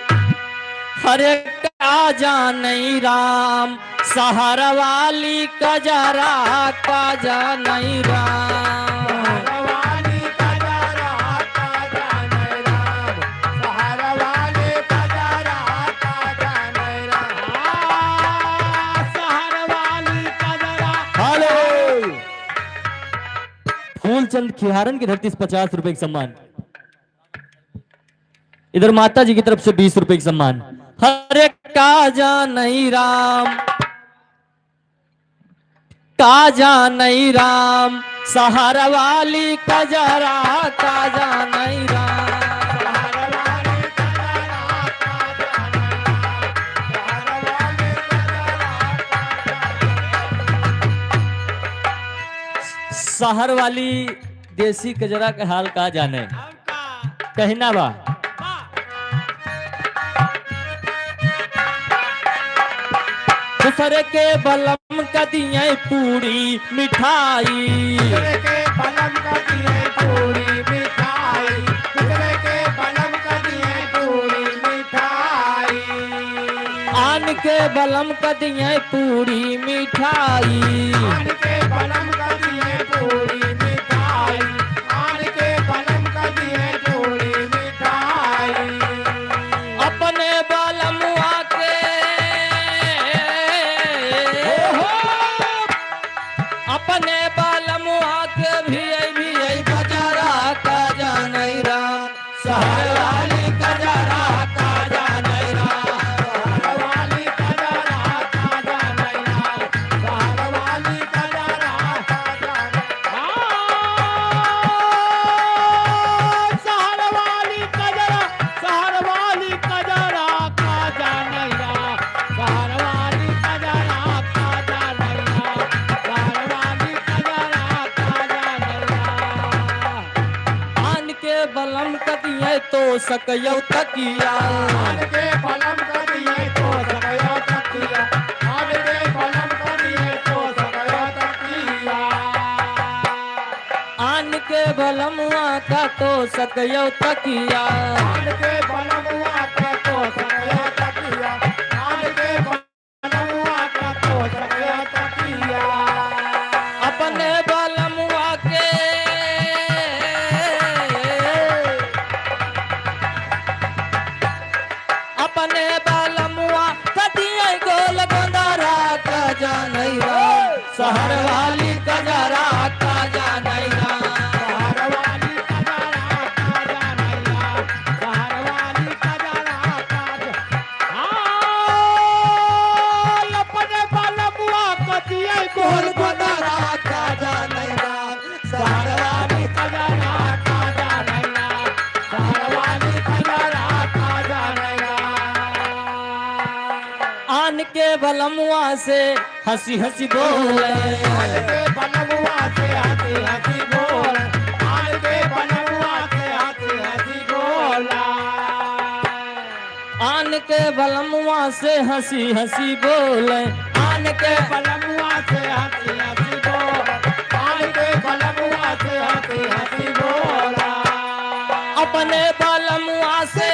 हरे का जानई राम, सहर वाली कजरा का जानई राम। सहर वाली कजरा का जानई राम, सहर वाली कजरा का जानई राम। सहर वाली कजरा। हेलो। फूलचंद खिहारन की धरती से पचास रुपए का सम्मान। इधर माता जी की तरफ से बीस रुपए का सम्मान। हरे का जानई राम, का जानई राम, सहर वाली कजरा का जानई राम। सहर वाली देसी कजरा के हाल का जाने। कहना बा। दूसरे के बलम का दिए पूरी मिठाई। दूसरे के बलम का दिए पूरी मिठाई। दूसरे के बलम का दिए पूरी मिठाई। आन के बलम का दिए पूरी मिठाई। आन के बलम का दिए पूरी मिठाई। आन के बलम का दिए पूरी मिठाई। अपने बलमुआ के, सकयो तकिया। आन के बलम करिए तो सकयो तकिया। आन के बलम करिए तो सकयो तकिया। आन के बलमुआ का तो सकयो तकिया। आन के बलमुआ का तो सकयो तकिया। आन के बलमुआ का तो सकयो तकिया। अपने बलमुआ के, अपने बलमुआ का दिए गोल गोंदरा का जानैया। शहर वाली कजरा का जानैया। शहर वाली कजरा का जानैया। शहर वाली कजरा का जा-, हाँ, अपने बलमुआ का दिए गोल गोंदरा का जानैया। शहर वाली कजरा का जानैया। शहर वाली कजरा का जानैया। आन के बलमुआ से हँसी हँसी बोले। आन के बलमुआ से हँसी हँसी बोले। आन के बलमुआ से हँसी हँसी बोला। आन के बलमुआ से हँसी हँसी बोले। आन के बलमुआ से हँसी हँसी बोले। आन के बलमुआ से हँसी हँसी बोला। अपने बलमुआ से,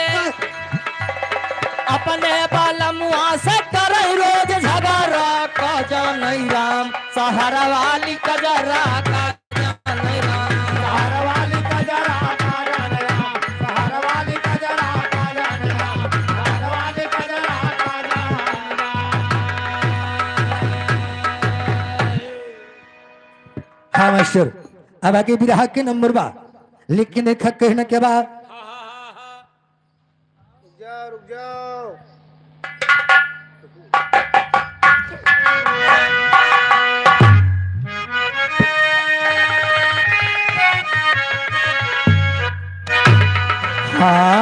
अपने बलमुआ से करे रोज झगड़ा का जानई राम, शहर वाली कजरा का जानई राम। शहर वाली कजरा का जानई राम, शहर वाली कजरा का जानई राम, शहर वाली कजरा का जानई राम। हाँ मास्टर, अब आगे बिरहा के नंबर बा, लेकिन एक हक कहना के बा। रुक जाओ, रुक जाओ। हाँ।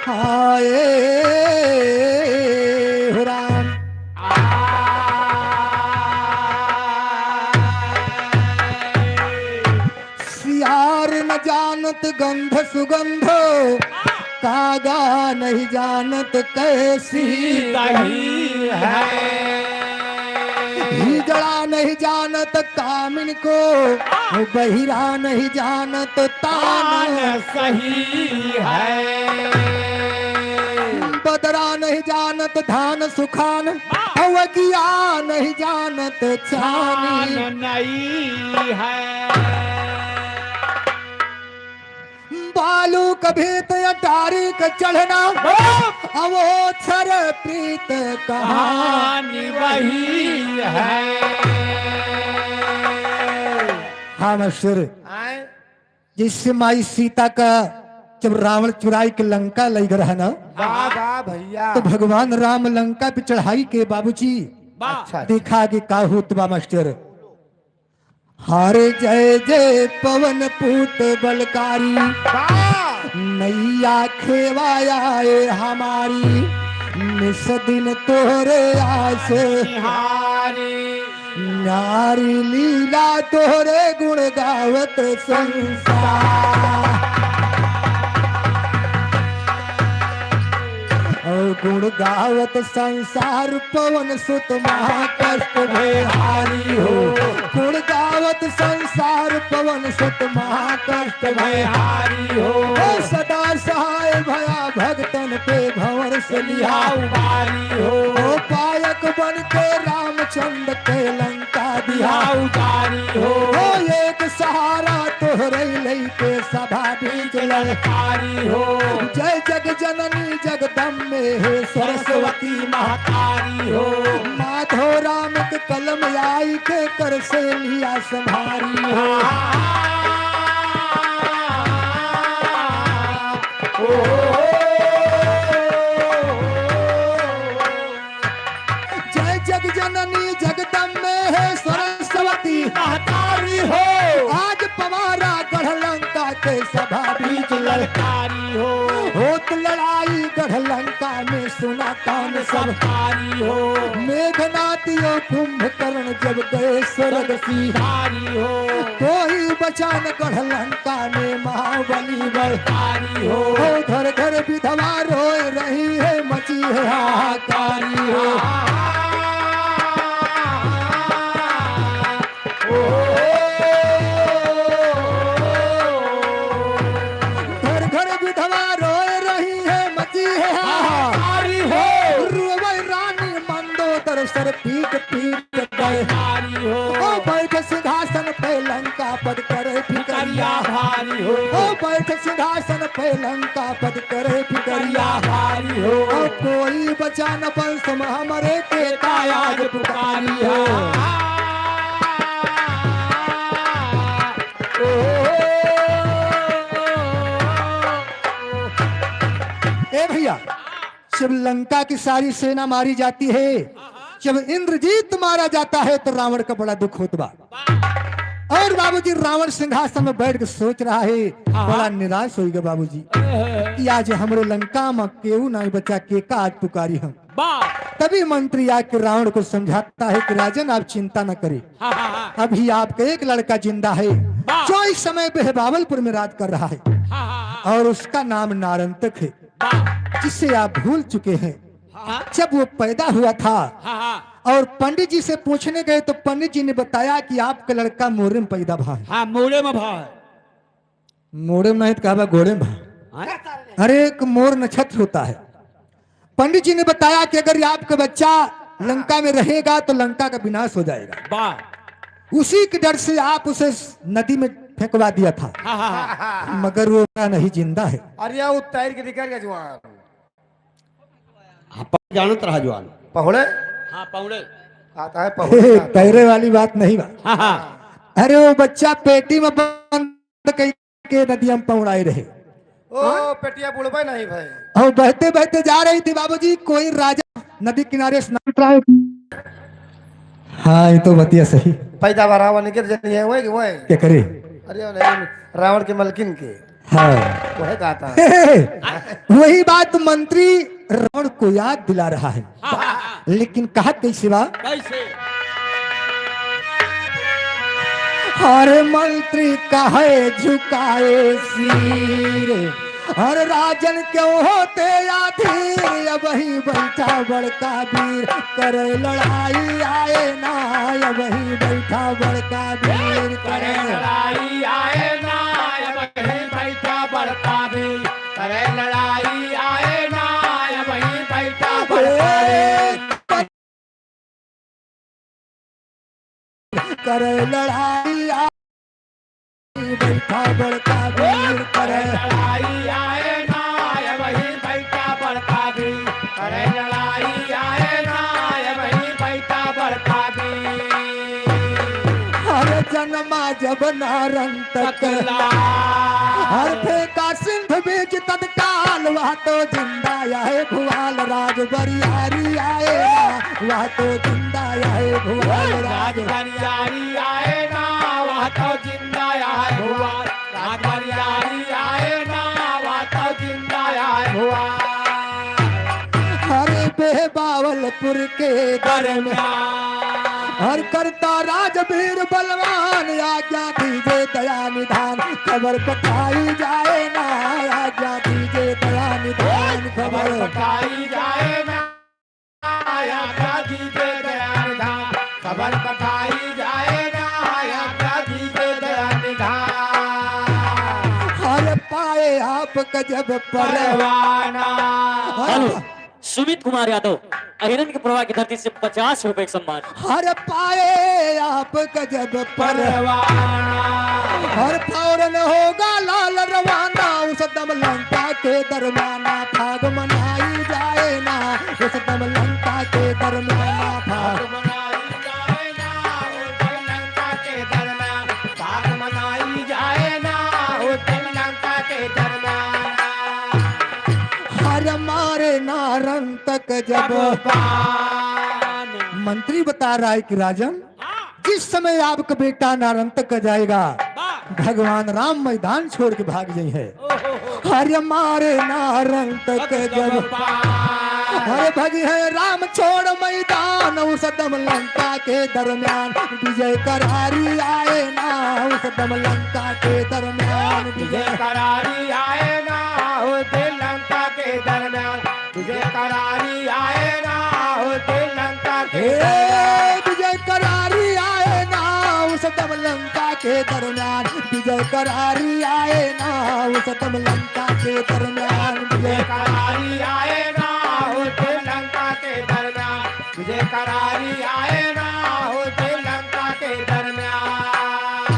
हाय हो राम। सियार न जानत गंध सुगंध, कागा नहीं जानत कैसी कही है। हिजड़ा नहीं जानत कामिन को, बहिरा नहीं जानत तान तान सही है। बदरा नहीं जानत धान सुखान, हाँ। अवगिया नहीं जानत छानी। छान नहीं है। बालू कभी तो अटारी के चढ़ना, हाँ। अवो छर प्रीत कहानी कहानी वही है। हाँ मास्टर, आए। जैसे माई सीता का जब रावण चुराई के लंका लई गए रहा ना, वाह, वाह भैया। तो भगवान राम लंका पे चढ़ाई के बाबूजी वाह। अच्छा, अच्छा। देखा कि का होत बा मास्टर। हारे जय जय पवन पूत बलकारी, वाह। नैया खेवाया ए हमारी, निस दिन तोहरे आस निहारी। नारी लीला तोहरे गुण गावत संसार। और गुण गावत संसार पवन सुत महाकष्ट भय हारी हो। गुण गावत संसार पवन सुत महाकष्ट भय हारी हो। ओ सदा सहाय भया भक्तन पे भंवर से लिहा लिहा उबारी हो। ओ पायक बन के रामचंद्र के लंका दिहा लिहा उबारी हो। ओ एक सहारा तोहरे लइके सभा बीच ललकारी हो। जय जग जननी जगदम्बे हे सरस्वती सरस्वती महतारी हो। माधो राम के कलम आई के कर से लिया संभारी हो। जय जग जननी जगदम्बे हे सरस्वती महतारी हो। आज पवारा गढ़ लंका के सभा बीच ललकारी हो। हो लड़ाई गढ़ लंका में सुना कान सब। कारी हो। मेघनाद यो कुंभकर्ण जब गए स्वर्ग सिधारी हो। कोई बचा न गढ़ लंका में महाबली बल। कारी हो। ओ घर घर विधवा रोए रही है, मची है हाहाकारी हो। घर घर विधवा रोए रही है, मची है हाहाकारी हो। रोवे रानी मंदोदर सर पीट पीट गए। कारी हो। ओ बैठ सिंहासन पे लंका पद करे फिकरिया। फिकरिया भारी हो। ओ बैठ सिंहासन पे लंका पद करे फिकरिया। फिकरिया भारी हो। ओ कोई बचा न वंश में हमरे के का आज पुकारी हो। ए भैया, जब लंका की सारी सेना मारी जाती है, जब इंद्रजीत मारा जाता है तो रावण का बड़ा दुख होत बा। और बाबूजी रावण सिंहासन में बैठ के सोच रहा है, हाँ। बड़ा निराश होइगा बाबूजी कि आज हमरे लंका में केहू नाहीं बचा, के का आज पुकारी हम। बा। तभी मंत्री आके रावण को समझाता है कि राजन, आप चिंता न करें, हाँ, हाँ, हाँ। अभी आपका एक लड़का जिंदा है, बा। जो इस समय बहबावलपुर में राज कर रहा है, हाँ, हाँ, हाँ। और उसका नाम नारंतक है, बा। जिसे आप भूल चुके हैं। हाँ। जब वो पैदा हुआ था, हाँ, हाँ। और पंडित जी से पूछने गए तो पंडित जी ने बताया कि आपका लड़का मोरे में पैदा भा है। हाँ, मोरे में भा है। मोरे में नहीं तो कहा बा, गोड़े में भा। हाँ? अरे, एक मोर नक्षत्र होता है। पंडित जी ने बताया कि अगर आपका बच्चा लंका में रहेगा तो लंका का विनाश हो जाएगा। बा। उसी के डर से आप उसे नदी में फेंकवा दिया था। हाँ, हाँ, हाँ। मगर वो नहीं, जिंदा है। अरे, वो तैर के निकल गया जवान। हाँ, पहुड़े जानत रहा जवान। पहुड़े? हाँ, पहुड़े। आता है पहुड़े। तैरे वाली बात नहीं बा। हाँ, हाँ। अरे, वो बच्चा पेटी में बंद करके नदिया में पहुड़ाए रहे। ओ, हाँ? पेटिया बुड़बे नहीं भाई। और बहते बहते जा रही थी बाबूजी, कोई राजा नदी किनारे स्नान कर रहा है। हाँ, ये तो बतिया सही। पैदा भरावा नहीं के जनी है, वही, वही। क्या करे? अरे, नहीं, रावण के मलकिन के। हाँ। वह कहता। वही बात मंत्री रावण को याद दिला रहा है। हाँ, हाँ, हाँ। लेकिन कहा कैसे बा? कैसे? हर मंत्री कहे झुकाए सिर, हर राजन क्यों होते अधीर, अबहीं बैठा बड़का वीर, करे लड़ाई आए ना, अबहीं बैठा बड़का वीर, करे लड़ाई आए ना, अबहीं बैठा बड़का वीर, करे लड़ाई आए ना, अबहीं बैठा बड़का वीर। करे लड़ाई आ, बैठा बड़का वीर करे। लड़ाई आए ना, अबहीं बैठा बड़का वीर। करे लड़ाई आए ना, अबहीं बैठा बड़का वीर। अरे जन्मा जब नारंतक। तकला। हर फेंका सिंधु बीच तत्काल, वह तो जिंदा यह भुआल राज बरियारी आए ना, वह तो जिंदा यह भुआल राज। राज बरियारी आए ना, वह तो जिंदा यह भुआल। राज बरियारी आए ना, वह तो जिंदा यह भुआल। अरे बहबावलपुर के दरमियान। दरमियान। हर करता राजवीर बलवान, आज्ञा दीजे दया निधान, खबर पठाई जाए ना, आज्ञा दीजे दया निधान, खबर पठाई जाए ना, आज्ञा दीजे दया निधान, खबर पठाई जाए ना, आज्ञा दीजे दया निधान। हर पाए आपका जब परवाना। परवाना। हर हेलो। सुमित कुमार यादव, अहिरन के प्रवाह की धरती से पचास रुपए का सम्मान। हर पाए आप गजब पर। परवाना। हर फौरन होगा लाल रवाना, उस दम लंका के दरमियाना, फाग मनाई जाए ना, उस दम लंका के दरमियाना, फाग। फाग मनाई जाए ना, उस दम लंका के दरमियाना, फाग मनाई जाए ना, उस दम लंका के दरमियाना। हर मारे नारंतक जब जब बाण। मंत्री बता रहा है कि राजन, हाँ। जिस समय आपका बेटा नारंतक जाएगा, वाह। भगवान राम मैदान छोड़ के भाग जाई है। हरे मारे नारंग तक जब, हरे भगी है राम छोड़ मैदान, उस दम लंका के दरमियान विजय करारी आए ना, उस दम लंका के दरमियान विजय। विजय करारी आए ना, उस दम लंका के दरमियान विजय करारी आए ना, उस दम लंका के हे, दरमियान। विजय करारी आए ना, उस दम लंका के दरमियान विजय करारी आए ना, उस दम लंका के दरमियान विजय। विजय करारी आए ना, उस दम लंका के दरमियान विजय करारी आए ना, उस दम लंका के दरमियान।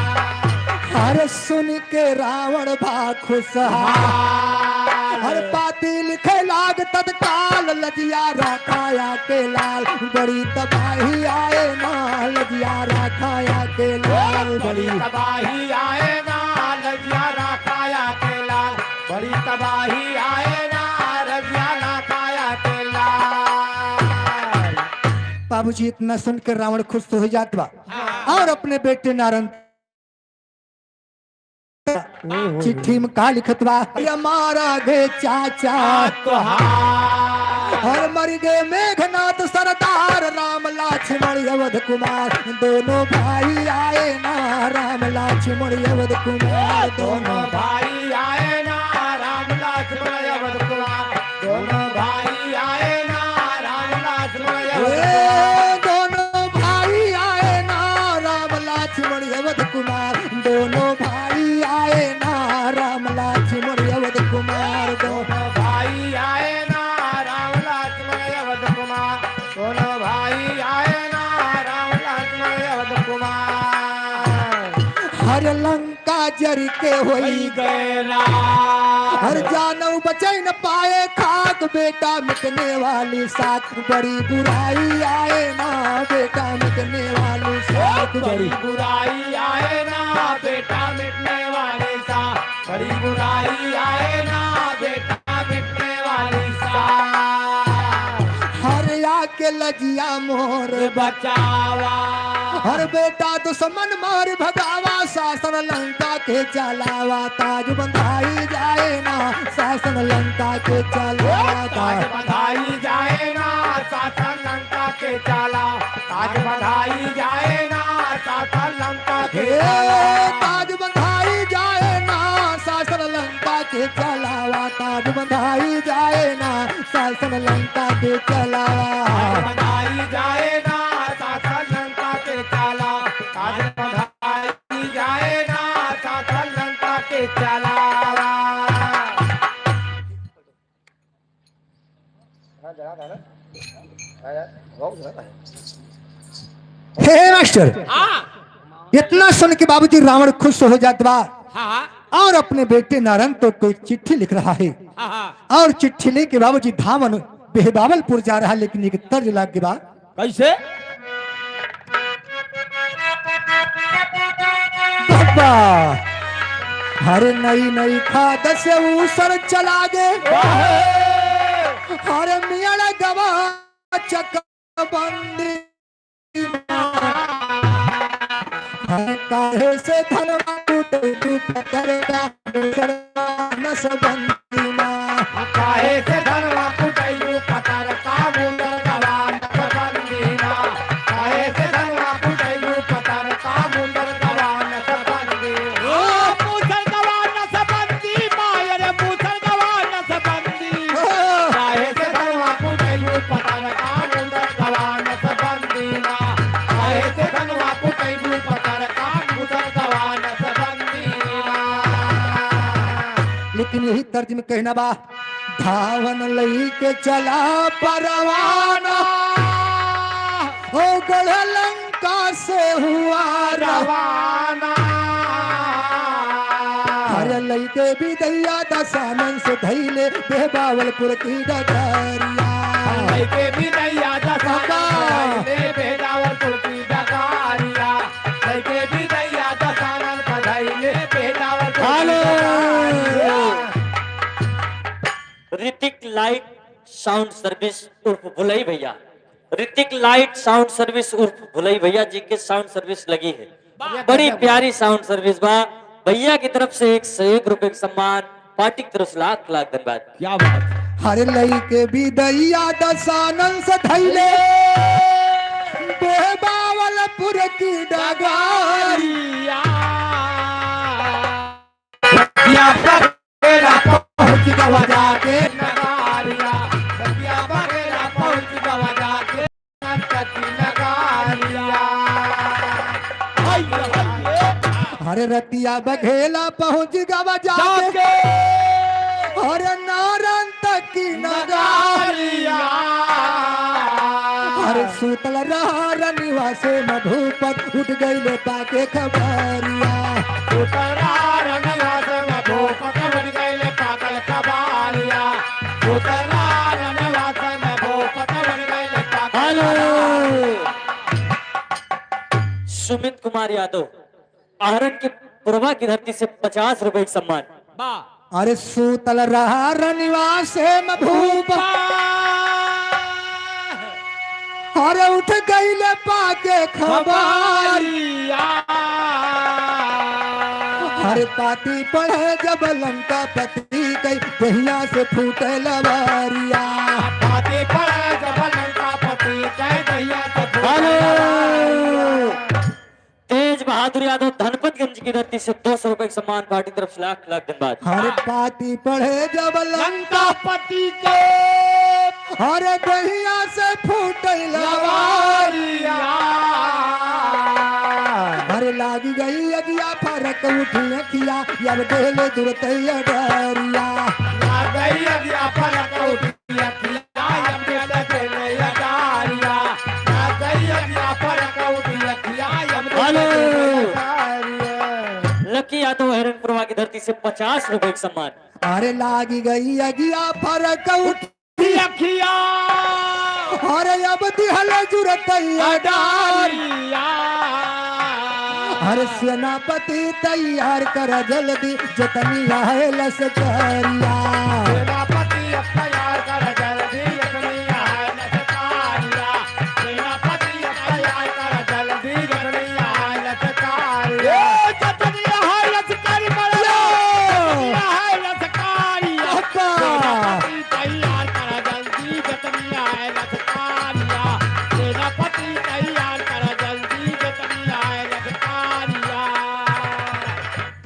अरे सुन के रावण भा खुशहाल। हर पाती लिखे लाग तत्काल, लजिया राखाया के लाल, बड़ी तबाही आए ना, लजिया राखाया के लाल, बड़ी बड़ी तबाही आए ना, लजिया राखाया के लाल, बड़ी तबाही आए ना, लजिया राखाया के लाल। बाबूजी इतना सुन के रावण खुश तो हो जात बा, हाँ। और अपने बेटे नारंग चिट्ठी में का लिखत बा? ये मारा गे चाचा। हाँ, तो हाँ। और मर गए मेघनाथ सरदार, राम लक्ष्मण अवध कुमार, दोनों भाई आए ना, राम लक्ष्मण अवध कुमार, दोनों दोनों भाई आए ना, राम लक्ष्मण अवध कुमार, दोनों भाई आए ना, राम लक्ष्मण अवध ए, कुमार। दोनों भाई आए ना, राम लक्ष्मण अवध कुमार, दोनों भाई आए ना, राम लक्ष्मण अवध कुमार, दोनों दोनों भाई आए ना, राम लक्ष्मण अवध कुमार, दोनों भाई आए ना, राम लक्ष्मण अवध कुमार। हर लंका जर के होई होई गए राख। हर जानव बचै न पाए खाक, बेटा मिटने वाली साख, बड़ी बुराई आए ना, बेटा मिटने वाली साख, बड़ी बड़ी बुराई आए ना, बेटा मिटने वाली साख, बड़ी बुराई आए ना, बेटा मिटने वाली साख। हर आके लजिया मोर बचावा। हर बेटा दुश्मन मार भगावा, शासन लंका के चलावा, ताज बंधाई जाए ना, शासन लंका के चलावा, ताज ताज बंधाई जाए ना, शासन लंका के चला, ताज बंधाई जाए ना, शासन लंका के हे, चला। ताज बंधाई जाए ना, शासन लंका के चलावा, ताज बंधाई जाए ना, शासन लंका के चलावा। ताज बंधाई जाए ना, शासन लंका के चला, ताज बंधाई जाए ना, शासन लंका के चलावा। हाँ, जगह का ना? हाँ यार, बहुत जगह का है। हे, हे मास्टर, हाँ। इतना सुन के बाबूजी रावण खुश हो जात बा हाँ, हाँ। और अपने बेटे नारंग तो कोई चिट्ठी लिख रहा है। हाँ, हाँ। और चिट्ठी लेके बाबूजी धावन बेहबावलपुर जा रहा है, लेकिन एक तर्ज लाग के बा। कैसे? बाबा, हर नई नई खाद से ऊसर चला गे। वाह! हर मियाँ गवा चकबंदी। हर काहे से धनवा टूटे तू पतर का मुसलमान सबंदी माँ। काहे से धनवा कुटैलू पतर का मुंदर गवान सबंदी ना। काहे से धनवा कुटैलू पतर का मुंदर गवान सबंदी ना। ओ मुसर गवान सबंदी माँ, अरे मुसर गवान सबंदी। ओ। काहे से धनवा कुटैलू पतर का मुंदर गवान सबंदी ना। काहे से धनवा कुटैलू पतर का मुंदर गवान सबंदी ना। लेकिन यही तर्ज में कहना बा, धावन लइके चला परवाना, ओ गढ़ लंका से हुआ रवाना। अरे लइके बिदैया दसानन से धइले बेहबावलपुर की डगरिया। लइके बिदैया दसानन से धइले बेहबावलपुर की डगरिया। लइके बिदैया दसानन से धइले बेहबावलपुर की हेलो। डगरिया। ऋतिक लाइट साउंड सर्विस उर्फ भुलई भैया, ऋतिक लाइट साउंड सर्विस उर्फ भुलई भैया जी के साउंड सर्विस लगी है। वाह, बड़ी गजब। प्यारी साउंड सर्विस बा। भैया की तरफ से एक सौ एक रुपए का सम्मान, पार्टी की तरफ से लाख लाख धन्यवाद। क्या बात। हर लइके बिदइया दसानन से धइले बेहबावलपुर की डगारिया। या पहुँच गवा जाके नगारिया, या पहुँच गवा जाके नंद की नगारिया। हाय, हाय। अरे रतिया बघेला पहुँच गवा जाके। जाके। अरे नारन तक की नगारिया। नगारिया। अरे सूतल रहा रनिवा से मधुपत उठ गइले पाके खबरिया। सूतल रहा रनिवा से मधुपत उठ गइले पाके खबरिया। सूतल रहा रनिवा से मधुपत उठ गइले पाके हेलो। खबरिया। सुमित कुमार यादव, अहरन के पुरवा की धरती से पचास रुपए का सम्मान। वाह। अरे सूतल रहा रनिवा से मधुपत, अरे उठ गइले पाके खबरिया। अरे पाती पड़े जब लंका पति कई, दहिया से फूटे लबारिया। पाती पड़े जब लंका पति कई, दहिया से फूटे हेलो। लबारिया। तेज बहादुर यादव धनपतगंज की धरती से दो सौ रुपए का सम्मान, पार्टी तरफ से लाख लाख धन्यवाद। हर पाती पड़े जब लंकापति के, हर दहिया से फूटल लवारिया। हर लागी गई अगिया फरक उठी अखिया, अब देले दुरतैया डरिया। लाग गई अगिया फरक उठी हेलो। लकी यादव हिरणपुरवा की धरती से पचास रुपए का सम्मान। अरे लागी गई अगिया फरक उठी अखिया। अरे अब दिहल जुरतैया डारिया। अरे सेनापति तैयार कर जल्दी, जतनी आहे लसकरिया। सेनापति अब तैयार कर जल्दी, जतनी आहे लसकरिया। सेनापति अब तैयार कर जल्दी, जतनी आहे लसकरिया। ए, जतनी आहे लसकरी बड़ा। जतनी आहे लसकरिया। अब्बा। सेनापति तैयार कर जल्दी, जतनी आहे लसकरिया। सेनापति तैयार कर जल्दी, जतनी आहे लसकरिया।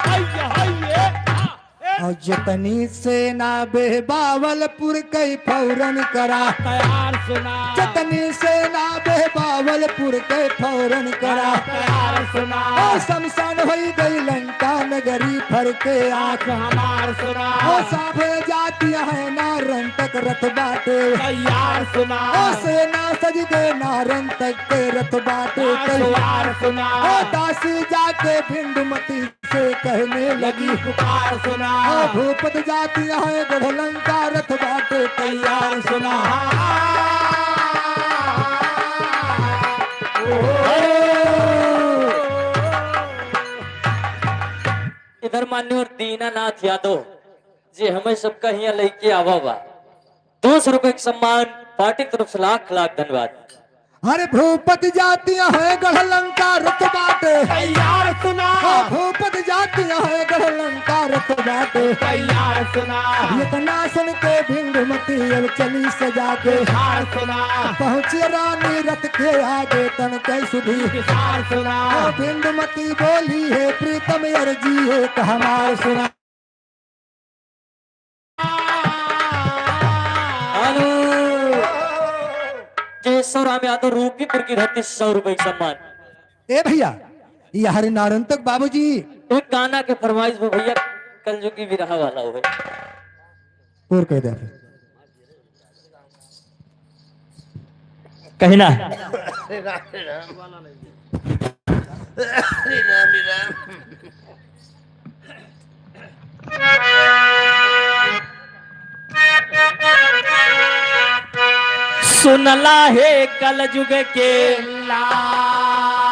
हाय, हाय, ए, आ, ए। और जतनी सेना बेहबावलपुर के फौरन करा। तैयार सुना। जतनी सेना बेहबावलपुर के फौरन करा। तैयार सुना। ओ शमशान होई गई लंका नगरी फर के आँख। हमार सुना। ओ साफे जाती है नारन तक रथ बाटे। तैयार सुना। ओ सेना सज गए नारन तक के रथ बाटे। तैयार सुना। ओ दासी जाके भिंडमती से कहने लगी पुकार सुना। ओ भूपत जाति है गढ़लंका रथ बाटे तैयार सुना। इधर मान्यवर दीनानाथ यादव जी हमें सबका हियाँ लइके आवा बा। दो सौ रुपए के सम्मान, पार्टी की तरफ से लाख लाख धन्यवाद। अरे भूपत जातिया है गढ़लंका रथ बाटे। तैयार सुना। हाँ, भूपत जातिया है गढ़लंका रथ बाटे। तैयार सुना। इतना सुन के भिंडमती अब चली सजा के। तैयार सुना। पहुँचे रानी रथ के आगे तन कै सुधी। तैयार सुना। हाँ, भिंडमती बोली है प्रीतम अर्जी है हमार सुना। हेलो। केशव राम यादव रूपीपुर की धरती से सौ रुपए का सम्मान। ए भैया, ये हरे नारंतक बाबूजी। एक गाना के फरमाइश हो भैया, कलयुगी विरहा वाला हो। और कह दे। कहीं ना। हरे राम, हरे राम। हरे राम, हरे राम। सुनला हे कलयुग के लाल।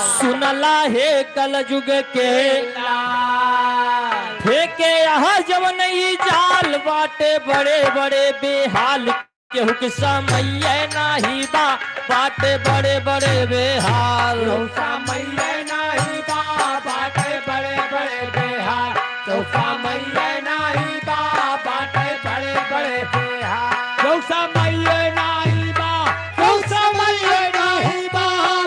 सुनला हे कलयुग के लाल। फेंके यहाँ जवन ई जाल बाटे बड़े बड़े बेहाल। केहू के समइये नाही बा, बाटे बड़े बड़े बेहाल। केहू समइये नाही बा, बाटे बड़े बड़े तो समय नाही बा, बाटे बड़े बड़े बेहाल। तो समय नाही बा, तो समय नाही बा,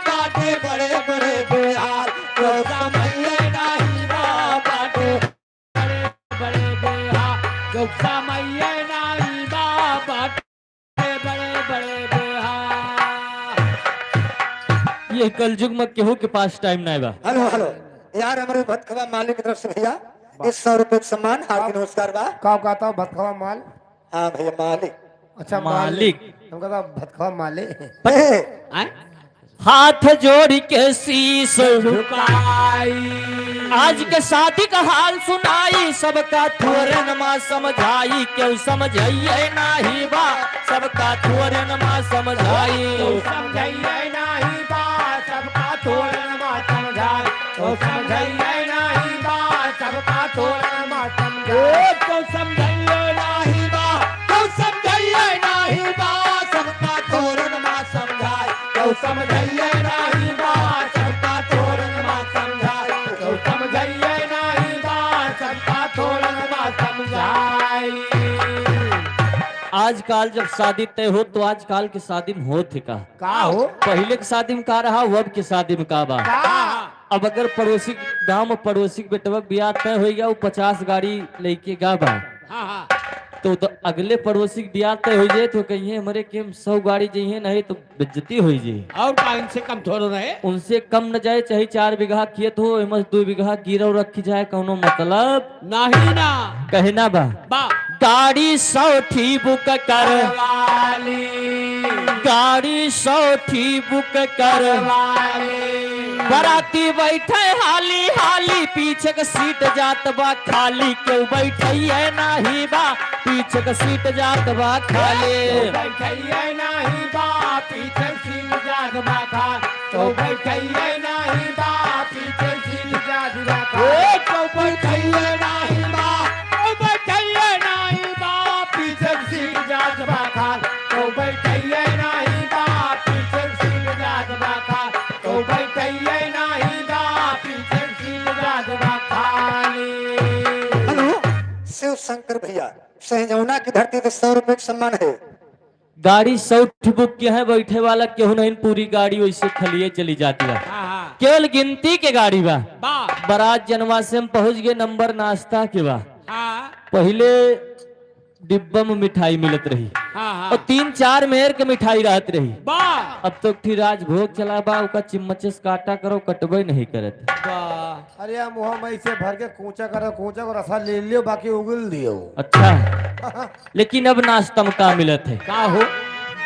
बाटे बड़े बड़े बेहाल। तो समय नाही बा, बाटे बड़े बड़े बेहाल। तो समय नाही बा, बाटे बड़े बड़े बेहाल। ये कलयुग में केहू के पास टाइम नाय बा। Hello, hello. यार, हमरे भतखवा मालिक की तरफ से भैया, इस सौ रुपये का सम्मान, हार्दिक नमस्कार बा। का कहता हो, भतखवा माल? हाँ भैया, मालिक। अच्छा, मालिक। मालिक। हम कहता भतखवा माले। ए, आय? हाथ जोड़ि के शीश झुकाई। आज के शादी का हाल सुनाई, सबका थोरन मा समझाई, केहू समझइये नाही बा, सबका थोरन मा समझाई। केहू समझइये नाही बा, सबका थोरन मा समझाई। केहू समझइये नाही बा, सबका थोरन मा समझाई। ओ, केहू समझइये नाही बा, केहू समझइये नाही बा, सबका थोरन मा समझाई। केहू समझइये नाही बा, सबका थोरन मा समझाई। केहू समझइये नाही बा, सबका थोरन मा समझाई। आजकल जब शादी तय हो तो आजकल के शादी में होत है का? का हो? पहिले के शादी में का रहा, अब के शादी में का बा? का? अब अगर पड़ोसी गांव में पड़ोसी के बेटवा के बियाह तय होइ गया, वो पचास गाड़ी लेके गा बा। हाँ, हाँ। तो, तो अगले पड़ोसी के बियाह तय होइ जाए तो कहिए हमरे के सौ गाड़ी जइहे, नहीं तो बेइज्जती होइ जाए। और का, इनसे कम थोड़ो रहे। उनसे कम न जाए, चाहे चार बीघा खेत हो, एमे से दो बीघा गिरव रखी जाए, कौनो मतलब नहीं ना। कहे ना बा। बा। गाड़ी सौ ठी बुक कर। वाली। गाड़ी सौ ठी बुक कर। वाली। बराती बैठे हाली हाली, पीछे के सीट जात बा खाली, केहू बैठइये नाही बा, पीछे के सीट जात बा खाली। केहू बैठइये नाही बा, पीछे सीट जात बा खाली। केहू बैठइये नाही बा, पीछे सीट जात बा खाली। ए, केहू बैठइये नाही बा, केहू बैठइये नाही बा, पीछे सीट जात बा खाली। केहू बैठइये नाही बा, पीछे सीट जात बा खाली। केहू बैठइये नाही बा, पीछे सीट जात बा खाली। हेलो, शिव शंकर भैया, सहजौना की धरती पे सौ रुपये का सम्मान है। गाड़ी सौ ठी बुक किया है, बैठे वाला केहू नहीं, पूरी गाड़ी वैसे खलिए चली जाती बा। हाँ, हाँ। केवल गिनती के गाड़ी बा। बा। बारात जनवा से हम पहुँच गए, नंबर नाश्ता के बा। हाँ। पहिले डिब्बा में मिठाई मिलत रही। हाँ, हाँ। और तीन चार मेर के मिठाई रहत रही। बा। अब तो एक ठी राजभोग चला बा, ओका चिम्मच से काटा करो, कटबे नहीं करत। बा। अरे यार, मुँह में इसे भर के कूचा करो, कूचा को रसा ले लियो, बाकी उगल दियो। अच्छा। लेकिन अब नाश्ता में का मिलत है? का हो?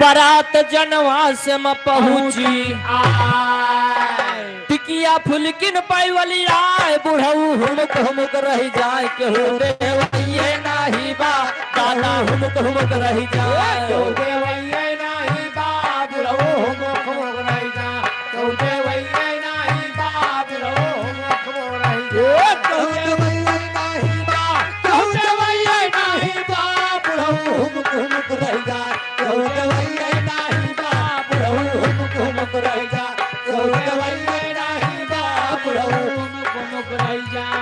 बारात जनवा से म पहुँची। आय। टिकिया फुलकिन पाई वाली आए, बुढ़ऊ हुमुक हुमुक रहि जाए, केहू देवइये नाही बा, दादा हुमुक हुमुक रहि जाए। केहू देवइये नाही बा, बुढ़ऊ हुमुक हुमुक रहि जाए। केहू देवइये नाही बा, बुढ़ऊ हुमुक हुमुक रहि जाए। ए, केहू देवइये नाही बा, केहू देवइये नाही बा, बुढ़ऊ हुमुक हुमुक रहि जाए। केहू देवइये नाही बा, बुढ़ऊ हुमुक हुमुक रहि जाए। केहू देवइये नाही बा, बुढ़ऊ हुमुक हुमुक रहि जाए।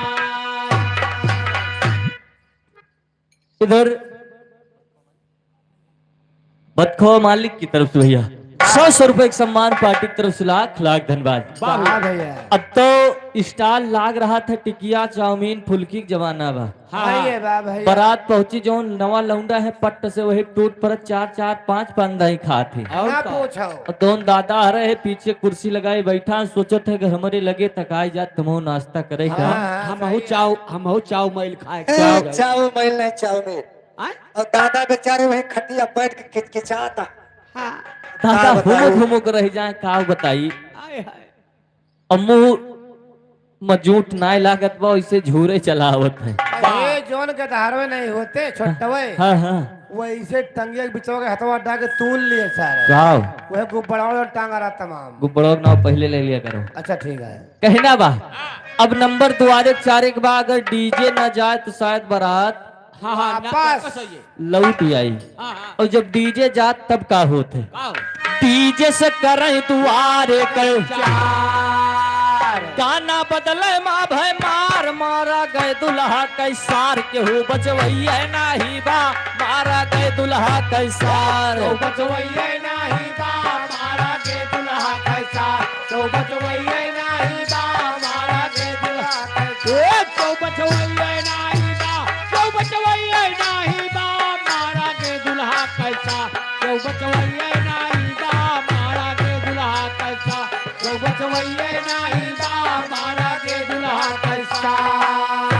इधर बतखवा मालिक की तरफ से भैया सौ, सौ रुपए का सम्मान, पार्टी की तरफ से लाख, लाख धन्यवाद। वाह भैया। अब तो स्टॉल लाग रहा था, टिकिया, चाउमीन, फुल्की का जमाना बा। हाँ। भैया बा, भैया। बारात पहुंची, जौन नवा लौंडा है, पट्ट से वही टूट पड़त, चार, चार, पाँच पान दाई खात है। और ना का? पूछो। और दोन दादा हरे है, पीछे कुर्सी लगाए बैठा, सोचत है कि हमरे लगे तक आए जात, तुमहू नाश्ता करे का? हाँ, हाँ, हमहू सही है। चाउ, हमहू चाउमीन खाए ए, के चाउ। चाउमीन नहीं, चाउमीन। आय? और दादा बेचारे वहीं खटिया बैठ के किचकिचाता। हाँ। दादा का बताई? हुमुक हुमुक रह जाए, का बताई? आय हाय। अब मुंह में जूठ नाय लागत बा, वैसे झूरे चलावत है। अरे, जौन के धारवे नहीं होते, छोटवे। हाँ, हाँ। वैसे टंगिया के बिचवा के हथवा डाल के तूल लिए सारे। का? वह गुब्बड़वा टांगा रहा तमाम। गुब्बड़वा के नाव पहले ले लिया करो। अच्छा, ठीक है। कहना बा, अब नंबर दुआरे चारे के बा, अगर डीजे ना जाए तो शायद बारात हाँ, हाँ, ना, वापस। वापस आइए। लौट आई। हाँ, हाँ। और जब डीजे जात तब का होत है? का होत? डीजे से करें दुआरे कर। चार। गाना बदले मा भय मार, मारा गए दुल्हा कै सार, केहू बचवइये नाही बा, मारा गए दुल्हा कै सार। केहू बचवइये नाही बा, मारा गए दुल्हा कै सार। केहू बचवइये नाही बा, मारा गए दुल्हा कै सार। ए, केहू बचवइये नाही बा, केहू बचवइये नाही बा, मारा गए दुल्हा कै सार। केहू बचवइये नाही बा, मारा गए दुल्हा कै सार। केहू बचवइये नाही बा, मारा गए दुल्हा कै सार।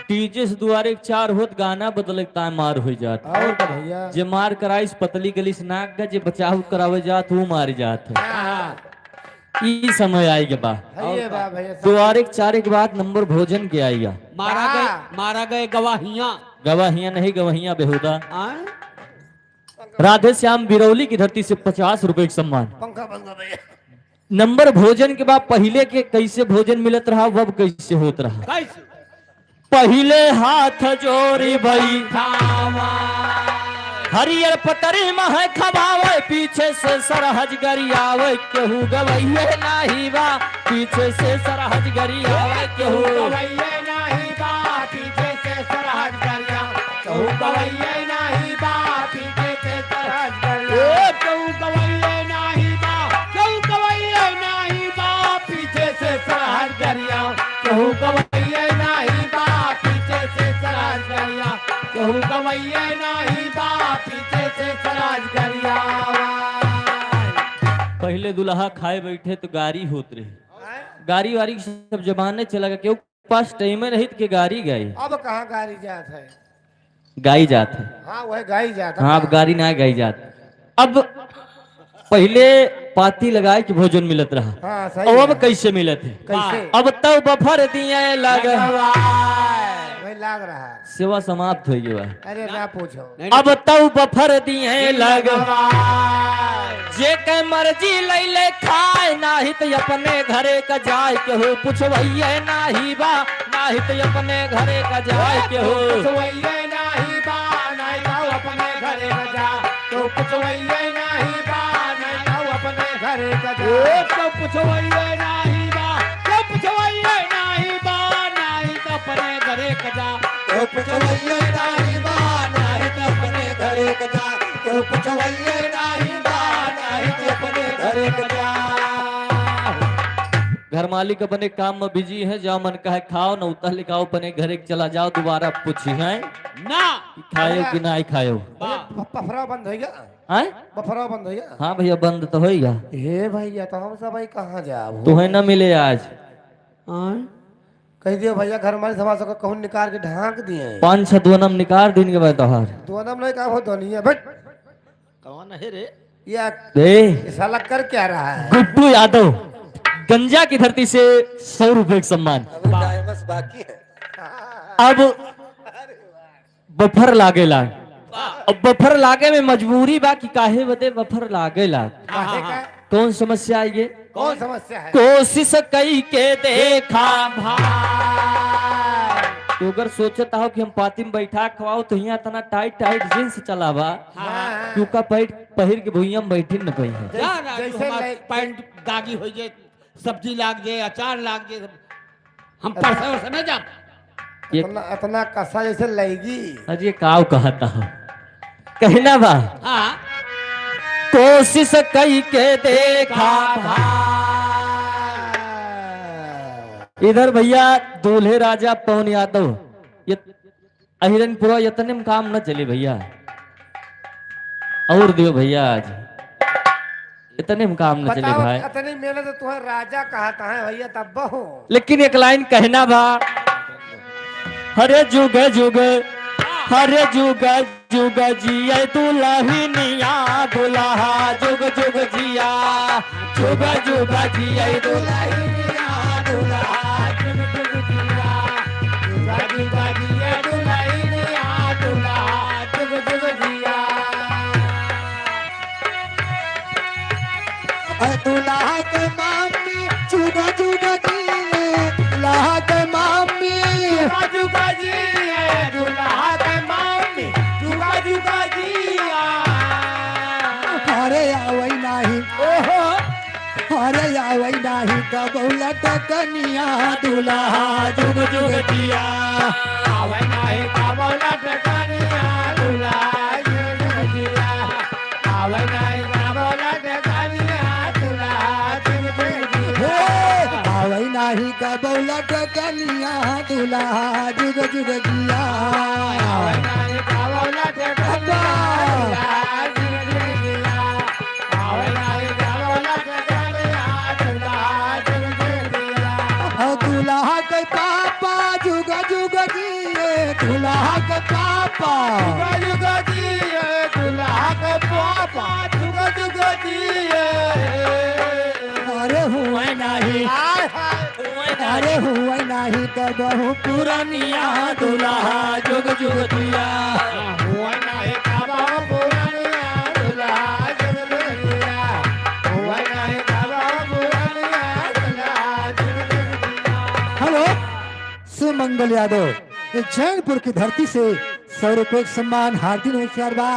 टीजे से दुआरे के चार होत, गाना बदले के ताय मार होइ जात। और का भैया? जे मार कराइस पतली गली से नाक गा, जे बचाव करावे जात, वो मार जात है। हाँ। ई समय आइ गे बा। है ये बा भैया, सब दुआरे के चार एक बात नंबर भोजन के आइगा। मारा हाँ। गए, मारा गए गवाहियाँ। गवाहियाँ नहीं, गवाहियाँ बेहुदा। हाँ? राधे श्याम बिरौली की धरती से पचास रुपए के सम्मान। पंखा बंद कर भैया। नंबर भोजन के बाद पहिले के कैसे भोजन मिलत रहा, अब कैसे होत रहा? कैसे? पहिले हाथ जोरी बैठावा, हरियर पतरी महै खवावे, पीछे से सरहज गरियावे, केहू गवइये नाही बा, पीछे से सरहज गरियावे, केहू गवइये नाही बा, पीछे से सरहज गरिया, केहू गवइये नाही बा, पीछे से सरहज गरिया। ए, केहू गवइये नाही बा, केहू गवइये नाही बा, पीछे से सरहज गरिया। केहू गवइये नाही बा, पीछे से सरहज गरिया। केहू गवइये नाही बा, पीछे से सरहज गरिया। पहिले दुल्हा खाए बैठे तो गारी होत रहे। गारी वारी सब जमाने चला गए, केहू पास टाइम रहित के गारी गाई। अब कहाँ गारी जात है? गाई जात है। हाँ, वह गाई जात है। हाँ, अब गारी ना गाई जात। अब पहिले पाती लगाए के भोजन मिलत रहा। हाँ, सही और अब है। कैसे मिलत है? कैसे? अब तउ बफर दिए लग। लगवाए। वही लाग रहा है। सेवा समाप्त होइ गवा। अरे ना पूछो। नहीं, अब तउ बफर दिए लग। लगवाए। जे के मर्जी लैले खाए, नाही त अपने घरे क जाए, केहू पुछवइये नाही बा, नाही त अपने घरे क जाए, केहू पुछवइये नाही बा, नाही त अपने घरे क जा, केहू पुछवइये नाही बा, नाही त अपने घरे क जा। ए, केहू पुछवइये नाही बा, केहू पुछवइये नाही बा, नाही त अपने घरे क जा। केहू पुछवइये नाही बा, नाही त अपने घरे क जा। केहू पुछवइये नाही बा, नाही त अपने घरे क जा। घर मालिक अपने काम में बिजी है, जाओ मन कहे खाओ, नौता लिखाओ, अपने घरे क चला जाओ, दोबारा पूछिहैं ना। कि खायो कि नाही खायो। वाह। प-, बफरा बंद होइ गवा? हैं? बफरा बंद होइ गवा? हाँ भैया, बंद तो होइ गवा। हे भैया, तो हम सब भाई कहाँ जाब? तोहे ना मिले आज। आय? कहि दियो भैया, घर मालिक समाज से कहूँ निकाल के ढाँक दिए। पाँच छह दोनम निकाल दिन के बाद तोहार। दोनम नहीं का हो, दोनिया, बैठ। कौन है रे? या ए। ये साला कर क्या रहा है? गुड्डू यादव, गंजा की धरती से सौ रुपए का सम्मान। अभी डायमंड्स बाकी है। अब बफर लागेला। वाह। अब बफर लागे में मजबूरी बा कि काहे बदे बफर लागेला। काहे का? कौन समस्या है ये? कौन समस्या है? कोशिश कई के देखा भाई। तो अगर सोचत हो कि हम पाती में बैठा खवाओ तो यहाँ इतना टाइट टाइट जींस चलावा, हाँ। कि उका पैंट पहिर के भुइयां में बैठे न पई है। जा ना, जैसे हमार ले- पैंट दागी हो जाए, सब्जी लाग जाए, अचार लाग जाए, हम परसे उरसे न जाब। ये इतना, इतना कसा जैसे लैगी। अजी, काव कहता हो? कहना बा। हाँ। कोशिश कई के देखा भाई। इधर भैया दूल्हे राजा पवन यादव, ये अहिरनपुरा, इतने में काम न चले भैया, और दियो भैया आज। इतने में काम न चले बताओ, भाई। इतनी मेहनत तो तुम्हें राजा कहता है भैया, तब बहु। लेकिन एक लाइन कहना बा, हरे जुग जुग, हरे जुग जुग जिए दुल्हनिया, दुल्हा जुग जुग जिया, जुग जुग जिए दुल्हनिया, दुल्हा जुग जुग जिया, जुग जुग जिए दुल्हनिया, दुल्हा जुग जुग जिया। अरे दुल्हा के मामी जुग जुग जिए, दुल्हा के मामी जुग जुग जिए, दुल्हा के मामी जुग जुग जिया। अरे आवै नाही। ओहो। रे आवै नाही कबौ लटकनिया दुल्हा जुग जुग जिया। आवै नाही कबौ लटकनिया दुल्हा जुग जुग जिया। आवै नाही कबौ लटकनिया दुल्हा जुग जुग जिया। हे, आवै नाही कबौ लटकनिया दुल्हा जुग जुग जिया। आवै नाही कबौ लटकनिया दुल्हा जुग जुग जिया। दुल्हा के पापा जुग जुग जिए, दुल्हा के पापा। जुग जुग जिए, दुल्हा के पापा, जुग जुग जिए। अरे हुए नाही। हाय, हाय। अरे हुए नाही कबहू पुरनिया दुल्हा जुग जुग जिया। हुए नाही कबहू पुरनिया दुल्हा जुग जुग जिया। हुए नाही कबहू पुरनिया दुल्हा जुग जुग जिया। हेलो, सुमंगल यादव, ये चैनपुर की धरती से सौ रुपए का सम्मान, हार्दिक नमस्कार बा।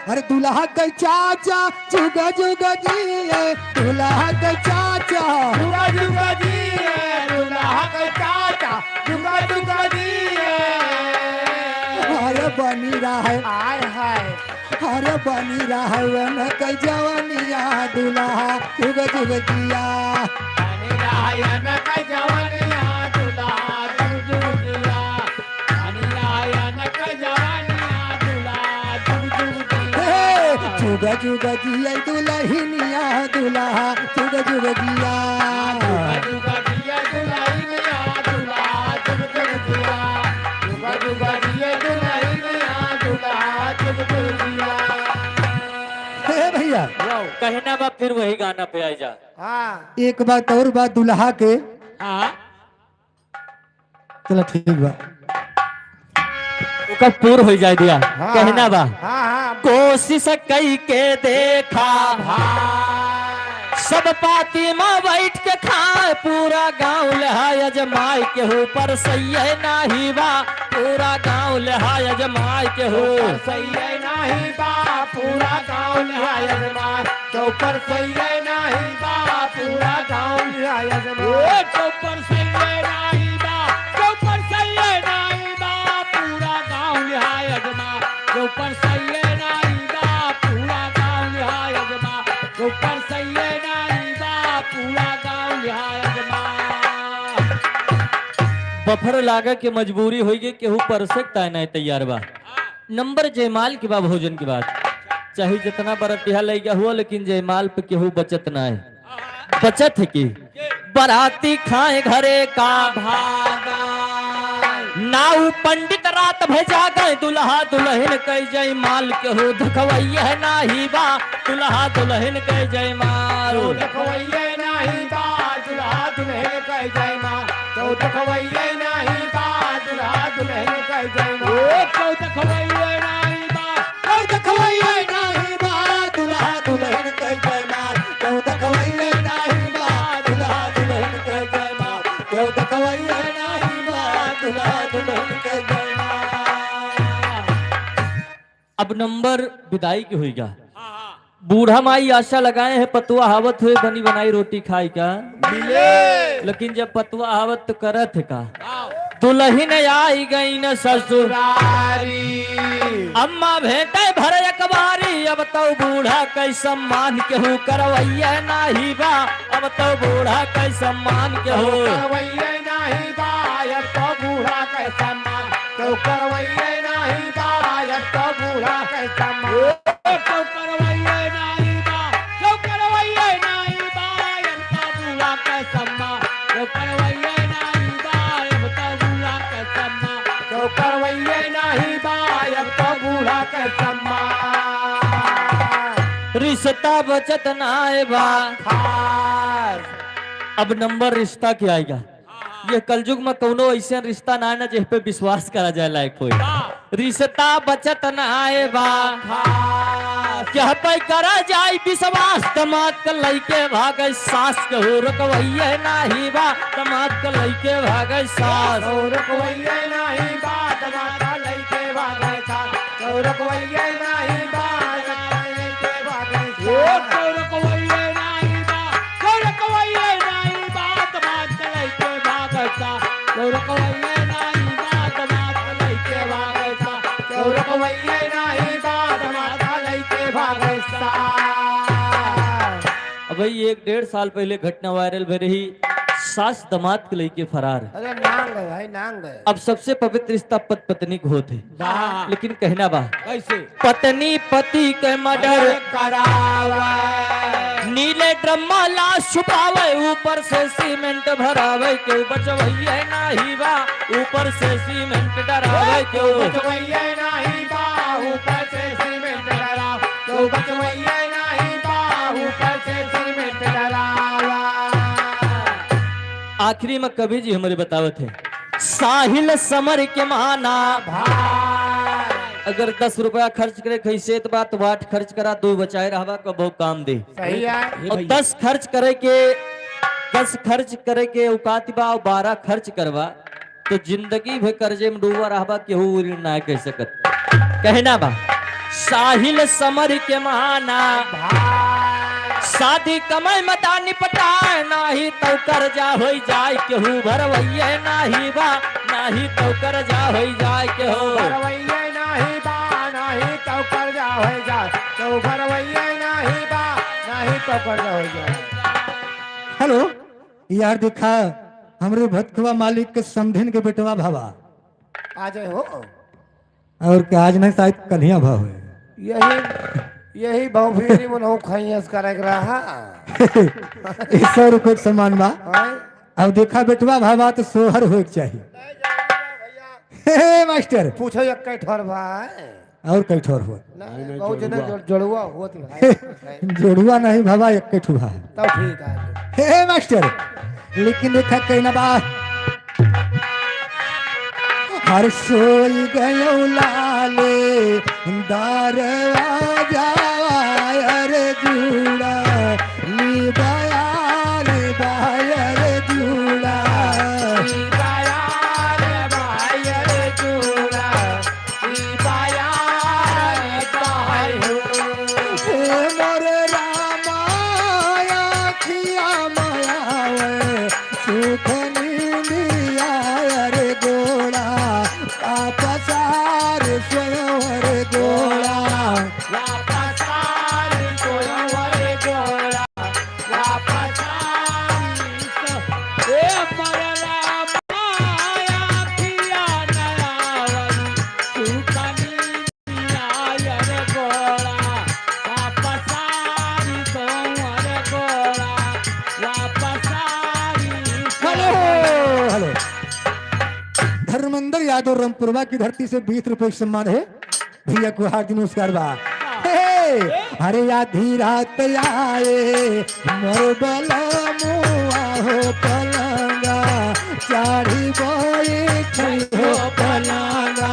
अरे दुल्हा के चाचा जुग जुग जिए, दुल्हा के चाचा। जुग जुग जिए, दुल्हा के चाचा, जुग जुग जिए। अरे बनी रहे। हाय, हाय। अरे बनी रहे न के जवनिया दुल्हा जुग जुग जिया। बनी रहे न के जवनिया दुल्हा जुग जुग जिया। हे, जुग जुग जिया दुलहिनिया दुल्हा जुग जुग जिया। हे भैया, कहना बा फिर वही गाना पे आई जा। हाँ। एक बात और बा दुल्हा के। हाँ। चला ठीक बा। ओकर पूर हो जाए दिया। हाँ, कहना बा। हाँ, हाँ। कोशिश कई के देखा भाई। सब पाती में बैठ के खाए, पूरा गाँव लिहा अजमाए, केहू पर सही है नाही बा, पूरा गाँव लिहा अजमाए, केहू पर सही है नाही बा, पूरा गाँव लिहा अजमाए। चौपर सही है नाही बा, पूरा गाँव लिहा अजमा। ओ, चौपर सही है नाही बा, चौपर सही है नाही बा, पूरा गाँव लिहा अजमा। चौपर सही है नाही बा, पूरा गाँव लिहा अजमा। चौपर सही है नाही बा, पूरा गाँव लिहा अजमा। बफर लागे के मजबूरी होई गे, केहू परसे ताय नाय तैयार बा। नंबर जयमाल के बा, भोजन के बाद। चाहे जितना बरतिहा लइका हुआ, लेकिन जयमाल पे केहू बचत ना है। बचत है कि बराती खाए घरे का भागा। नाऊ पंडित रात भर जागे, दुल्हा दुल्हन कह जयमाल केहू देखवैया नाही बा, दुल्हा दुल्हन कह जयमाल। देखवैया नाही बा, दुल्हा दुल्हन कह जयमाल। तो देखवैया नाही बा, दुल्हा दुल्हन कह जयमाल। ओ, तो देखवैया नाही बा, तो देखवैया नाही बा, दुल्हा दुल्हन कह जयमाल। तो देखवैया नाही बा, दुल्हा दुल्हन कह जयमाल। तो देखवैया नाही बा, दुल्हा दुल्हन कह जयमाल। अब नंबर विदाई के होइगा। बूढ़ा माई आशा लगाए हैं, पतुआ आवत हुए बनी बनाई रोटी खाई का। मिले। लेकिन जब पतुआ आवत तो करत है का? आओ। दुलहिन आई गई न ससुरारी। अम्मा भेंटे भर एक बारी, अब तो बूढ़ा कै सम्मान केहू करवैया नाही बा, अब तो बूढ़ा कै सम्मान केहू। करवैया नाही बा, अब तो बूढ़ा कै सम्मान। तो करवैया नाही बा, अब तो बूढ़ा कै सम्मान। ओ, तो करवैया नाही बा, तो करवैया नाही बा, अब तो बूढ़ा कै सम्मान। तो करवैया नाही बा, अब तो बूढ़ा कै सम्मान। तो करवैया नाही बा, अब तो बूढ़ा कै सम्मान। रिश्ता बचत नाय बा। खास। अब नंबर रिश्ता के आइगा। ये कलयुग में कौनो ऐसे रिश्ता ना है ना जिस पे विश्वास करा जाए लायक होए। रिश्ता बचत ना आए बा। क्या पे करा जाए विश्वास, दमाद के लइके भागे सास, केहू रुकवैये नाही बा, दमाद के लइके भागे सास। केहू रुकवैये नाही बा, दमाद के लइके भागे सास। केहू रुकवैये नाही बा, दमाद के लइके भागे सास। ओ, केहू रुकवैये नाही बा, केहू रुकवैये भैया नाही बा, दमादा लइके भागल सार। अब भाई, एक डेढ़ साल पहले घटना वायरल भई रही, सास दमाद के लइके फरार। अरे नांग है भाई, नांग है। अब सबसे पवित्र रिश्ता पत पत्नी के होत है। वाह। लेकिन कहना बा, कैसे? पत्नी पति के मर्डर अरे करावा। नीले ड्रम मा लाश छुपावे, ऊपर से सीमेंट भरावे, केहू बचवइये नाही बा, ऊपर से सीमेंट डरावे, केहू बचवइये नाही बा, ऊपर से सीमेंट डरावे, केहू बचवइये नाही बा, ऊपर से सीमेंट डरावा। आखिरी में कवि जी हमरे बतावत है, साहिल समर के माना भाई। अगर दस रुपया खर्च करे खइसे त बात वाट खर्च करा, दो बचाए रहबा कबो काम दे। सही है। और दस खर्च करे के, दस खर्च करे के औकात बा और बारह खर्च करबा, तो जिंदगी भर कर्जे में डूबा रहबा, केहू ऋण ना कह सकत। कहना बा, साहिल समर के माना भाई। शादी कमाई मता निपटाए, नाही तो कर्जा होई जाए, केहू भरवइये नाही बा, नाही तो कर्जा होई जाए, केहू भरवइये नाही बा, नाही तो कर्जा होई जाए, केहू भरवइये नाही बा, नाही तो कर्जा होई जाए। हेलो, यार देखा, हमरे भतखवा मालिक के समधिन के बेटवा भावा। आ जाए हो। और का आज नहीं शायद कलिया भाव है। यही, यही भाव फिर ही मनहु खइयस करे के रहा। ई सौ रुपये के सामान बा। हाँ। अब देखा बेटवा भावा तो सोहर होए के चाहिए। हे, हे, मास्टर। पूछो एक ठोर भाई। और कई ठोर होत? नहीं, नहीं, बहुत जना जोड़ुआ। जोड़-, जोड़ुआ होत भाई। जोड़ुआ नहीं बाबा, एक ठो भाई। तब ठीक है। हे, हे, मास्टर, लेकिन देखा कहना बा, हर सोई गयो लाले दरवाजा, अरे जूड़ा, ली बयार बायर जूड़ा। ली बयार बायर जूड़ा। ई बयार कहै हो। हे मोर रामा, अखिया में आवे सुख नींदिया रे गोड़ा, वापस आ रे सोयवा रे गोड़ा। वापस आ रे सोयवा रे गोड़ा। वापस आ रे सो-, ए मोर रामा, अखिया में आवे सुख नींदिया आयर गोड़ा, वापस आरी तोहर गोड़ा, वापस आरी। Hello, hello. धर्मेंद्र यादव रमपुरवा की धरती से बीस रुपए का सम्मान है। भैया को हार्दिक नमस्कार बा। हे, अरे आधी रात आए मोर बलमुआ हो पलंगा, चाढ़ी बैठ हो पलंगा।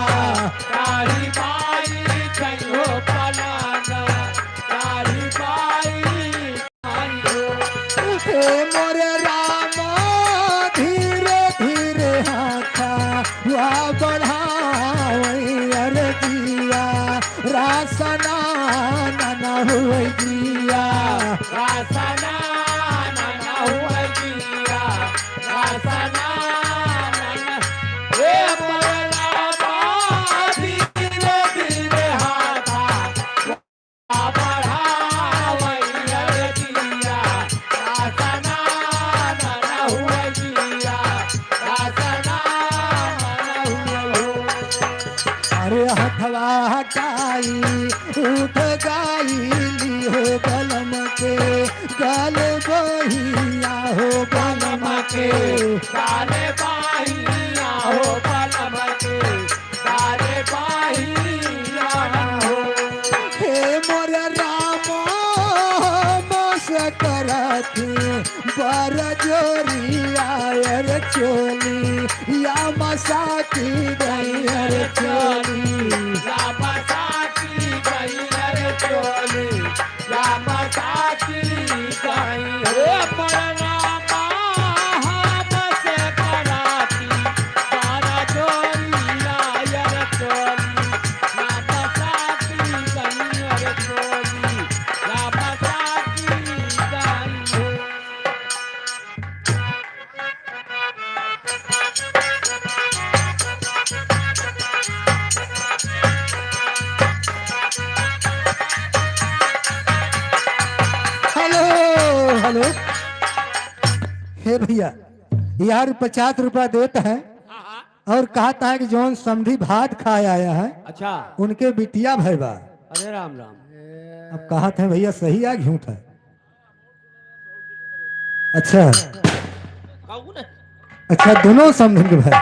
चाढ़ी बैठ हो पलंगा, चाढ़ी बैठ हो। हे मोर रामा, धीरे धीरे हाथा वा बढ़ावै अरजिया, रासना नन हुवै जिया। रासना नन हुवै जिया, रासना नन। ए मोर रामा, धीरे धीरे हाथा बढ़ावै अरजिया, रासना नन हुवै जिया, रासना नन हुवै। अरे हथवा हटाई उठ गइली हो बलम के, गल बहिया हो बलम के। गल बहिया हो बलम के, गल बहिया हो। हे मोर राम, मस करत बर जोरिया अर चोली, या मसाती गई अर चोली। या मसाती गई अर चोली, या मसाती गई। हे मोर रामा, हमसे कराती बर जोरिया अर चोली, या मसाती गई अर चोली, या मसाती गई हो। भैया, यार पचास रुपया देत है और कहत है कि जौन समधी भात खाए आया है, अच्छा। उनके बिटिया भय बा। अरे राम राम। अब कहत है भैया सही है झूठ है? अच्छा। कौन है? अच्छा, दोनों समधिन के भाई।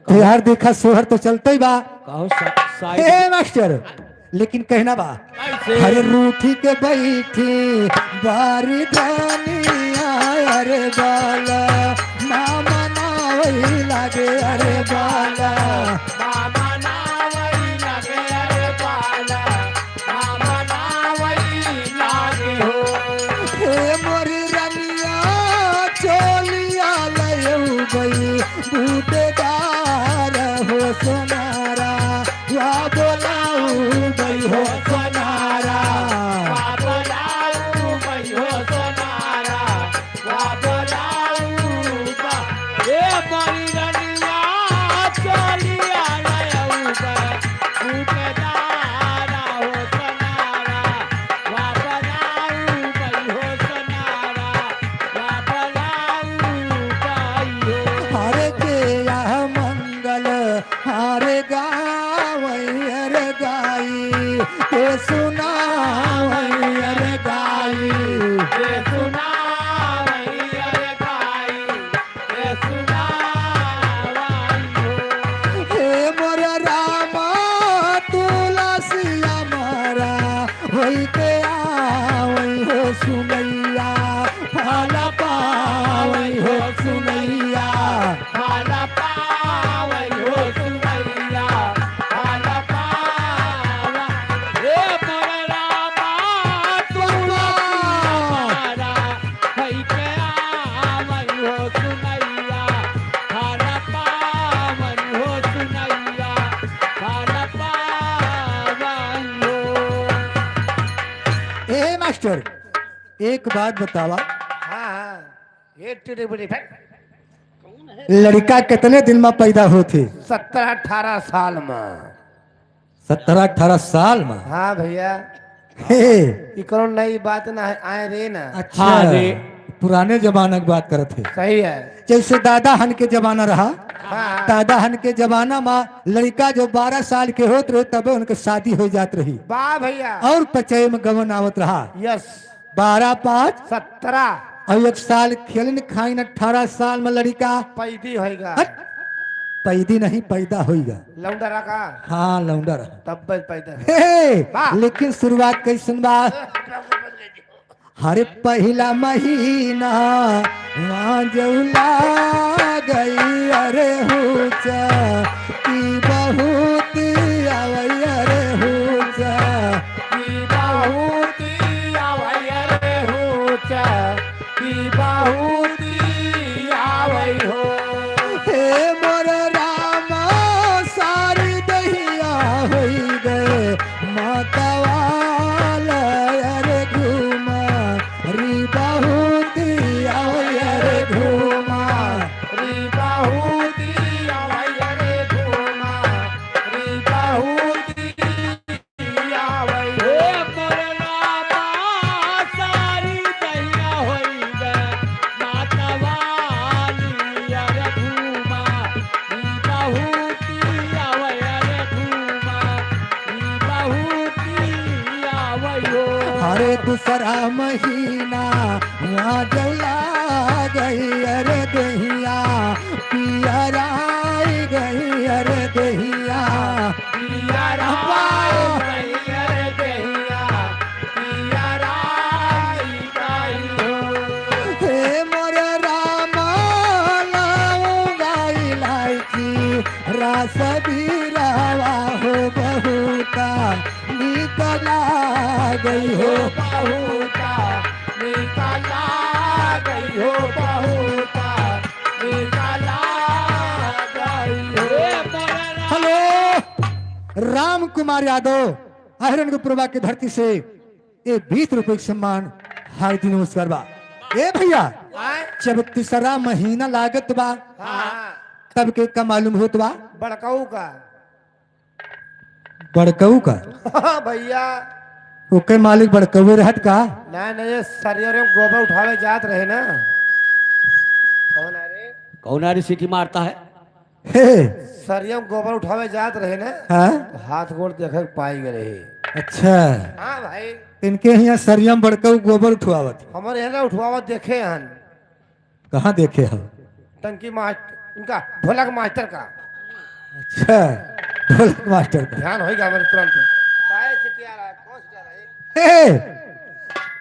तो यार देखा सोहर तो चलते ही बा। कहो सा-, साइड हे मास्टर, लेकिन कहना बा। कैसे? अरे रूठी के बैठी बारी धनिया, अरे बाला मामा ना वही लागे, अरे बाला। मामा ना वही लागे, अरे बाला। हे मोरी रनिया, चोलिया लयउबई, बूटेदार हो सोनारा, वा बोलाउबई हो सोनारा। वा बोलाउबई हो सोनारा। वा बोलाउबा, ए मोरी रनिया, चोलिया लयउबा, बूटेदार हो सोनारा, वा बोलाउबा हो सोनारा, वा बोलाउबा हो। हरे के यह मंगल हरे गावई हरे गाई, के सुनावई हरे गाई। के सुनावई हरे गाई, के सुनावई हो। हे मोर रामा तुलसिया मारा, होई के आवई हो सुनैया, फल पावई हो सुनैया। फल पावई हो सुनैया, फल पावा। हे मोर रामा, तुलसिया मारा, होई के आवई हो सुनैया, फल पावई हो सुनैया, फल पावई हो। ए मास्टर, एक बात बतावा। हाँ, हाँ। ये टिड़ी बिड़ी फेंक। लड़का कितने दिन में पैदा होत है? सत्रह अठारह साल में। सत्रह अठारह साल में? हाँ भैया। हे। ई कोनो नई बात ना है, आए रे ना। अच्छा। हाँ रे। पुराने जमाना की बात करत है। सही है। जैसे दादा हन के जमाना रहा, हाँ। दादा हन के जमाना में लड़का जो बारह साल के होत रहे तबे उनके शादी हो जात रही। वाह भैया। और पचई में गवन आवत रहा। यस। बारह पाँच सत्रह। और एक साल खेलिन खाइन, अठारह साल में लड़िका पैदी होइगा। हट, पैदी नहीं, पैदा होइगा। लौंडा रहा का? हाँ, लौंडा रहा। तब बस पैदा हे, वाह। लेकिन शुरुआत कैसन बा? हरे पहिला महीना माँ जौला गई, अरे हुचा की बहुत आवै, अरे हुचा की बहुत आवै, अरे हुचा की बहुत आवै हो। हे मोर रामा, सारी दहिया होई गए मतवाला, अरे घूमा री बहुत आवै, अरे घूमा री बहुत आवै, अरे घूमा री बहुत आवै। हे मोर रामा, सारी दहिया होई गए मतवाली, अरे घूमा री बहुत आवै, अरे घूमा री बहुत आवै हो। अरे दूसरा महीना माँ जौला गई, अरे दहिया पियराई गई, अरे दहिया पियराई गई, अरे दहिया पियराई गई हो। हे मोर रामा, लौंगा इलायची रस बीरावा हो बहुता निकला गई हो। बहुता निकला गई हो, बहुता निकला गई हो। हेलो, राम कुमार यादव, अहिरन के पुरवा के धरती से ये बीस रुपए के सम्मान, हार्दिक नमस्कार बा। ए भैया, आय? जब तीसरा महीना लागत बा, हाँ। तब के का मालूम होत बा? बड़काऊ का। बड़काऊ का? हाँ भैया। ओके मालिक बड़कउवे रहत का? ना, ना, ये सरिया रे गोबर उठावे जात रहे ना। कौन आ रे? कौन आ रे सीटी मारता है? हे। सरिया में गोबर उठावे जात रहे ना। हाँ? हाथ गोड़ देखे के पाई गए रहे। अच्छा। हाँ भाई। इनके यहाँ सरिया में बड़कऊ गोबर उठवावत। हमारे यहाँ ना उठवावत देखे हन। कहाँ देखे हो? टंकी मास्टर, इनका ढोलक मास्टर का। अच्छा, ढोलक मास्टर का। ध्यान होइगा हमारे तुरंत। काहे से क्या रहा है? कौन से क्या रहा है? ए,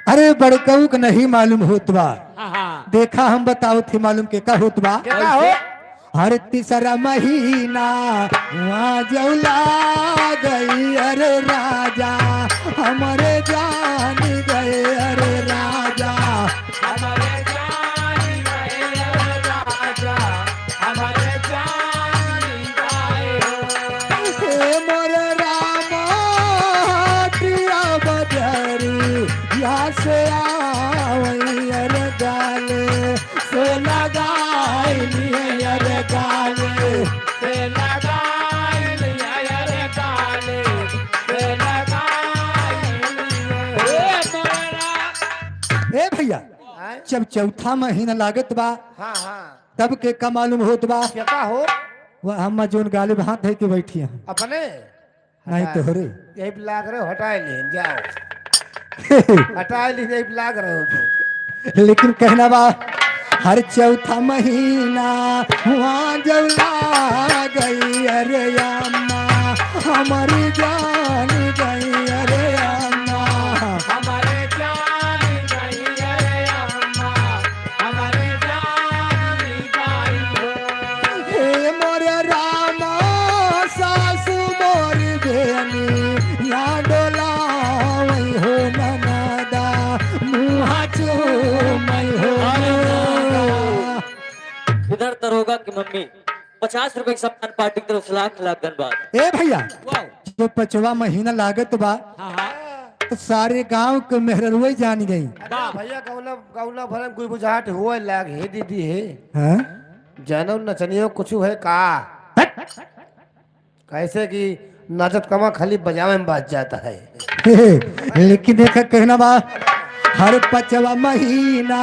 अरे बड़कऊ के नहीं मालूम होत बा। हाँ, हाँ। देखा हम बताओ थे मालूम के का होत बा। के का हो? कैसे? हर तीसरा महीना वहाँ जौला गई, अरे राजा, हमरे जान गए, अरे राजा। हमरे जान गए, अरे राजा, हमरे जान गए हो। हे मोरे रामा, हटिया बजरिया से आवई, अरे गाले से लगाई लिए, अरे गाले से लगाई लिए, अरे गाले से लगाई लिए। हे मोरे राम। ए भैया, आय? जब चौथा महीना लागत बा, हाँ, हाँ। तब के का मालूम होत बा? क्या का हो? वह हम जोन गालिब हाथ धइ के बैठी हैं। अपने? नहीं हटा। तोहरे। यही लाग रहे हो, हटाए लेन, जाओ। हटाए लेन, यही लाग रहे हो तो। लेकिन कहना बा, हर चौथा महीना वहाँ जौला गई, अरे अम्मा, हमारी जान गई, अरे अम्मा। हमारे जान गई, अरे अम्मा, हमारे जान गई हो। हे मोरे रामा, सासु मोरी बेनी, या डोलावई हो ननदा, मुँह चूमई हो ननदा। इधर दरोगा की मम्मी पचास रुपए की सम्मान पार्टी की तरफ से लाख लाख धन्यवाद। ए भैया, वाह। जो पचवा महीना लागत बा, हाँ, हाँ। तो सारे गांव के मेहररुए जान गई। अरे वाह। भैया, गौना, गौना भरन कोई बुझाट हुए लाग, हे दीदी हे। हाँ? जानो नचनियो कुछ है का? हट। कैसे कि नाचत कमा खाली बजावे में बाज जाता है। लेकिन देखा कहना बा, हर पचवा महीना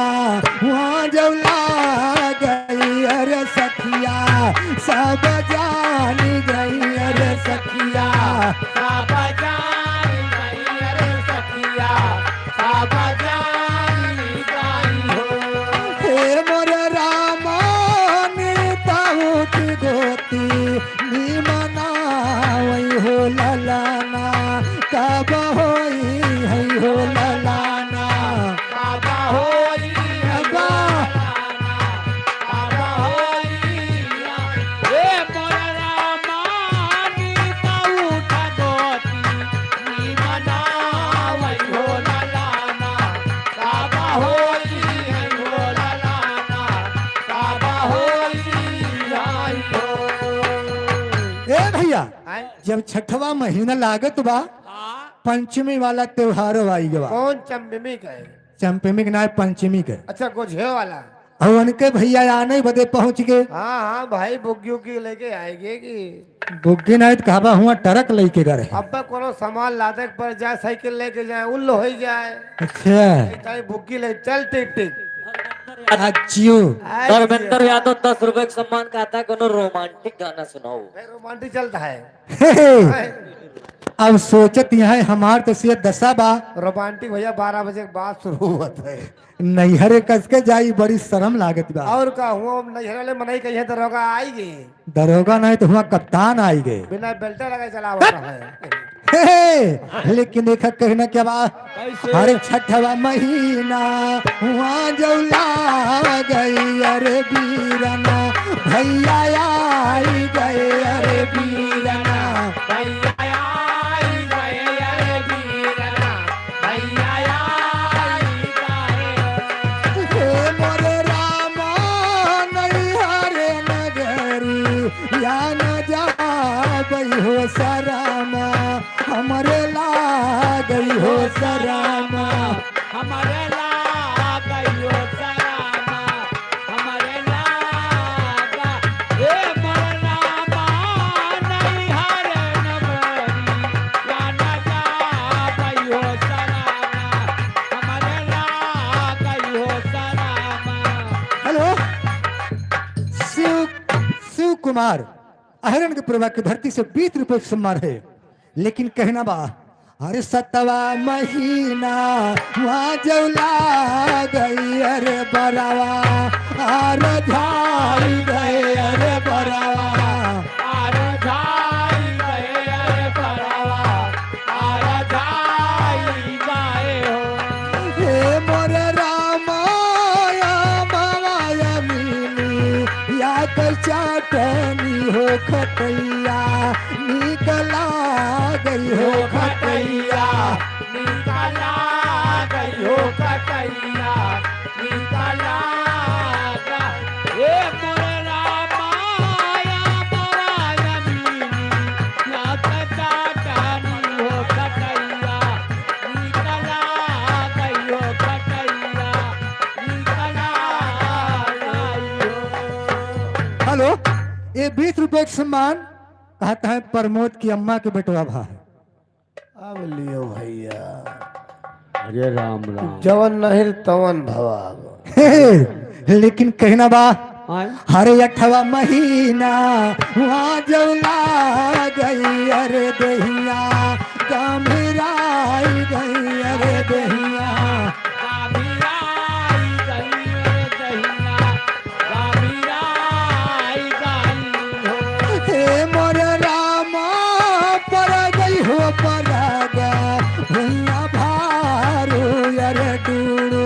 वहाँ जौला गई, अरे सखिया, सब जान गई, अरे सखिया। सब जान गई, अरे सखिया, सब जान गई हो। हे मोरे रामा, नीता उठ गोती, निमना वही हो ललना, कब होई है हो ललना, कब होई है हो ललना, कब होई है। ए मोर रामा, नीता उठ गोती, निमना वही हो ललना, कब होई है हो ललना, कब होई है हो। ए भैया, आय? जब छठवा महीना लागत बा, हाँ। पंचमी वाला त्योहार आई गवा। कौन चंपमी का है? चंपमी के ना, पंचमी के। अच्छा, गोझे वाला। और उनके भैया आने बदे पहुंच गए। हाँ, हाँ, भाई, बुग्गी उग्गी लेके आएंगे कि? बुग्गी नहीं तो कहबा हुआ ट्रक लेके गए। अब कोनो सामान लादे के पड़ जाए, साइकिल लेके जाए, उल्ल हो जाए। अच्छा। ताई बुग्गी ले चल, टिक टिक। अच्छियो। धर्मेंद्र यादव, दस रुपए के सम्मान कहता है, कोनो रोमांटिक गाना सुनाओ। भाई, रोमांटिक चलता है। हे, हे। अब सोचत यहाँ हमार तो से दशा बा। रोमांटिक भैया बारह बजे के बाद शुरू होत है। नैहरे कस के जाई, बड़ी शर्म लागत बा। और का हुआ, नैहर वाले मनई कहिए दरोगा आई गए। दरोगा नहीं तो हुआ कप्तान आई गए। बिना बेल्ट लगा चला होता है। हे, हे, लेकिन देखा कहना क्या बा? कैसे? हर छठवा महीना हुआ जौला गई, अरे बीरना, भैया आई गए, अरे बीरना। भैया आई गए, अरे बीरना, भैया आई गए। हे मोरे रामा, नैहर नगरी या न जाबई हो सरामा, हमरे लागई हो सरामा। हमरे लागई हो सरामा, हमरे लागा, ए मोर रामा, नैहर नगरी, या न जाबई हो सम्मान, अहिरन के पुरवा के धरती से बीस रुपये के सम्मान है, लेकिन कहना बा, अरे सतवा महीना वहाँ जौला गई, अरे बरवा, अरे झाई गए, अरे बरवा। अरे झाई गए, अरे बरवा, अरे झाई गए हो। हे मोरे रामा, या बाबा, या मीनी, या तो चाटनी हो खटैया, निकला गई हो खटैया। निकला गई हो खटैया, निकला ग-, ए मोरे रामा, या मोरा यमीनी, या तो चाटनी हो खटैया, निकला गई हो खटैया, निकला गई हो। हेलो, ये बीस रुपये के सम्मान कहत है प्रमोद की अम्मा के बेटवा भा है। अब लियो भैया। अरे राम राम। जवन नहीं तवन भवाब। हे, लेकिन कहना बा, आय? हरे अठवा महीना वहाँ जौला गई, अरे देहिया गंभीराई गई, अरे देहिया गंभीराई गई, अरे देहिया गंभीराई गई हो। हे मोर रामा, पर गई हो परग भैया भारू, अरे डूड़ू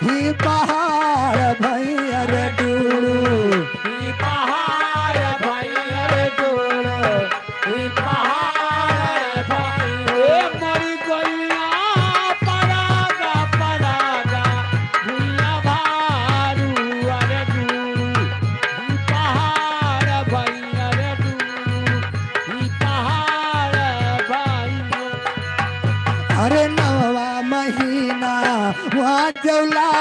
ही पहाड़ भई, अरे डूड़ू ही पहाड़ भई, अरे डूड़ू ही पहाड़ भई। ए मोरी गैया परागा, परागा, भुइया भारू, अरे डूड़ू, ई पहाड़ भई, अरे डूड़ू, ई पहाड़ भई। अरे नवा महीना वहाँ जौला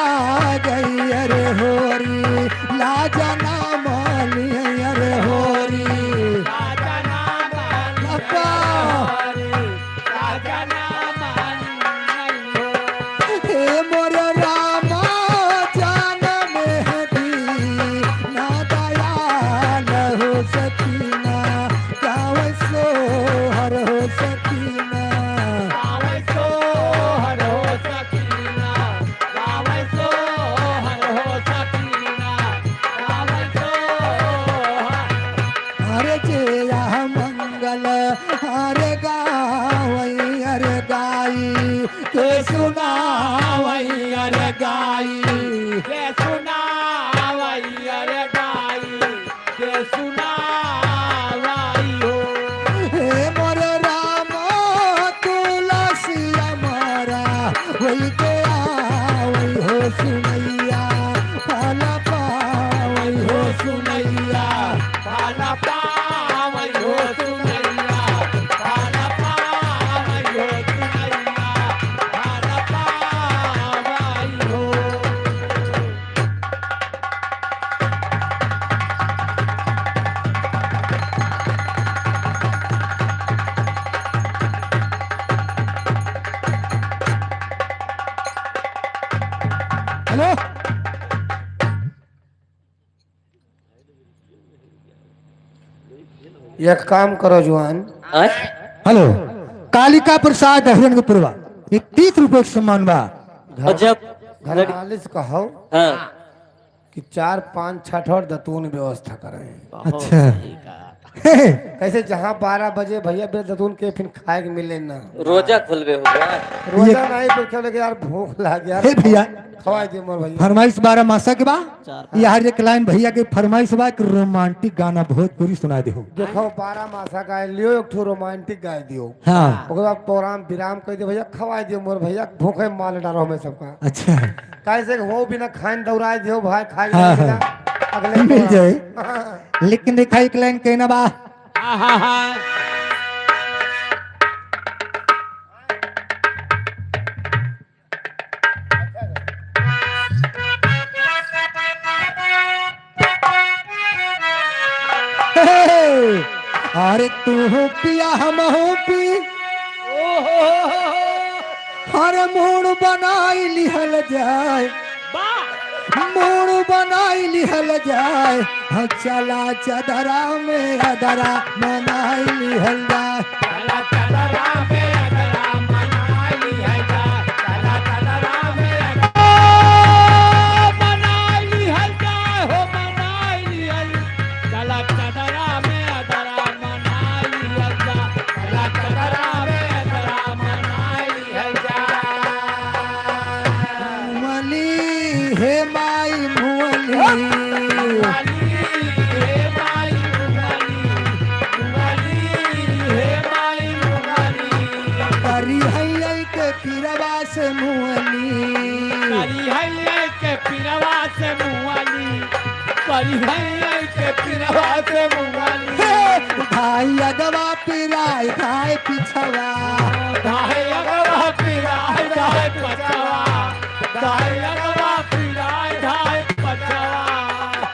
गई, अरे होरी, लाजना मानी, अरे होरी। लाजना मानी, अप्पा। होरी, लाजना मानी, हो। हे मोर रामा, जान मेहदी, ना दयाल हो सकीना, गावे सोहर हो सकीना। गावे सोहर हो सकीना, गावे सोहर हो सकीना, गावे सोहर। अरे जय मंगल, अरे गावई, अरे गाई, के सुनावई, अरे गाई, के सुनावई, अरे गाई, के सुनावई हो। हे मोर राम, तुलसी अमरा, होई के आवई हो सुनैया, फल पावई हो सुनैया। फल पावई हो सुनैया, फल पावई हो सुनैया, फल पावई हो। हेलो। एक काम करो जुआन। आय? हेलो, कालिका प्रसाद अहिरन के पुरवा, ये तीस रुपये के सम्मान बा। घर, और जब घर लड़- मालिस कहो हाँ। कि चार पाँच छठ और दतून व्यवस्था करें। बहुत अच्छा। सही कहा। कैसे जहाँ बारह बजे भैया बे दतून के फिर खाए के मिले ना। रोजा खुलबे हो गया। रोजा ये नहीं, पर क्या लगे यार, भूख लाग यार। हे भैया, खवाए दे मोर भैया। फरमाइश बारह मासा के बा। चार। यार एक लाइन भैया के फरमाइश बा कि रोमांटिक गाना भोजपुरी सुना दे हो। देखो, बारह मासा गाए लियो, एक ठो रोमांटिक गाए दियो। हाँ। ओकर बाद प्रोग्राम विराम कर दे भैया, खवाए दियो मोर भैया, भूखे माल डालो हमें सबका। अच्छा। कैसे हो बिना खाइन दौड़ाए दियो भाई, खाए हाँ, बिना हाँ। अगले मिल प्रोग्राम। जाए। हाँ। लेकिन देखा एक लाइन कहना बा। हाँ, हाँ, हाँ। हे, अरे तू हो पिया हम हो पी, हर मूड बनाई लिहल जाए। मूड़ बनाई लिहल जाए, हाँ, चला चदरा में अदरा मनाई लिहल जाए। चला चदरा में अदरा मनाई लिहल जाए, चला चदरा में अदरा मनाई लिहल जाए, हो मनाई लिहल, चला चदरा में अदरा मनाई लिहल जाए, चला चदरा में अदरा मनाई लिहल जाए। मुअली, हे माई मुअली। मुअली, हे माई मुअली। मुअली, हे माई मुअली। करी है के पिरवा से मुअली। करी है के पिरवा से मुअली। करी है के पिरवा से मुअली। हे, धाई अगवा पिराए, धाई पिछवा। धाई अगवा पिराए, धाई पछवा। धाई अगवा पिराए, धाई पछवा।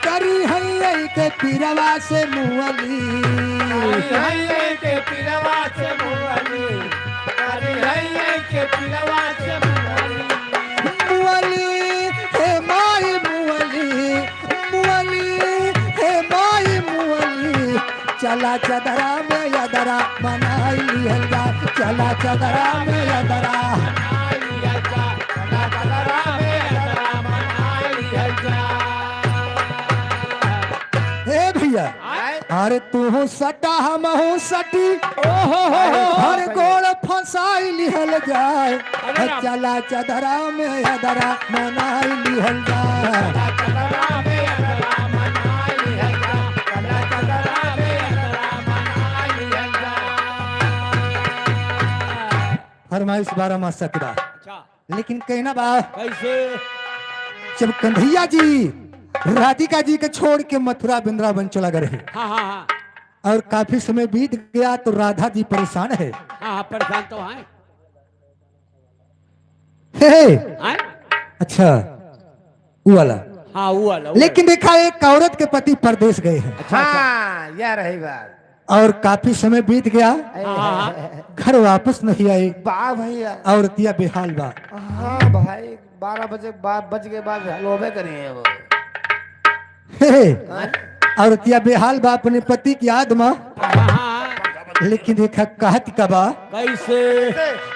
करी है के पिरवा से मुअली। करी है के पिरवा से मुअली। करी है के पिरवा से मुअली। मुअली, हे माई मुअली। मुअली, हे माई मुअली, चला चदरा में अदरा मनाई लिहल जा, चला चदरा में अदरा। हे भैया, आय। अरे तू सटा हमहू सटी, ओहो हो हो। हर गोड़ फंसाई लिहल जाए। अरे राम। चला चदरा में अदरा मनाई लिहल जा। फरमाइश बारह मास तक बा। अच्छा। लेकिन कहना बा, कैसे? जब कन्हैया जी राधिका जी के छोड़ के मथुरा वृंदावन चला गए रहे हाँ, हाँ, हाँ। और काफी समय बीत गया तो राधा जी परेशान है। हाँ, हाँ, परेशान तो हैं। हे, हे। आय? अच्छा, वो वाला। हाँ, वो वाला, वो लेकिन वाला। देखा, एक औरत के पति परदेश गए हैं। अच्छा, अच्छा। हाँ, यह रही बात। और काफी समय बीत गया, हाँ, हाँ, हाँ। घर वापस नहीं आए। बा भैया। औरतिया बेहाल बा। हाँ भाई, बारह बजे बाद, बज के बाद हलोबे करिए वो। हे, हे। हाँ? औरतिया बेहाल बा अपने पति की याद मा। हाँ, हाँ। लेकिन देखा कहत का बा। कैसे?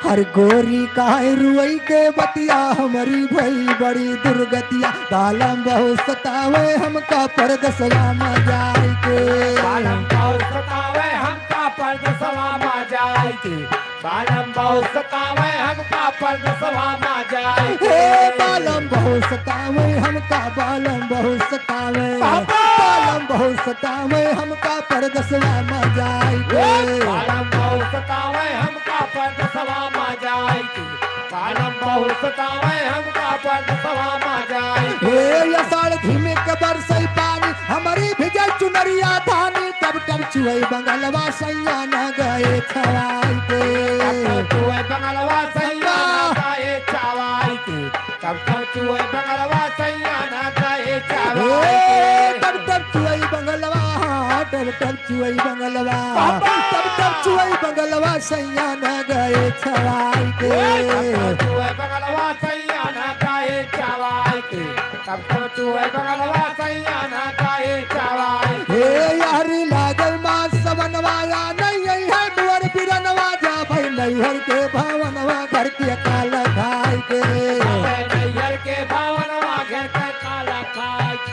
हर गोरी काहे रुई के बतिया, हमरी भई बड़ी दुर्गतिया। बालम बहुत सतावे हमका परदेसवा मा जाई के। बालम बहुत सतावे हमका परदेसवा मा जाई के। बालम बहुत सतावे हमका परदेसवा मा जाई के। हे बालम बहुत सतावे हमका, बालम बहुत सतावे। बाबा! बालम बहुत सतावे हमका परदेसवा मा जाई के। हे बालम बहुत सतावे हमका परदेसवा मा जाई के। बालम बहुत सतावे हमका परदेसवा मा जाई के। हे आषाढ़ घिमे के बरसई पानी, हमरी भिजल चुनरिया धानी, टप टप चुअई बंगलवा सैया ना गए छवाई के। टप टप चुअई बंगलवा सैया ना गए छवाई के। टप टप चुअई बंगलवा सैया ना गए छवाई के। टप टप चुअई बंगलवा, हाँ, टप टप चुअई बंगलवा। बाबा! टप टप चुअई बंगलवा सैया ना गए छवाई के। टप टप चुअई बंगलवा सैया ना गए छवाई के। टप टप चुअई बंगलवा सैया ना गए छवाई के। हे यारी लागल मास सवनवा, आ नहीं है मोर बिरनवा, जाबै नैहर के भवनवा घर के काला खाई के। जाबै नैहर के भवनवा घर के काला खाई के।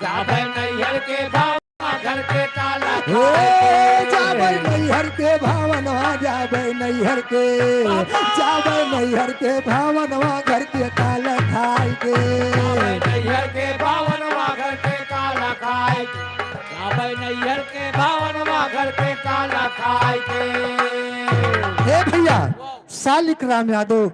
जाबै नैहर के भवनवा घर के काला खाई के। हे जाबै नैहर के भवनवा, जाबै नैहर के। बाबा! जाबै नैहर के भवनवा घर के काला खाई के। जाबै नैहर के भवनवा घर के काला खाई के। जाबै नैहर के भवनवा घर के काला खाई के। हे भैया, सालिक राम यादव,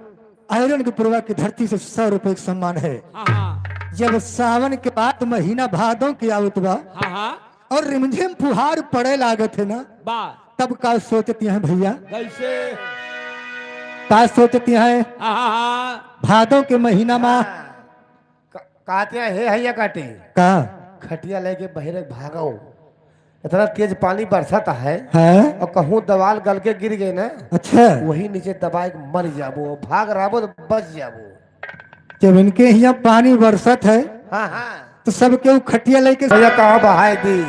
आयरन के पुरवा की धरती से सौ रुपए का सम्मान है। हाँ, हाँ। जब सावन के बाद महीना भादों के आवत बा, हाँ, हाँ। और रिमझिम फुहार पड़े लागत है ना, बा। तब का सोचती हैं भैया? कैसे? का सोचती हैं? हाँ, हाँ, हाँ। भादों के महीना मा हाँ। का-, कहते हैं, "हे हैया काटी, का? खटिया लेके बहरे भागो, इतना तेज पानी बरसत है, हाँ? और कहूँ दवाल गल के गिर गए ना, अच्छा। वही नीचे दबाए के मर जाबो, भाग रहबो तो बच जाबो।" जब इनके हियाँ पानी बरसत है, हाँ, हाँ। तो सब केहू खटिया लेके भैया कहाँ बहाए दी?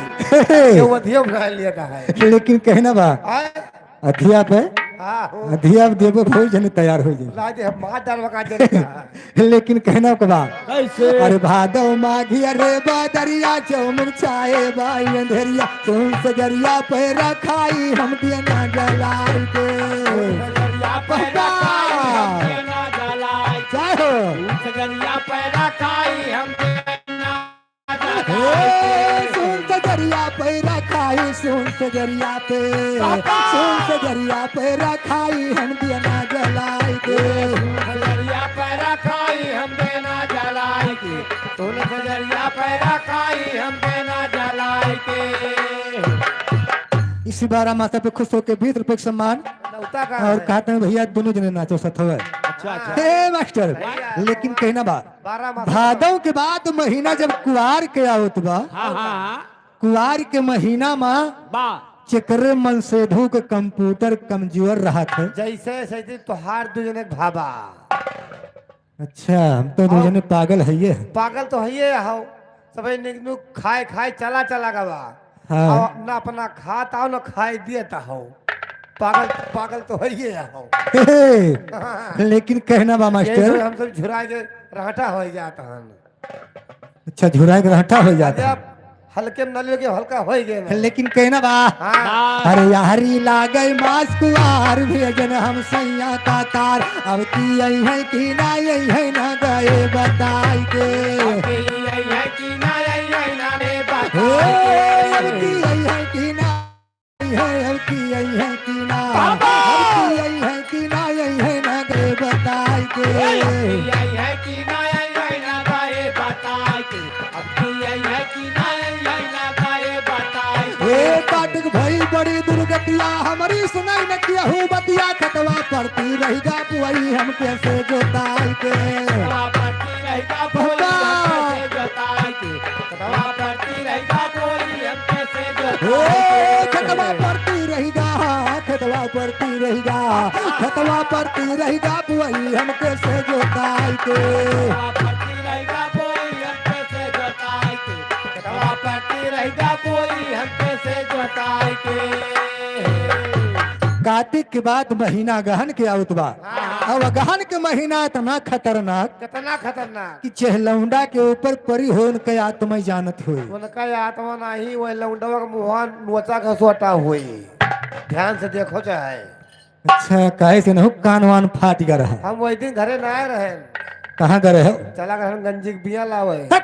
ये वधियो बना लिया था है। लेकिन कहना बा, आए? अधिया पे, हाँ, हो। अधिया पे देबो भोज जने तैयार हो जाए। ला दे, हम मार डालवा का जने का। लेकिन कहना के बा, कैसे? अरे भादव माघी अरे बादरिया चौमुख छाए बाई अंधेरिया, सुन सजरिया पैरा खाई हम दिया ना जलाई के। सजरिया पैरा खाई हम दिया ना जलाई के। जय हो। सजरिया पैरा खाई हम देना जलाई हे, के। सुन सजरिया पैरा खाई, सुन सजरिया पे, पापा। सुन सजरिया पैरा खाई हम दिया ना जलाई के। सुन सजरिया पैरा खाई हम देना जलाई के। सुन सजरिया पैरा खाई हम देना जलाई के। इसी बारह मासा पे खुश होके बीस रुपए का सम्मान। नौता का और है? कहते हैं, "भैया, दोनों जने नाचो, सत होवे।" अच्छा, अच्छा। हे मास्टर, भैया। लेकिन कहना बा, बारह मासा भादव के बाद महीना जब कुआर के आवत बा, हाँ, हाँ, हाँ। कुआर के महीना मा बा। जेकरे मनसेधु के कंप्यूटर कमजोर रहत है। जैसे, जैसे तोहार दू जने के भाबा। अच्छा, हम तो दू हाँ। जने पागल है ये। पागल तो है ये हो। सबे निक नुक खाए खाए चला चला गवा। हाँ। और अपना, अपना खात आओ ना खाए दिए ता हो। पागल, पागल तो है ये हो। हे, लेकिन कहना बा ये मास्टर। जो हम सब झुरा के रहटा हो जात हन। अच्छा, झुरा के रहटा हो जात अरे है। आप हल्के में न लियो कि हल्का हो ही गए ना। लेकिन कहना बा, हाँ। अरे यारी लागे मास कुआर भेजन हम सैया का तार, अब की आई है कि ना आई है ना गए बताई के। अब की आई है कि ना आई है ना रे बताई के। हे, अब की आई है कि ना आई है, अब की आई है कि ना? बाबा! अब की आई है कि ना आई है ना गए बताई के। अब की आई है कि ना आई है ना गए बताई के। अब की आई है कि ना आई है ना गए बताई के। ए, काटिक भई बड़ी दुर्गतिया, हमरी सुनाई न केहू बतिया, खेतवा परती रहिगा बुआई हम कैसे जोताई के। खेतवा परती रहिगा बुआई हम कैसे जोताई के। खेतवा परती रहिगा बुआई हम कैसे जोताई के। ए, खेतवा परती रहिगा, खेतवा परती रहिगा, खेतवा परती रहिगा बुआई हम कैसे जोताई के। खेतवा परती रहिगा बुआई हम कैसे जोताई के। खेतवा परती रहिगा बुआई हम कैसे जोताई के। कातिक के बाद महीना अगहन के आवत बा। हाँ। अब अगहन के महीना इतना खतरनाक कितना खतरनाक? कि चेह लौंडा के ऊपर परी हो उनके आत्मा जानत होई। उनका आत्मा नाही, वह लौंडवा के मुँह नोचा घसोटा होई। ध्यान से देखो चाहे। अच्छा, काहे से नहु कान वान फाट गया रहा? हम वही दिन घरे ना आए रहे। कहाँ गए रहे हो? चला गए हम गंजी के बिया लावे। हट!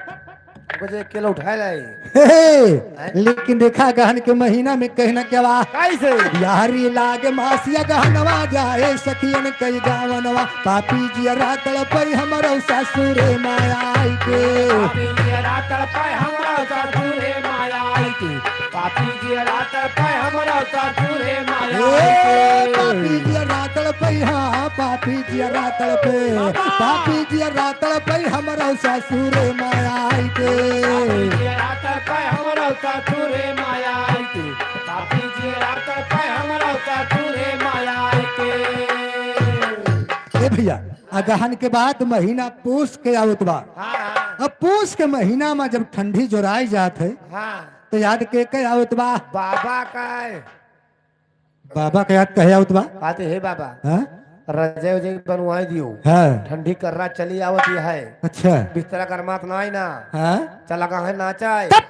ओके जे अकेले उठाए लाई। हे, हे, हैं? लेकिन देखा गहन के महीना में कहना क्या बा? कैसे? यारी लागे मासिया गहनवा जाए सखियन कई गावनवा। पापी जियरा तड़पई हमरो ससुरे माया आई के। पापी जियरा तड़पई हमरो ससुरे माया आई के। पापी जियरा तड़पई हमरो ससुरे माया ए, आई के। पापी जियरा तड़पई, हाँ, पापी जियरा तड़पे। बाबा। पापी जियरा तड़पई हमरो ससुरे माया आई के। पापी जियरा तड़पई हमरो ससुरे माया आई के। पापी जियरा तड़पई हमरो ससुरे माया आई के। ए भैया, अगहन के बाद महीना पूस के आवत बा। हाँ, हाँ। अब पूस के महीना में जब ठंडी जोराई जात है, हाँ। तो याद के के आवत बा? बाबा का है। बाबा के याद कहे आवत बा? कहते, "हे बाबा, हाँ? रजाई उजाई बनवाई दियो। हाँ। ठंडी कर्रा चली आवत ही है। अच्छा। बिस्तरा गरमात ना है ना। हाँ। चला कहाँ नाचाए?" तब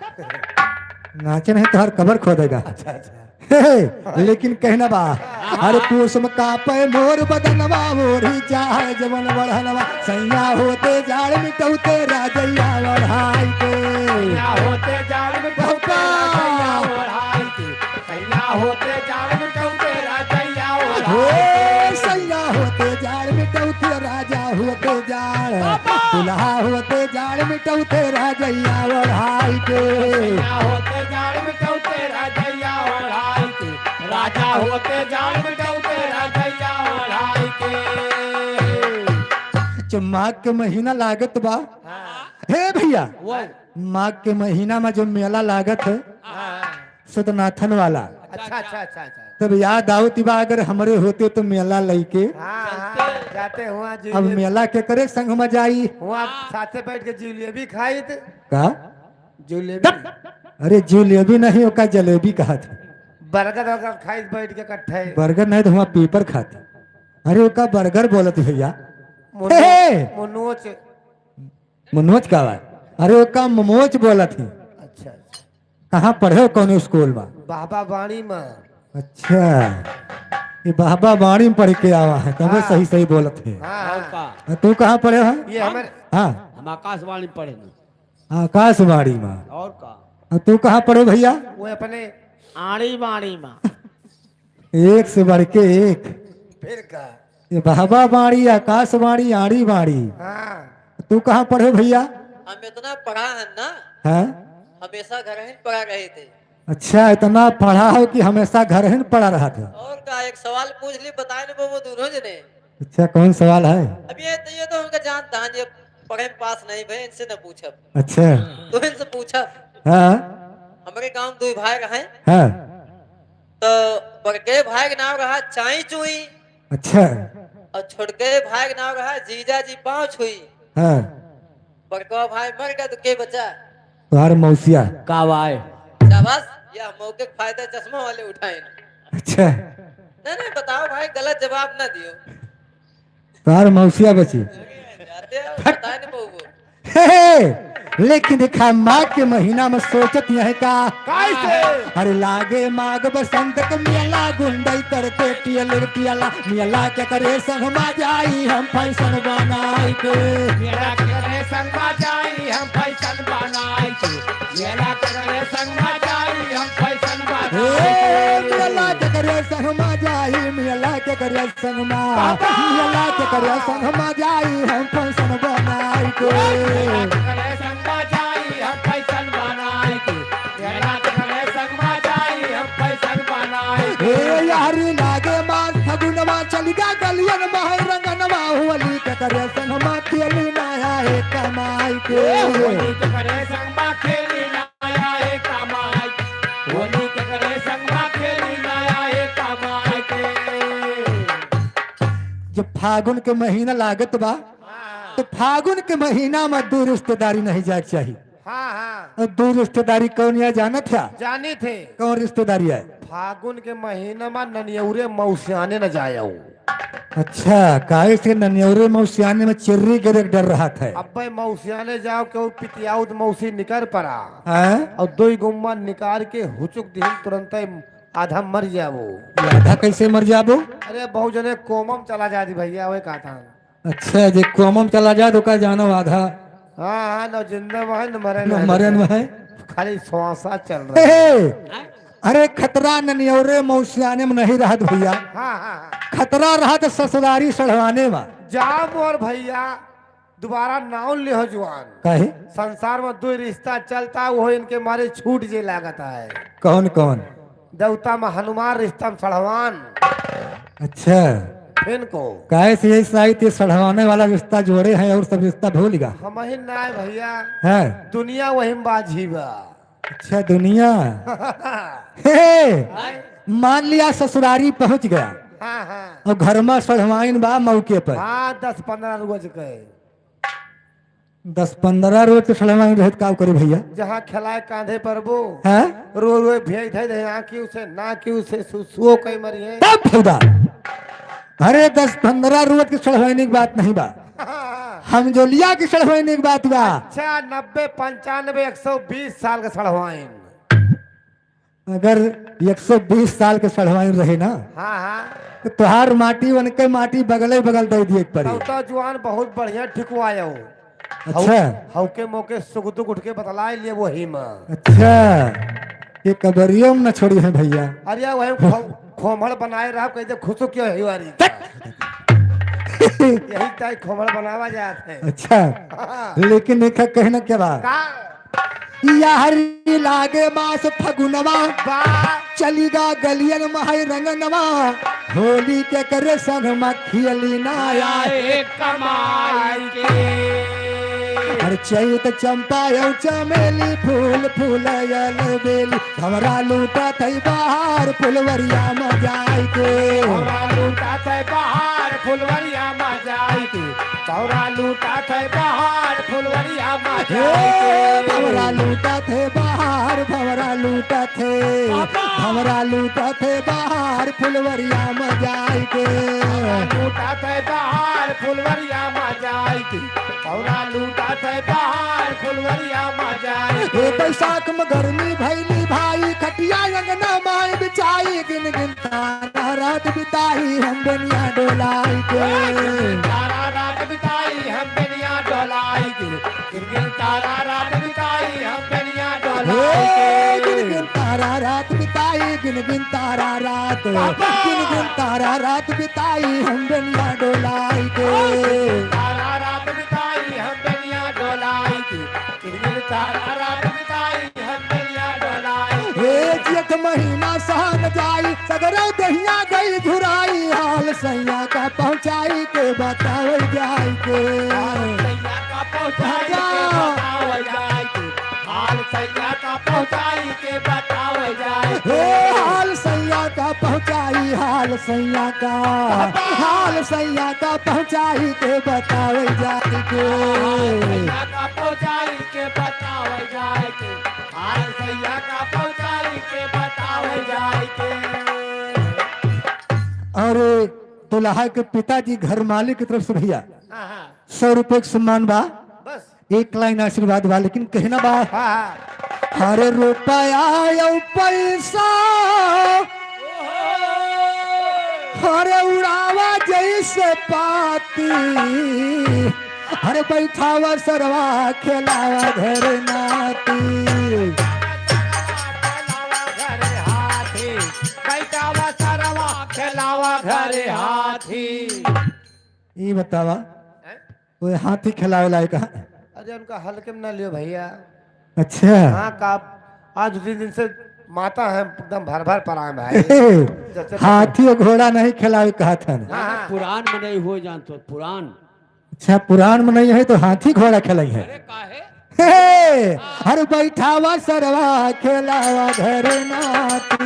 नाचे नहीं तो हर कबर खोदेगा। अच्छा, अच्छा। हे, हे, लेकिन कहना बा, अरे पूस में कापे मोर बदनवा, ओढ़ी चाहे जवन बढ़नवा, सैया होते जाड़ मिटौते राजैया ओढ़ाई के। सैया होते जाड़ मिटौते राजैया ओढ़ाई के। सैया होते जाड़ मिटौते राजैया ओढ़ाई के। हे, सैया होते जाड़ मिटौते राजा होते जाड़। बाबा। दुल्हा होते जाड़ मिटौते राजैया ओढ़ाई के। सैया होते जाड़ मिटौते राजैया ओढ़ाई के। राजा होते जाड़ मिटौते राजैया ओढ़ाई के। जब माघ के महीना लागत बा, हाँ। हे भैया, वो। माघ के महीना में जो मेला लागत है, हाँ। सतनाथन वाला। अच्छा, अच्छा, अच्छा, अच्छा। तब याद आवत बा, अगर हमरे होते तो मेला लइके हाँ, हाँ। जाते हुआ अब जिलेबी। मेला के करे संग में जाई। हुआ साथे बैठ के जिलेबी खाइत। का? जिलेबी। तब, अरे जिलेबी नहीं, ओका जलेबी कहा था। बर्गर वगैरह खाइत बैठ के इकट्ठे। बर्गर नहीं तो हुआ पीपर खात। अरे ओका बर्गर बोलत भैया। मुन्नो-, हे! मुन्नोच। मनोज का बात? अरे ओका मनोज बोलत ही। अच्छा, अच्छा। कहाँ पढ़े हो, कौन स्कूल में? बाबा बाणी में। अच्छा, ये बाबा बाणी में पढ़ के आवा है, तबे हाँ। सही सही बोलत है। हाँ, और हाँ। का? और तू कहाँ पढ़े हो? ये हम? हमारे हाँ। हम आकाशवाणी पढ़े ना। आकाशवाणी में। और का? और तू कहाँ पढ़े भैया? वो अपने आड़ी बाणी में। एक से बढ़ के एक। फिर का? ये बाबा बाणी, आकाशवाणी, आड़ी बाणी। हाँ। तू कहाँ पढ़े भैया? हम इतना पढ़ा है ना, हाँ? हमेशा घर ही पढ़ा रहे थे। अच्छा, इतना पढ़ा हो कि हमेशा घर ही पढ़ा रहा था। और का, एक सवाल पूछ ली, बताए न वो दोनों जने। अच्छा, कौन सवाल है? अब ये तो, ये तो हमका जानता है, ये पढ़े में पास नहीं भए, इनसे न पूछब। अच्छा। तो इनसे पूछब। हाँ। हमारे गांव में दो भाई रहे। हाँ। तो बड़के भाई के नाम रहा चाई चुई। अच्छा। और छोटके भाई के नाम रहा जीजा जी पाँव छुई। हाँ। बड़का भाई मर गया तो के बचा? तुम्हारे मौसिया। का भाई? शाबाश, या मौके के फायदा चश्मा वाले उठाए ना। अच्छा। नहीं, नहीं, बताओ भाई, गलत जवाब ना दियो। तुम्हारे मौसिया बची। अरे, जाते हो, बता नहीं पाऊंगा। हे, हे, लेकिन देखा, माघ के महीना में सोचत यह का? कैसे? अरे लागे माघ बसंत के मेला, गुंडई करते टियल टियला, मेला के करे संग मा जाई हम फैशन बनाई के। मेला के करे संग मा जाई हम फैशन बनाई के। मेला के करे संग मा जाई हम फैशन बनाई के। ए, मेला के करे संग मा जाई, मेला के करे संग मा, बाबा! मेला के करे संग मा जाई हम फैशन बनाई के। मेला के करे संग मा जाई हम फैशन बनाई के। मेला के करे संग मा जाई हम फैशन बनाई के। ए यारी लागे मास फगुनवा चलिगा गलियन महै रंगनवा होली के करे संग मा खेली नया है कमाई के। ए होली के करे संग मा खेली नया है कमाई के। होली के करे संग मा खेली नया है कमाई के। जब फागुन के महीना लागत बा, हाँ। तो फागुन के महीना में दूर रिश्तेदारी नहीं जाए के चाही। हाँ, हाँ। और दूर रिश्तेदारी कौन है जानत है? जानी थे। कौन रिश्तेदारी है? फागुन के महीना में ननियौरे मौसियाने न जायो। अच्छा, काहे से ननियौरे मौसियाने में चिर्री गिरे के डर रहत है? अब्बे मौसियाने जाओ, केहू पितियाउत मौसी निकर पड़ा। हाँ? और दोई गुम्मा निकार के हुचुक दिहिन, तुरंते आधा मर जाबो। ये आधा कैसे मर जाबो? अरे, बहुत जने कोमम चला जाती भैया, वही कहा था। अच्छा, जे कोमम चला जाए तो का जानो आधा। हाँ, हाँ, न जिंदा वहै, न मरे न वहै। मरे न वहै। खाली श्वासा चल रहा है। हे, हे। अरे, खतरा ननियौरे मौसियाने में नहीं रहत भैया। हाँ, हाँ, हाँ। खतरा रहत ससुरारी सढ़वाने में। जा मोर भैया, दोबारा नाव लेहो जुआन। काहे? संसार में दो रिश्ता चलता, वो इनके मारे छूट जे लागत है। कौन, कौन? देवता में हनुमान, रिश्ता में सढ़वान। अच्छा। इनको। काहे से यही साइत ये सढ़वाने वाला रिश्ता जोड़े हैं और सब रिश्ता भूल गा? हम ही ना है भैया। हाँ। दुनिया वही में बाझी बा। अच्छा, दुनिया। हे, हे। मान लिया ससुरारी पहुंच गया। हाँ, हाँ। और घर में सढ़वाइन बा मौके पर। हाँ, दस पन्द्रह रोज के। दस पन्द्रह रोज के सढ़वाइन रहे तो का करे भैया? जहाँ खेलाए कांधे पर वो। हाँ? रो रो भेज दे दे, यहाँ की उसे, ना की उसे, सु-, सुओ कई मरी है। तब फौदा। अरे दस पन्द्रह रोज के सढ़वाइन की बात नहीं बा। हाँ। हम जो लिया की सढ़वाइन की बात बा। अच्छा, नब्बे, पंचानबे, एक सौ बीस साल के सढ़वाइन। अगर एक सौ बीस साल के सढ़वाइन रहे ना, हाँ, हाँ। तो तोहार माटी उनके माटी बगले बगल दे दिए के पड़ी। तब तो जुआन बहुत बढ़िया ठिकवायो। अच्छा। हउ-, हउ के मौके सुख दुख उठ के बतलाए लिए वही में। अच्छा, ये कबरियो में न छोड़ी है भैया। अरे वही खो-, खोमड़ बनाए रहा, कहते खुश क्यों है वारी। तक। यही ताई खोमड़ बनावा जात है। अच्छा, हाँ। लेकिन देखा कहना क्या बा? का? यारी लागे मास फगुनवा, बा। चली गा गलियन महै रंगनवा, होली के करे संग में खेली ना आए कमाई के। हर चैत चंपा और चमेली, फूल फूल यल बेली, हमरा लूटा थई बहार फुलवरिया में जाई के। हमरा लूटा थई बहार फुलवरिया मा जाई के, भौरा लूटत है बहार फुलवरिया मा हे, जाई के। भौरा लूटत है बहार, भौरा लूटत है। बाबा। भौरा लूटत है बहार फुलवरिया मा जाई के। भौरा लूटत है बहार फुलवरिया मा जाई के। भौरा लूटत है बहार फुलवरिया मा जाई के। हे, बैसाख में गर्मी भैली भाई, खटिया अंगना माई बिछाई, गिन गिन तारा रात बिताई हम बेनिया डोलाई के। गिन गिन तारा रात बिताई हम बेनिया डोलाई के। गिन गिन तारा रात बिताई हम बेनिया डोलाई के। गिन गिन तारा रात बिताई, गिन गिन तारा रात। बाबा। गिन गिन तारा रात बिताई हम बेनिया डोलाई के। गिन गिन तारा रात बिताई हम बेनिया डोलाई के। गिन गिन तारा रात बिताई हे जेठ महीना सहन जाई, सगरो देहिया गई झुराई, हाल सैया का पहुँचाई के बतावल जाई के। हाल सैया का पहुँचाई के बतावल जाई के। हाल सैया का पहुँचाई के बतावल जाई के। हे हाल सैया का पहुँचाई, हाल सैया का, हाल सैया का पहुँचाई के बतावल जाई के। हाल सैया का पहुँचाई के बतावल जाई के। हाल सैया का पहुँचाई के बतावल जाई के। और दुल्हा के पिताजी घर मालिक की तरफ से भैया हाँ, हाँ। सौ रुपए का सम्मान बा, बस। एक लाइन आशीर्वाद बा, लेकिन कहना बा, हाँ, हाँ। अरे रुपया अउ पैसा, अरे उड़ावा जैसे पाती, अरे बैठावा सरवा खेलावा घर नाती। बैठावा सरवा खेलावा घर हाथी। ई बतावा, हैं? वो हाथी खेलावे लायक है? अरे उनका हल्के में ना लियो भैया। अच्छा। हाँ का, आज दो तीन दिन से माता है एकदम भर भर परान भाई। जैसे हाथी और घोड़ा नहीं खेलावे कहत हन। हाँ, हाँ। पुरान में नहीं हो जानत हो, पुरान। अच्छा, पुरान में नहीं है तो हाथी घोड़ा खेलाई है। अरे काहे? हे, हर बैठावा सरवा खेलावा घर नाती।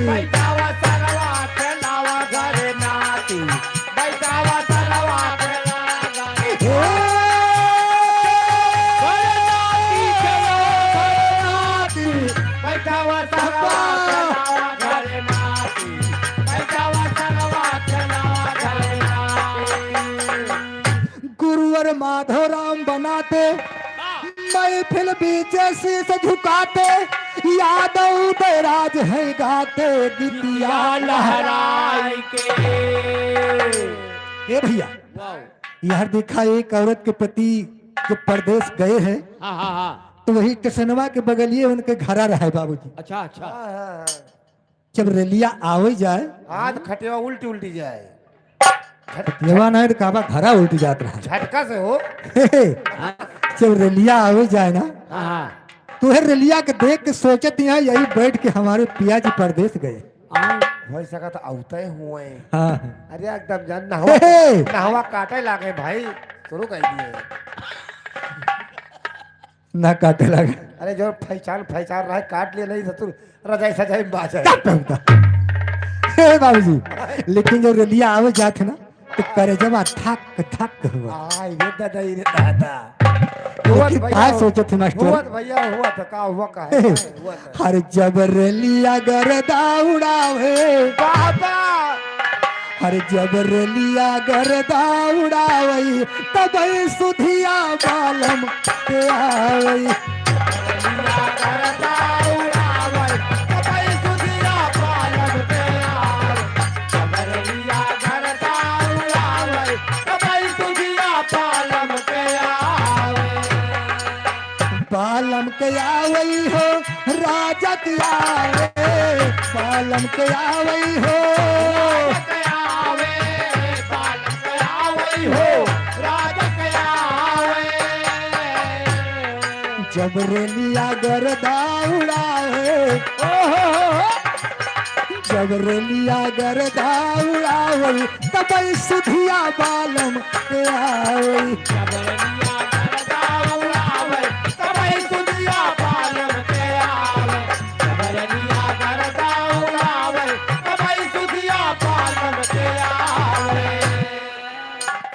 बैठावा सरवा खेलावा घर नाती। बैठावा सरवा खेलावा घर नाती। हे। घर नाती खेलावा घर नाती। बैठावा सरवा खेलावा घर नाती। बैठावा सरवा खेलावा घर नाती। गुरुवर माधव राम बनाते, महफिल बीचे शीश झुकाते, यादव उदयराज है गाते, गीतिया लहराई के। ए भैया, वाह। यार देखा, एक औरत के पति जब परदेस गए हैं, हाँ, हाँ, हाँ। तो वही स्टेशनवा के बगलिए उनके घरा रहे बाबूजी। अच्छा, अच्छा। हाँ, हाँ, हाँ। जब रेलिया आवे जाए, आज खटिया उल्टी उल्टी जाए। खटिया नहीं तो काबा घरा उल्टी जात रहा। झटका से हो। जब रेलिया आवे जाए ना, हाँ, हाँ। तो है रेलिया के देख के सोचत यहाँ, यही बैठ के हमारे पिया जी परदेस गए। हाँ। हो सकत आवते हुए। हाँ। अरे एकदम जान नहवा, हे, हे। नहवा काटे लागे भाई, शुरू कर दिए। ना काटे लागे। अरे जो फैचान, फैचान रहे, काट लिए नहीं ससुर, रजाई सजाई में बाँच है। चुप रहता। हे बाबूजी, लेकिन जो रेलिया आवे जात है ना, तो करेजवा थक, थक हुआ। आ, ये दादा, ये दादा। हुआ लेकिन तो भैया, का सोचत है मास्टर? हुआ तो भैया, हुआ तो का, हुआ का है, हे, हुआ तो। हर जब रेलिया गरदा उड़ावे। बाबा। हर जब रेलिया गरदा उड़ावई, तबई सुधिया बालम के आवई। रेलिया गरदा उड़ावई, तबई सुधिया बालम के आवई। जब रेलिया गरदा उड़ावई, तबई सुधिया बालम के आवई। बालम के आवई हो, राजा के आवे, बालम के आवई हो। राजा के आवे, बालम के आवई हो, राजा के आवे। जब रेलिया गरदा उड़ावे, ओ हो हो। जब रेलिया गरदा उड़ावे, तबई सुधिया बालम के आवई। जब रेलिया गरदा उड़ावे, तबई सुधिया बालम के आवई। जब रेलिया गरदा उड़ावे, तबई सुधिया बालम के आवई।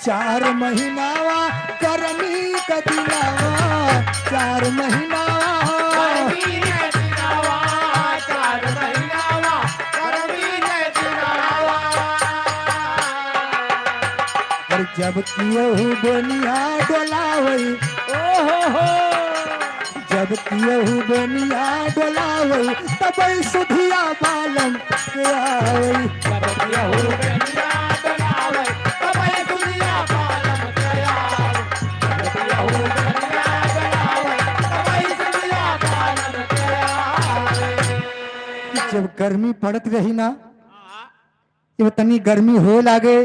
चार महीनावा गर्मी का दिनावा, चार महीनावा। गर्मी का दिनावा, चार महीनावा, गर्मी का दिनावा। अरे जब केहू बेनिया डोलावई, ओ हो हो। जब केहू बेनिया डोलावई, तबई सुधिया बालम के आवई। जब केहू बेनिया डोलावई, तबई सुधिया बालम के आवई। जब केहू बेनिया डोलावई, तबई सुधिया बालम के आवई। जब गर्मी पड़त रही ना, जब तनी गर्मी होए लागे,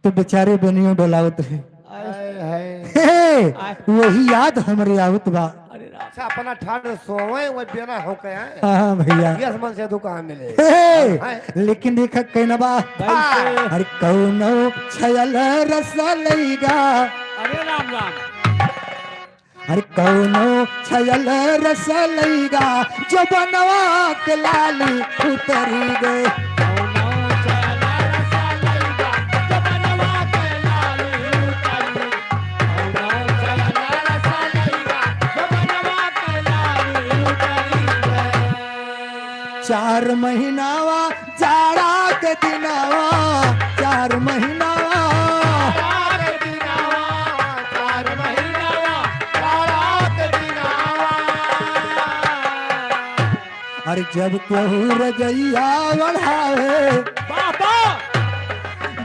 तो बेचारे बेनियो डोलावत रहे। आय हाय। हे, आय। वही याद हमरे आवत बा। अरे राम। अच्छा, अपना ठाड़ सोवे, वो बेना हो के आए। हाँ, हाँ, भैया। यस मन से दुकान मिले। हे, हाय। लेकिन देखा कहना बा। कैसे? अरे कौनो छयल रस लइगा। अरे राम राम। अरे कौनो छयल रस लइगा, जो बनवा के लाली उतरी गए। कौनो छयल रस लइगा, जो बनवा के लाली उतरी गए। कौनो छयल रस लइगा, जो बनवा के लाली उतरी गए। चार महीनावा जाड़ा के दिनावा, चार महीनावा। जाड़ा के दिनावा, चार महीनावा, जाड़ा के दिनावा। अरे जब केहू रजइया ओढ़ावे, बाबा।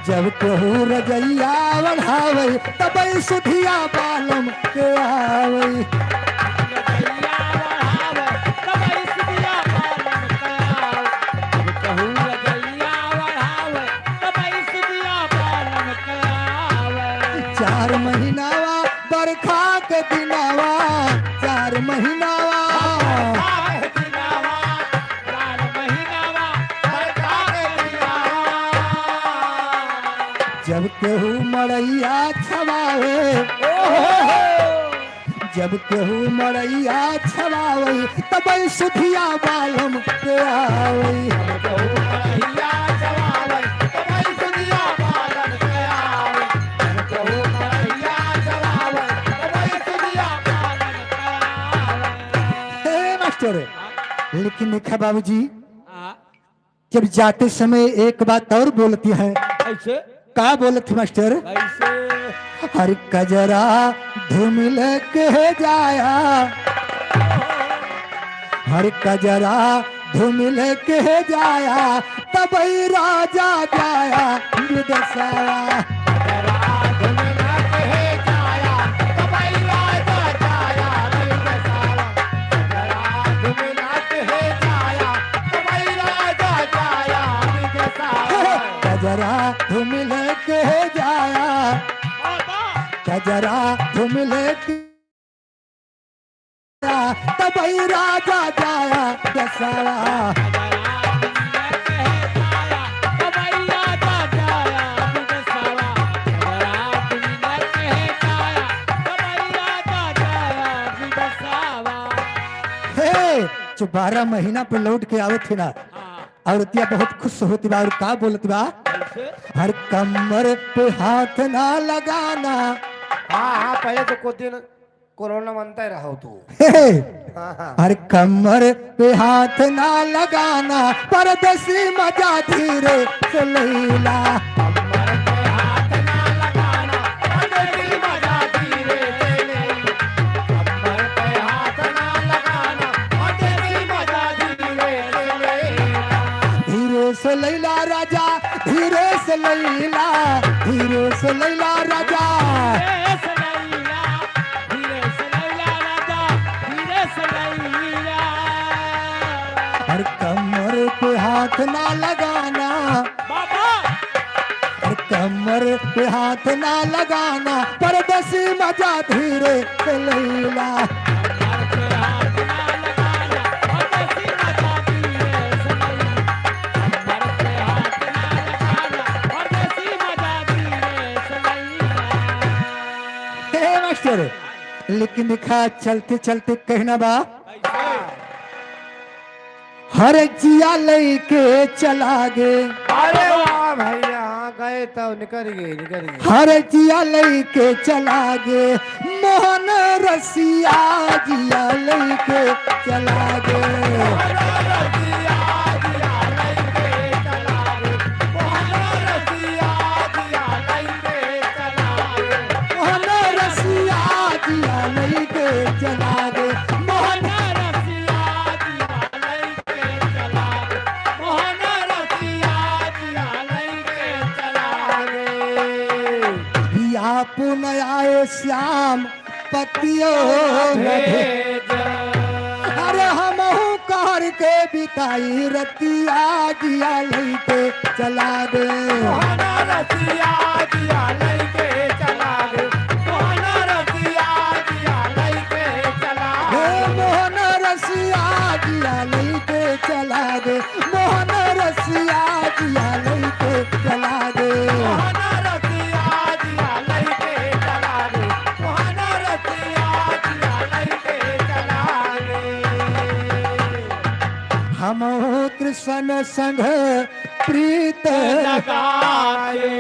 जब केहू रजइया ओढ़ावे, तबई सुधिया बालम के आवई। चार महीनावा बरखा के दिनावा, चार महीनावा। जब केहू मड़ैया छवावे, जब केहू मड़ैया छवावे, तबई सुधिया बालम के आवई। हे मास्टर, लेकिन देखा बाबूजी, हाँ। जब जाते समय एक बात और बोलती है। कैसे? का बोलत है मास्टर? कैसे? हर कजरा धुमिल के जाया, हर कजरा धुमिल के जाया, तबई राजा जाया विदेशवा। कजरा धुमिल के जाया, कजरा धुमिल के जाया, तबई राजा जाया विदेशवा। हे, जो बारह महीना पे लौट के आवत थे ना, हाँ। औरतिया बहुत खुश होती बा और का बोलत बा? कैसे? हर कमर पे हाथ ना लगाना। हाँ, हाँ, पहले तो कुछ दिन कोरोना मनते रहो तू। हे, हाँ, हाँ। हर कमर पे हाथ ना लगाना, परदेसी मजा धीरे से लैला। कमर पे हाथ ना लगाना, परदेसी मजा धीरे से लैला। कमर पे हाथ ना लगाना, परदेसी मजा धीरे से लैला। धीरे से लैला राजा, धीरे से लैला, धीरे से लैला राजा। धीरे से लैला, धीरे से लैला राजा, धीरे से लैला। हर कमर पे हाथ ना लगाना। बाबा। हर कमर पे हाथ ना लगाना, परदेसी मजा धीरे से लैला। हे मास्टर, लेकिन देखा, चलते चलते कहना बा, हर जिया लैके चला गे। अरे वाह भैया। गए तो निकल गए, निकल गए। हर जिया लइके चला गे मोहन रसिया, जिया लइके चला गे। मोहन रसिया जिया लइके चला गे। मोहन रसिया जिया लइके चला गे। मोहन रसिया जिया लइके चला गे। या पुन आए श्याम पतियो न भेज। अरे हमहू कहर के बिताई रतिया जिया लइके चला गे। मोहन रसिया जिया लइके चला गे। मोहन रसिया जिया लइके चला हे गे। मोहन रसिया जिया लइके चला गे। मोहन रसिया जिया लइके चला गे। मोहन रसिया जिया लइके चला गे। मोहन रसिया जिया लइके चला गे। हमहू कृष्ण संग प्रीत जगाए।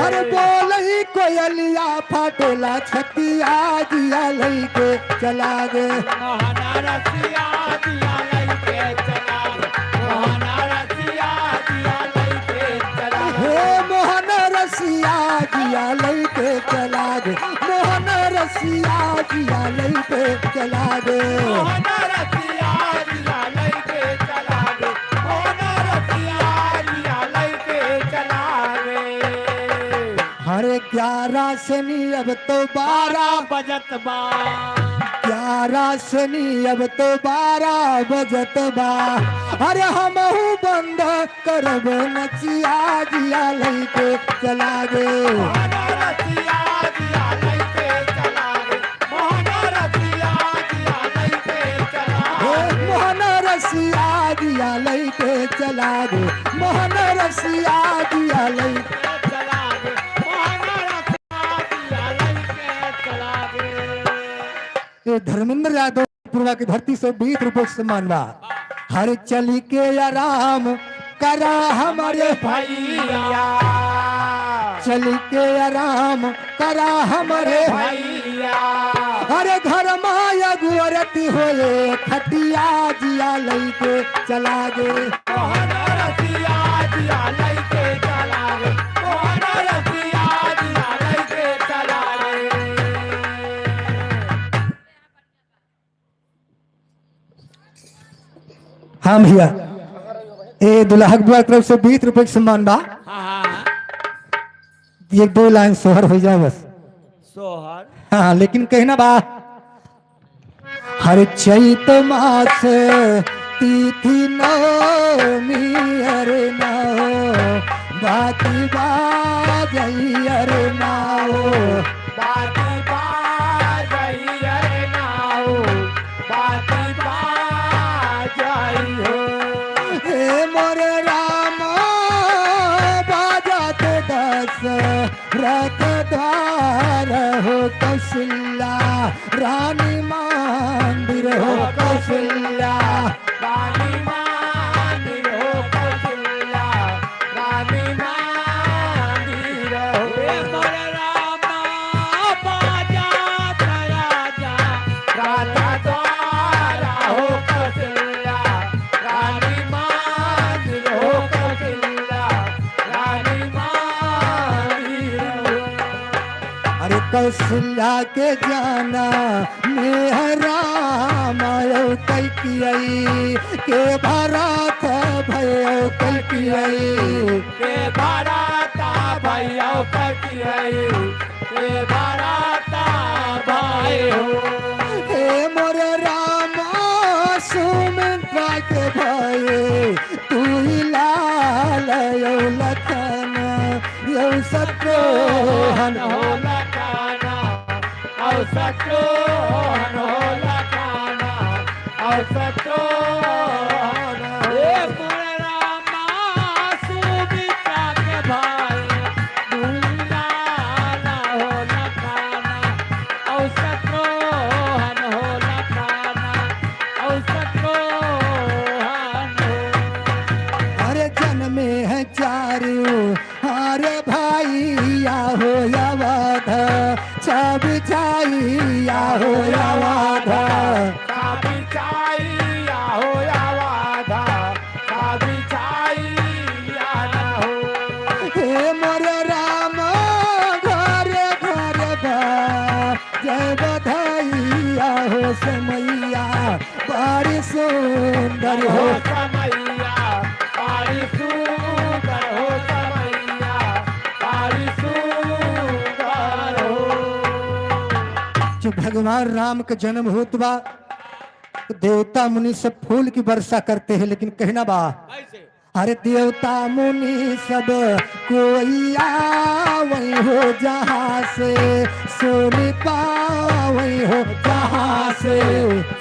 अरे बोलई कोयलिया फाटेला छतिया जिया लइके चला गे। मोहन रसिया जिया लइके चला गे। मोहन रसिया जिया लइके चला गे। हे मोहन रसिया जिया लइके चला गे। मोहन रसिया जिया लइके चला गे। मोहन रसिया जिया लइके चला गे। मोहन रसिया जिया लइके चला गे। अरे ग्यारह से नी अब तो बारह बजत बा। ग्यारह से नी अब तो बारह बजत बा। अरे हमहू बंद करब नचिया जिया लइके चला गे। मोहन रसिया जिया लइके चला गे। मोहन रसिया जिया लइके चला हे गे। मोहन रसिया जिया लइके चला गे। मोहन रसिया जिया लइके चला गे। मोहन रसिया जिया लइके चला गे। ये धर्मेंद्र यादव पुरवा की धरती से बीस रुपये से सम्मान बा। हर चली के आराम करा हमरे भैया। चली के आराम करा हमरे भैया। अरे घर माया गुअरती होए खटिया जिया लइके चला गे। मोहन रसिया जिया लइके चला गे। मोहन रसिया जिया लइके चला गे। हाँ भैया, ए दुल्हा के बुआ के तरफ से बीस रुपए के सम्मान बा। हाँ, हाँ, हाँ। एक दो लाइन सोहर होइ जाए बस। सोहर? हाँ, लेकिन कहना बा, हर चैत मास तिथि नवमी अरे नौ, बाती बाजई अरे नौ। बाती बाजई अरे नौ, बाती बाजई हो। हे मोरे राम, बाजत दस रथ द्वार हो कौशल्या, रानी मंदिर हो कौशल्या। रानी मंदिर हो कौशल्या, रानी मंदिर हो। हे मोर रामा, बाजा त राजा, राजा द्वार हो कौशल्या, रानी मंदिर हो कौशल्या, रानी मंदिर हो। अरे कौशल्या के जाना में है राम अउ कैकेयी के भरत भयउ कैकेयी। के भरत भयउ कैकेयी, के भरत भयउ। हे मोर राम सुमित्रा के भई तू ही लाल अउ लखन। अउ शत्रुघ्न हो लखन, अउ शत्रुघ्न हो लखन, अउ शत्रुघ्न हो। हे मोर रामा, सुमित्रा के भाई, दुलार हो लखन, अउ शत्रुघ्न हो लखन, अउ शत्रुघ्न हो। अरे जन्मे हैं चारू अरे भैया हो अवध, छाबी छाइया हो अवध। छाबी छाइया हो अवध, छाबी छाइया हो। हे मोरे राम, घर घर बा जय बधैया हो समैया, बड़ी सुंदर हो। हो समैया, बड़ी सुंदर हो समैया, बड़ी सुंदर हो। जो भगवान राम के जन्म होत बा, तो देवता मुनि सब फूल की वर्षा करते हैं, लेकिन कहना बा, कैसे? अरे देवता मुनि सब कोई आवै हो जहाँ से, सुनि पावै हो जहाँ से।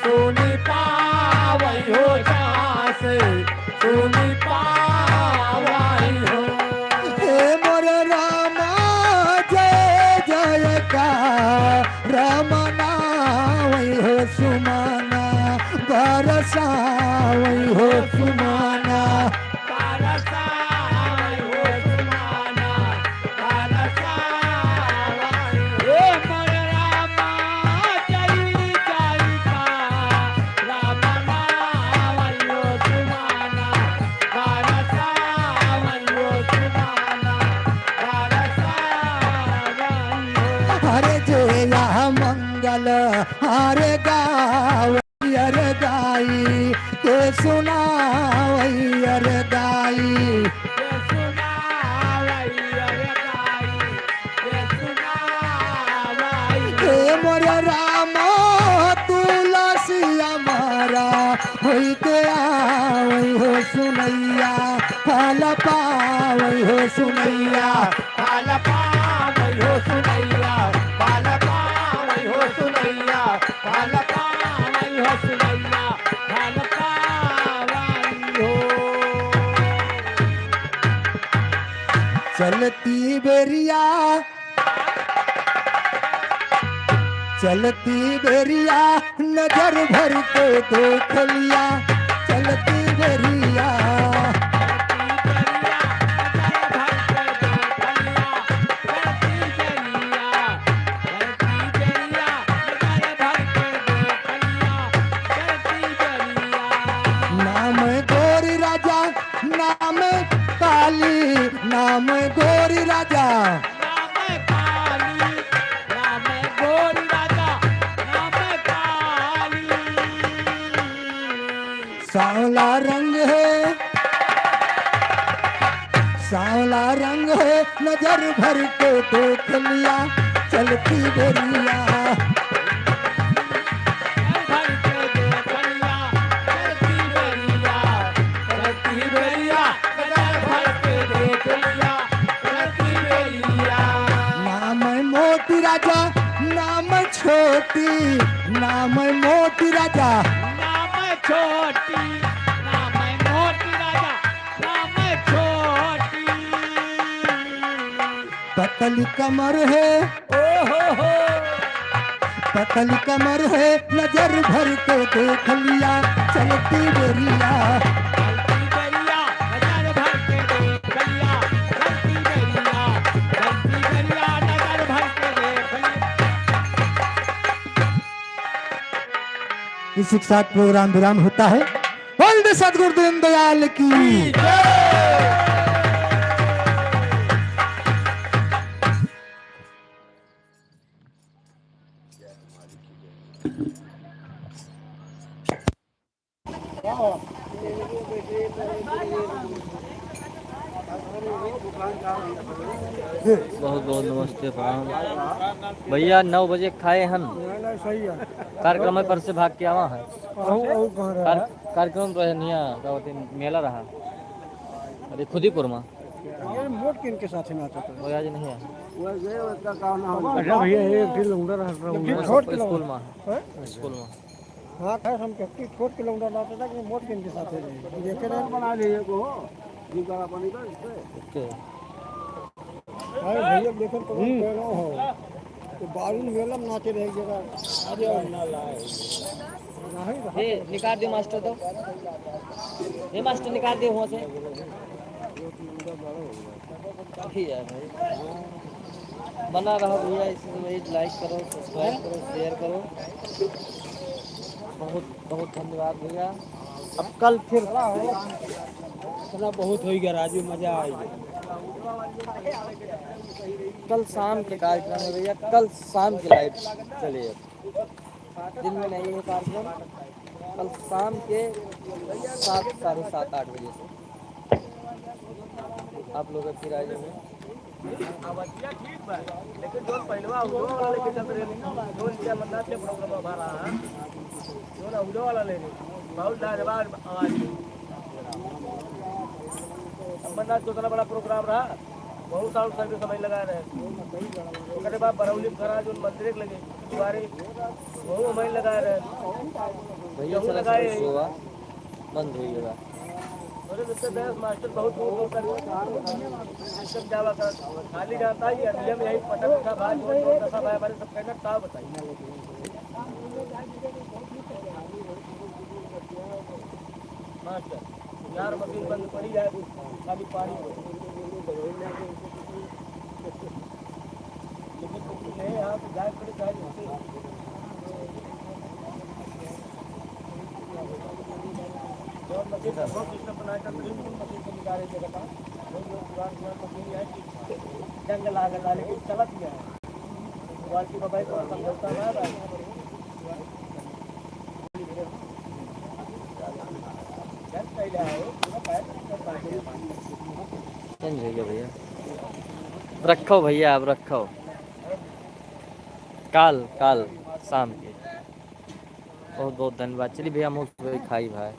सुनि पावै हो जहाँ से, सुनि पावै हो। हे मोर रामा जय जयकार, रमनावै हो सुमना, बरसावै हो सुमना। बरसावै हो सुमना, बरसावै हो। हे मोर रामा जय जयकार, रमनावै हो सुमना, बरसावै हो सुमना, बरसावै हो। अरे जय मंगल हर गावै अर गाई के सुनावै अर गाई। के सुनावै अर गाई, के सुनावै। हे मोर राम तुलसी अमरा होई के आवै हो सुनैया, फल पावै हो सुनैया। फल पावै हो सुनैया, फल पावै हो सुनैया, फल पावै हो सुनैया, फल पावै हो। चलती बेरिया, चलती बेरिया, नजर भर के देख लिया, चलती बेरिया। नाम गोरी राजा, नाम काली, नाम गोरी राजा। नाम काली, नाम गोरी राजा, नाम काली। सांवला रंग है, सांवला रंग है, नजर भर के देख लिया, चलती बेरिया। नजर भर के देख लिया, चलती बेरिया, चलती बेरिया, नजर भर के देख लिया, चलती बेरिया। नाम मोती राजा, नाम छोटी, नाम मोती राजा। नाम छोटी, नाम मोती राजा, नाम छोटी। पतली कमर है, ओ हो हो। पतली कमर है, नजर भर के देख लिया, चलती बेरिया। चलती बेरिया, नजर भर के देख लिया, चलती बेरिया, चलती बेरिया, नजर भर के देख लिया। इसी के साथ प्रोग्राम विराम होता है। बोल दे सतगुरु दीनदयाल की। बहुत बहुत नमस्ते, प्रणाम। भैया, नौ बजे खाए हन। नहीं, नहीं, सही है। कार्यक्रम पर से भाग के आवा है। अहू, अहू कहाँ रहा? कार-, कार्यक्रम रहे निया, का बोलते हैं, मेला रहा। अरे, खुदीपुर में। ये मोट किन के साथ ही नाचत है। वो आज नहीं है। वो ये उसका काम ना हो। अच्छा भैया, ये एक दिन लौंडा रहा, एक दिन लौंडा। छोट स्कूल में। हैं? स्कूल में। हाँ, खैर, हम कहते छोट के लौंडा नाचत है कि मोट किन के साथ है। देखे रहे। बना लिए को, जी बड़ा बनी बस। ओके। अरे भैया, देखो तो हम्म। कहना हो। तो बारून मेला में नाचे रहे जरा। अरे, नहीं रहा। ए, निकाल दे मास्टर तो। ए मास्टर, निकाल दे वहाँ से। काफी है भाई। बना रहो भैया, इसी से वही like करो, subscribe करो, share करो। बहुत बहुत धन्यवाद भैया। अब कल फिर इतना बहुत हो गया राजू, मजा आ गया। कल शाम के कार्यक्रम है भैया, कल शाम के live चले। दिन में नहीं है कार्यक्रम, कल शाम के सात, साढ़े सात, आठ बजे से आप लोग फिर आ जाएंगे। आवाजिया ठीक बा, लेकिन जोन पहिलवा उड़ो वाला लेके चल रहे, जोन इंडिया मन्ना के प्रोग्राम हमारा है, जोन उड़ो वाला ले रहे, बहुत लाजवाब आवाज है। अमरनाथ को इतना बड़ा प्रोग्राम रहा, बहुत साल सर्विस हमारी लगा रहे। ओकरे बाद बरौली में खड़ा जोन मंदिर के लगे, दुआरे, वहू हमारी लगा रहे। भैया, यहू चला लगाए। सर्विस हुआ, बंद हो गया। अरे, जिससे दस मास्टर बहुत दूर दूर तक सिस्टम जावा कर, खाली जानता ही है, डीएम यही पटक का भाई, जोन जोन दशा भाई, हमारे सब कहना का बताइए। मास्टर, चार मशीन बंद पड़ी है, खाली पानी। लेकिन तुम ले यहाँ से जाए पड़े, चाहे जैसे। जौन मशीन का बहुत सिस्टम बनाया था, तीन तीन मशीन से निकाले थे, बता। वही जो पुरान, पुरान मशीन है कि जंग लागत है, लेकिन चलत ही है। क्वालिटी का भाई, थोड़ा समझौता ना है भाई। चेंज हो गया भैया। रखो भैया, अब रखो। काल, काल शाम के। बहुत बहुत धन्यवाद। चलिए भैया, हम लोग खाई भाई।